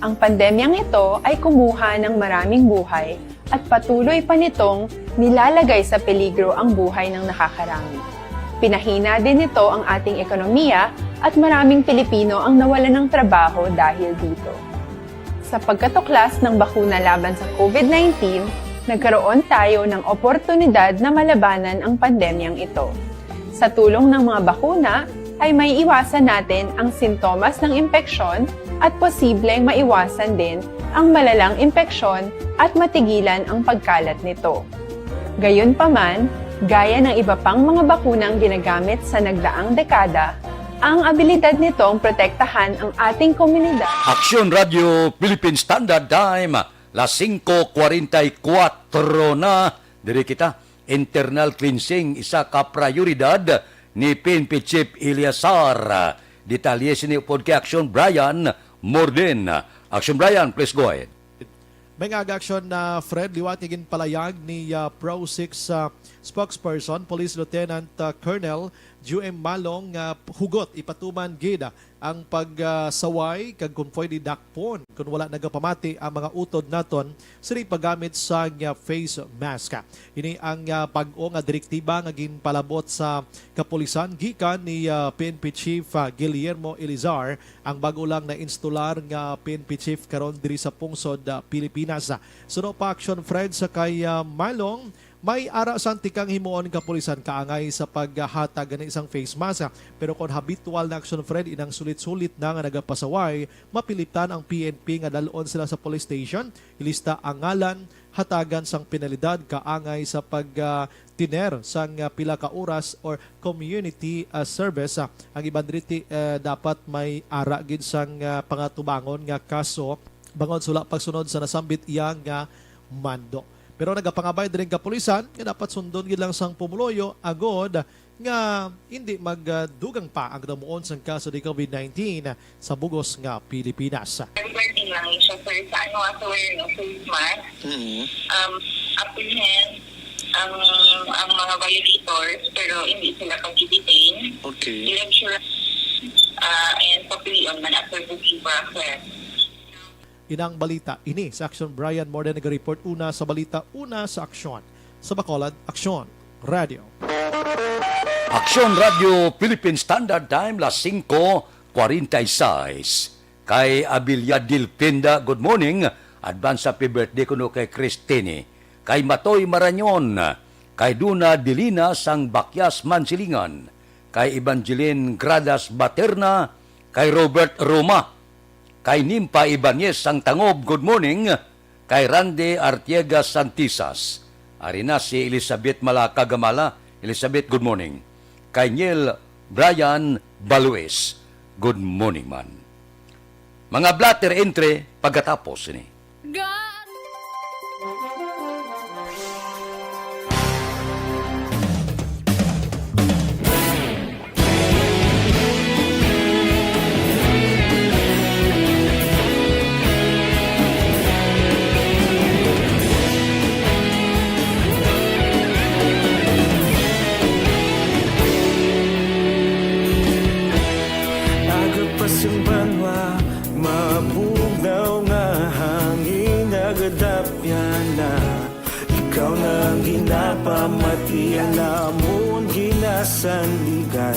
Ang pandemyang ito ay kumuha ng maraming buhay at patuloy pa nitong nilalagay sa peligro ang buhay ng nakakarami. Pinahina din nito ang ating ekonomiya at maraming Pilipino ang nawalan ng trabaho dahil dito. Sa pagkatuklas ng bakuna laban sa COVID nineteen, nagkaroon tayo ng oportunidad na malabanan ang pandemyang ito. Sa tulong ng mga bakuna, ay maiiwasan natin ang sintomas ng impeksyon at posibleng maiwasan din ang malalang impeksyon at matigilan ang pagkalat nito. Gayunpaman, gaya ng iba pang mga bakunang ginagamit sa nagdaang dekada, ang abilidad nitong protektahan ang ating komunidad. Aksyon Radio Philippine Standard Time, las singko kwarenta y kuwatro na. Diri kita, internal cleansing, isa ka prayoridad ni P N P Chief Eleazar. Detalye sini upod kay Aksyon Brian Morden. Aksyon Brian, please go ahead. May nga aga aksyon na, Fred, liwat nga ginpalayag ni, ah, Pro Six, ah, spokesperson, Police Lieutenant, ah, Colonel Ju M Malong, nga hugot ipatuman gid ang pagsaway kag kon pwede dakpon kon wala nagapamati ang mga utod naton sini paggamit sang, ah, face mask. Ini ang, ah, bag-o nga direktiba nga ginpalabot sa kapulisan gikan ni, ah, P N P Chief, ah, Guillermo Elizar, ang bag-o lang na-instalar nga P N P chief karon diri sa pungsod, ah, Pilipinas. Suno pa aksyon, Fred, sa kay, ah, Malong, may ara sang tikang himuon kapulisan kaangay sa paghatag gani sang face mask, ah, pero kon habitual na aksyon, Fred, inang sulit-sulit na nga nagapasaway, mapilitan ang P N P nga dal-on sila sa police station, ilista ang ngalan, hatagan sang penalidad kaangay sa pag, ah, tiner sang, ah, pila ka oras or community, ah, service. Ah, ang iban diri, ah, dapat may ara gid sang, ah, pangatubangon nga kaso bangod sa wala pagsunod sa nasambit iya nga mando. Pero nagapangabay diri ang kapulisan nga dapat sundon gid lang sang pumuluyo agod nga hindi magdugang pa ang damuon sang kaso di COVID nineteen sa bug-os nga Pilipinas. Regarding lang siya, sir, sa ano, sa wearing of face mask, Mm. um, apprehend ang, ang mga violators, pero hindi sila pag-detain. Okay. Ilang sure, ah, and papilion man after booking process. Inang balita ini sa Aksyon. Brian Morden naga-report una sa balita, una sa Aksyon. Sa Bacolod, Aksyon Radio. Aksyon Radio Philippine Standard Time, las singko kwarenta y seis. Kay Abilia Dilpinda, good morning. Advance happy birthday kuno kay Christine. Kay Matoy Marañon, kay Duna Dilina sang Bakyas, Mansilingan, kay Evangeline Gradas Baterna, kay Robert Roma, kay Nimpa Ibanez sang Tangob, good morning, kay Randy Artiega Santisas, ari na si Elizabeth Malaka Gamala, Elizabeth, good morning, kay Niel Brian Baluis, good morning man. Mga blotter entry pagkatapos ini. Ga- Aga pa sing banwa, mabugnaw nga hangin, nagadapyan na. Ikaw na ang ginapamatian namon, ginasandigan.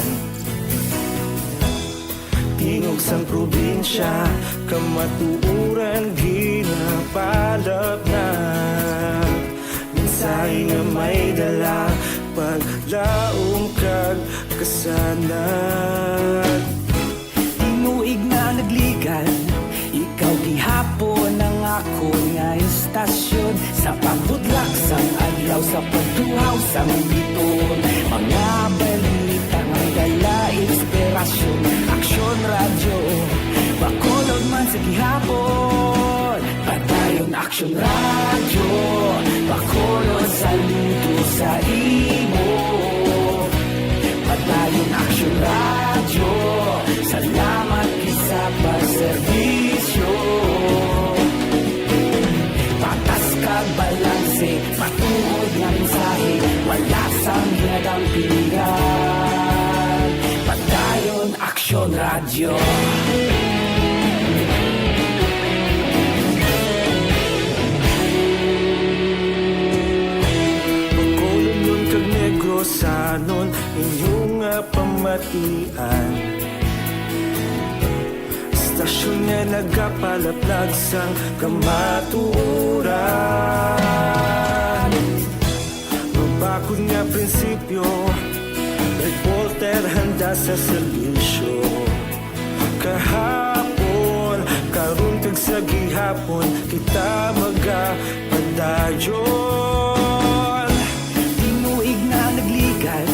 Tingog sang probinsya, kamatuoran ginapalapnat. Mensahe nga may dala, paglaom kag kasanag. Tinuig na nagligan, ikaw gihapon ang akon nga istasyon. Sa pagbudlak sang adlaw, sa pagtuhaw sang bituon, mga balita nga may dala inspirasyon. Aksyon Radyo, Bacolod man sa gihapon. Padayon Aksyon Radyo, Bacolod, saludo sa imo. Padayon Aksyon Radyo, salamat gid sa pagserbisyo. Patas kag balanse, matuod nga mensahe, wala sang ginadampingan. Padayon Aksyon Radyo. Bacolodnon kag Negrosanon, inyo nga pamatian. Istasyon nga nagapalaplag sang kamatuoran. Mabakod nga prinsipyo, reporter handa sa serbisyo. Kahapon, karon kag sa gihapon, kita magapadayon. Tinuig na nagligan,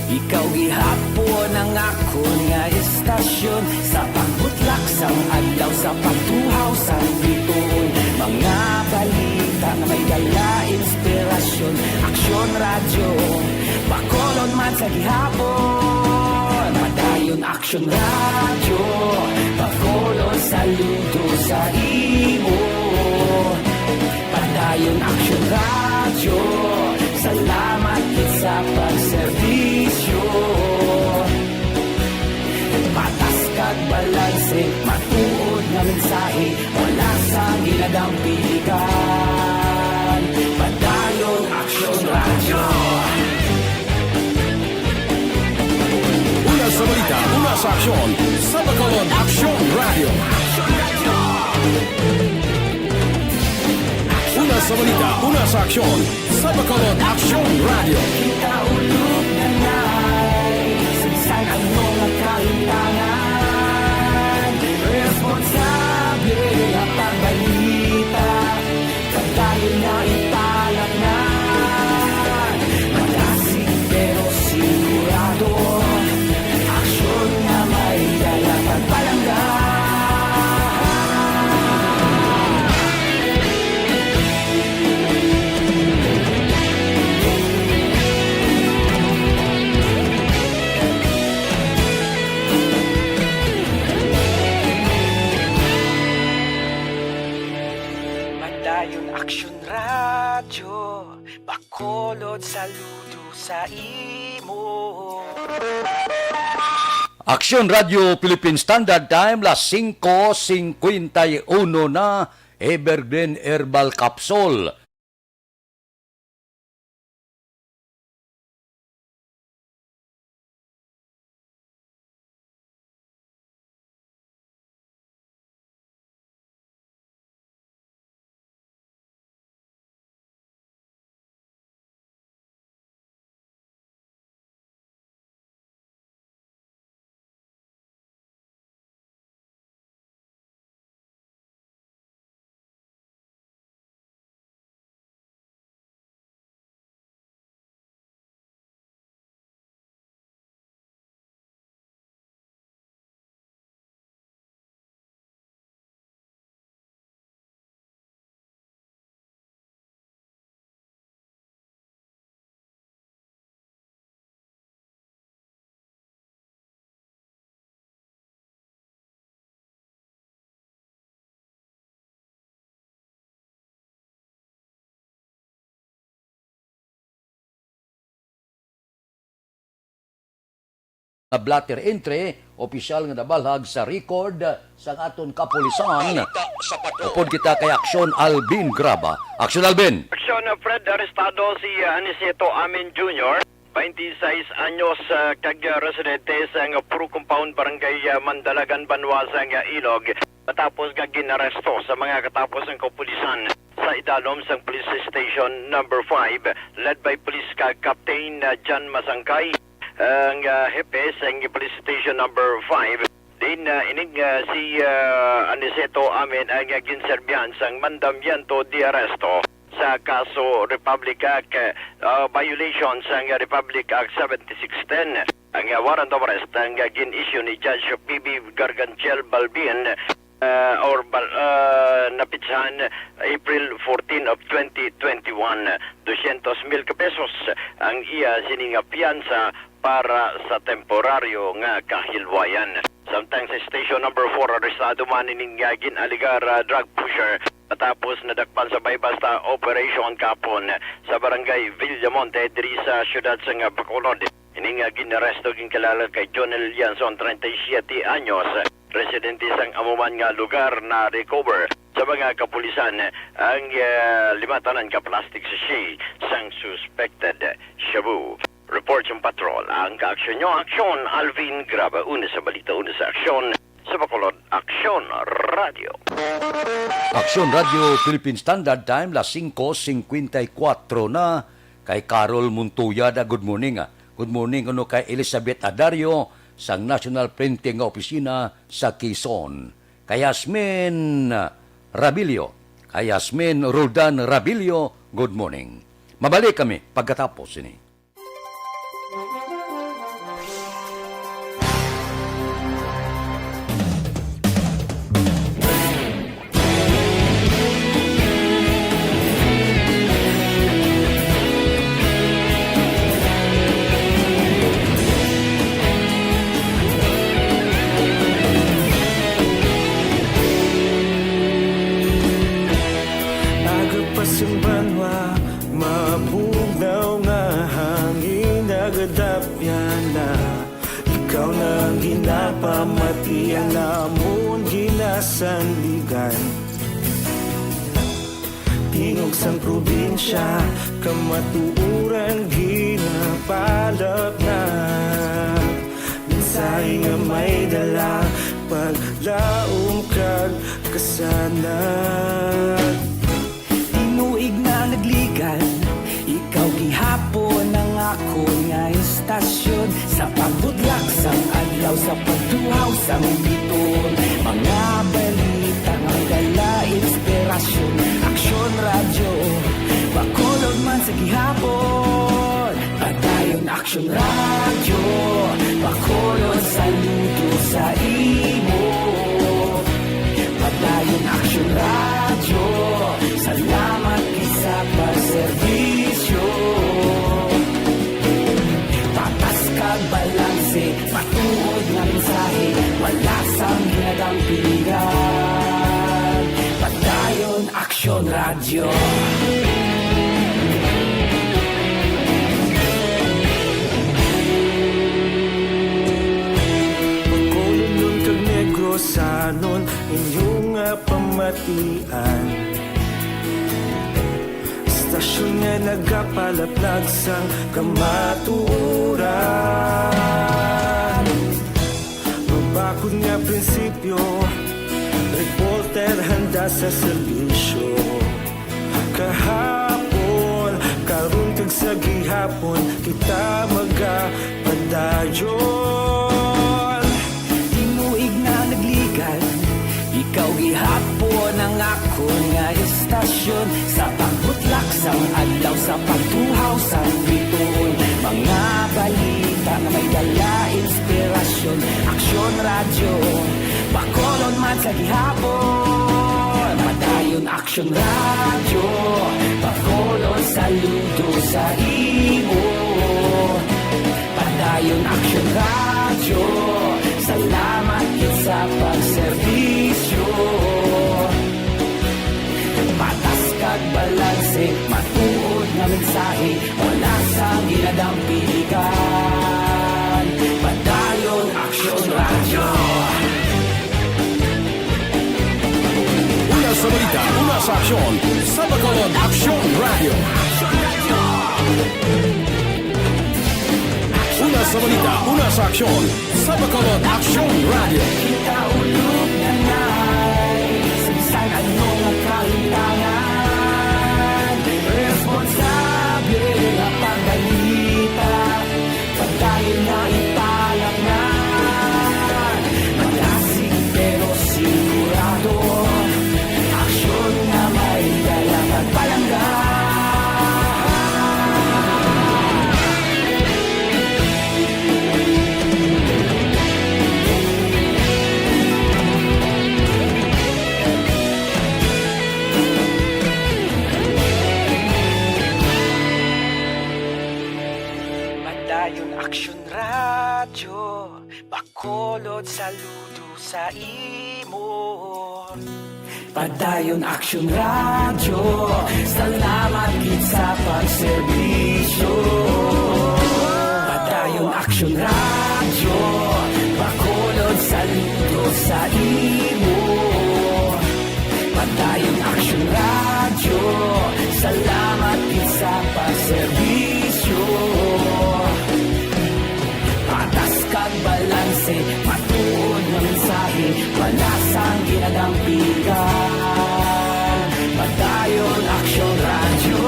ikaw gihapon ang akon nga istasyon. Sa pagbutlak sang adlaw, sa pagtuhaw sang bituon, mga balita nga may dala inspirasyon. Aksyon Radyo, Bacolod man sa gihapon. Padayon Aksyon Radyo, Bacolod, saludo sa imo. Ayon Aksyon Radyo, salamat gid sa pagserbisyo. Patas kag balanse, matuod nga mensahe, wala sang ilagang piligan. Padayon Aksyon Radyo. Una sa balita, una sa aksyon, sa Bacolod Aksyon Radyo. Una sa balita, una sa aksyon, sa Bacolod Aksyon Radyo. Kita ulog na nai, sa bisan ano nga kahintangan, responsable nga pagbalita. Padayon nga ipalatnan, madasig pero sigurado, aksyon nga may dala pagpalangga. Padayon Aksyon Radyo, Bacolod, saludo sa imo. Aksyon Radyo Philippine Standard Time, las singko singkwenta y uno na, Evergreen Herbal Capsule. Nga blotter entry, opisyal nga nabalhag sa record sang aton kapulisan. Balita sa patrol. Upod kita kay Aksyon Alvin Graba. Aksyon Alvin. Aksyon, uh, Fred, arestado si, uh, Aniceto Amin Junior, twenty-seis anyos, uh, kag, uh, residente sa, uh, Pro Compound, Barangay, uh, Mandalagan, Banwa sa, uh, Ilog, matapos nga ginaresto sa mga katapos ng kapulisan sa idalom sang Police Station Number Five, led by Police Ca-, Captain, uh, John Masangkay, ang, uh, hepe sang Police Station Number Five. Din, ah, ining, ah, si, ah, Aniceto Amin ang, ah, ginserbihan sang mandamiento de arresto sa kaso Republic Act, ah, violation sang Republic Act seventy-six ten. Ang, ah, warrant of arrest ang, ah, gin-issue ni Judge P B Gargantiel Balbin, ah, or Bal-, ah, napitsahan April fourteen of twenty twenty-one. Dosyentos mil ka pesos ang iya sini nga piyansa para sa temporaryo nga kahilwayan. Samtang sa Station Number Four, arestado man ining, ah, gin-alegar, ah, drug pusher matapos nadakpan sa buy-bust operation kahapon sa Barangay Villamonte diri sa siyudad sang Bacolod. Ining, ah, gin-aresto ginkilala kay Jonel Lianzon, treinta y siete anyos, residente sang amo man nga lugar. Na-recover sa mga kapulisan ang, ah, lima tanan ka plastic sachet sang suspected shabu. Report sang patrol, ang kaaksyon nyo, Aksyon Alvin Graba. Una sa balita, una sa aksyon, sa Bacolod, Aksyon Radio. Aksyon Radio Philippine Standard Time, las singko singkwenta y kuwatro na. Kay Carol Montoya da, good morning, ah. Good morning kuno kay Elizabeth Adario sang National Printing nga Opisina sa Quezon. Kay Yasmin Rabilio, kay Yasmin Roldan Rabilio, good morning. Mabalik kami pagkatapos sini. Nagapasimba Dapyana, ikaw na ang ginapamatian, amon ginasandigan. Tingog sang probinsya, kamatuoran ginapalapnag. Mensahe nga may dala, paglaom kag kasanag. Tinuig na nagligan, ikaw gihapon ang akon nga istasyon. Sa pagbutlak sang adlaw, sa pagtuhaw sang biton, mga balita nga may dala inspirasyon. Aksyon Radyo, Bacolod man sa gihapon. Padayon Aksyon Radyo, Bacolod, saludo sa imo. Padayon Aksyon Radyo, salamat gid sa pagserbisyo. Patas kag balanse, matuod nga mensahe, wala sang ginadampingan. Padayon Aksyon Radyo. Bacolodnon kag Negrosanon, inyo nga pamatian. Istasyon nga nagapalaplag sang kamatuoran. Mabakod nga prinsipyo, reporter handa sa serbisyo. Kahapon, karon kag sa gihapon, kita magapadayon. Tinuig na nagligan, ikaw gihapon ang akon nga istasyon. Sa pagbutlak sang adlaw, sa pagtuhaw sang bituon, mga balita nga may dala inspirasyon. Aksyon Radyo, Bacolod man sa gihapon. Padayon Aksyon Radyo, Bacolod, saludo sa imo. Padayon Aksyon Radyo, salamat gid sa pagserbisyo. Patas kag balanse, matuod nga mensahe, wala sang ginadampingan. Padayon Aksyon Radyo. Una sa balita, una sa aksyon, sa Bacolod Aksyon Radyo. Una sa balita, una sa aksyon, sa Bacolod Aksyon Radyo. Kita ulog na nay, sa bisan ano nga kahitangan, responsable nga pagbalita. Padayon nga ipalapngan, madasig pero sigurado. Aksyon nga may dala kag palangga. Padayon Aksyon Radyo, Bacolod, saludo sa imo. Padayon Aksyon Radyo, salamat gid sa pagserbisyo. Padayon Aksyon Radyo, Bacolod, saludo sa imo. Padayon Aksyon Radyo, salamat gid sa pagserbisyo. Patas kag balanse, matuod nga mensahe, wala sang ginadampigan. Padayon Aksyon Radyo.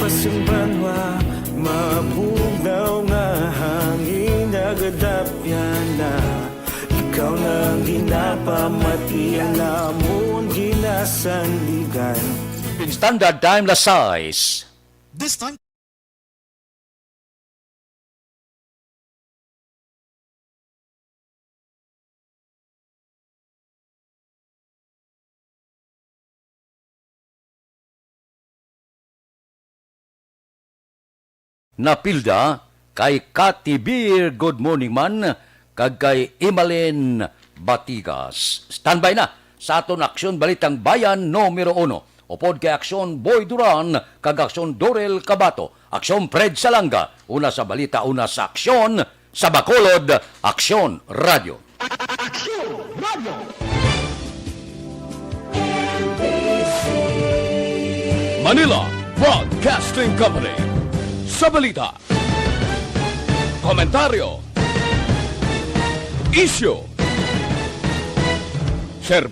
Sang banwa, mabugnaw nga hangin nagadapyan na. Ikaw na ang ginapamati, ang amon ginasandigan. In standard time, las sais. This time. Napilda kay Cathy Beer, good morning man, kag kay Emalyn Batigas. Standby na sa aton Aksyon Balitang Bayan numero uno. Upod kay Aksyon Boy Duran kag Aksyon Dorel Cabato, Aksyon Fred Salanga, una sa balita, una sa aksyon, sa Bacolod, Aksyon Radio. Aksyon Radio. Manila Broadcasting Company. Sa balita, komentaryo, isyu,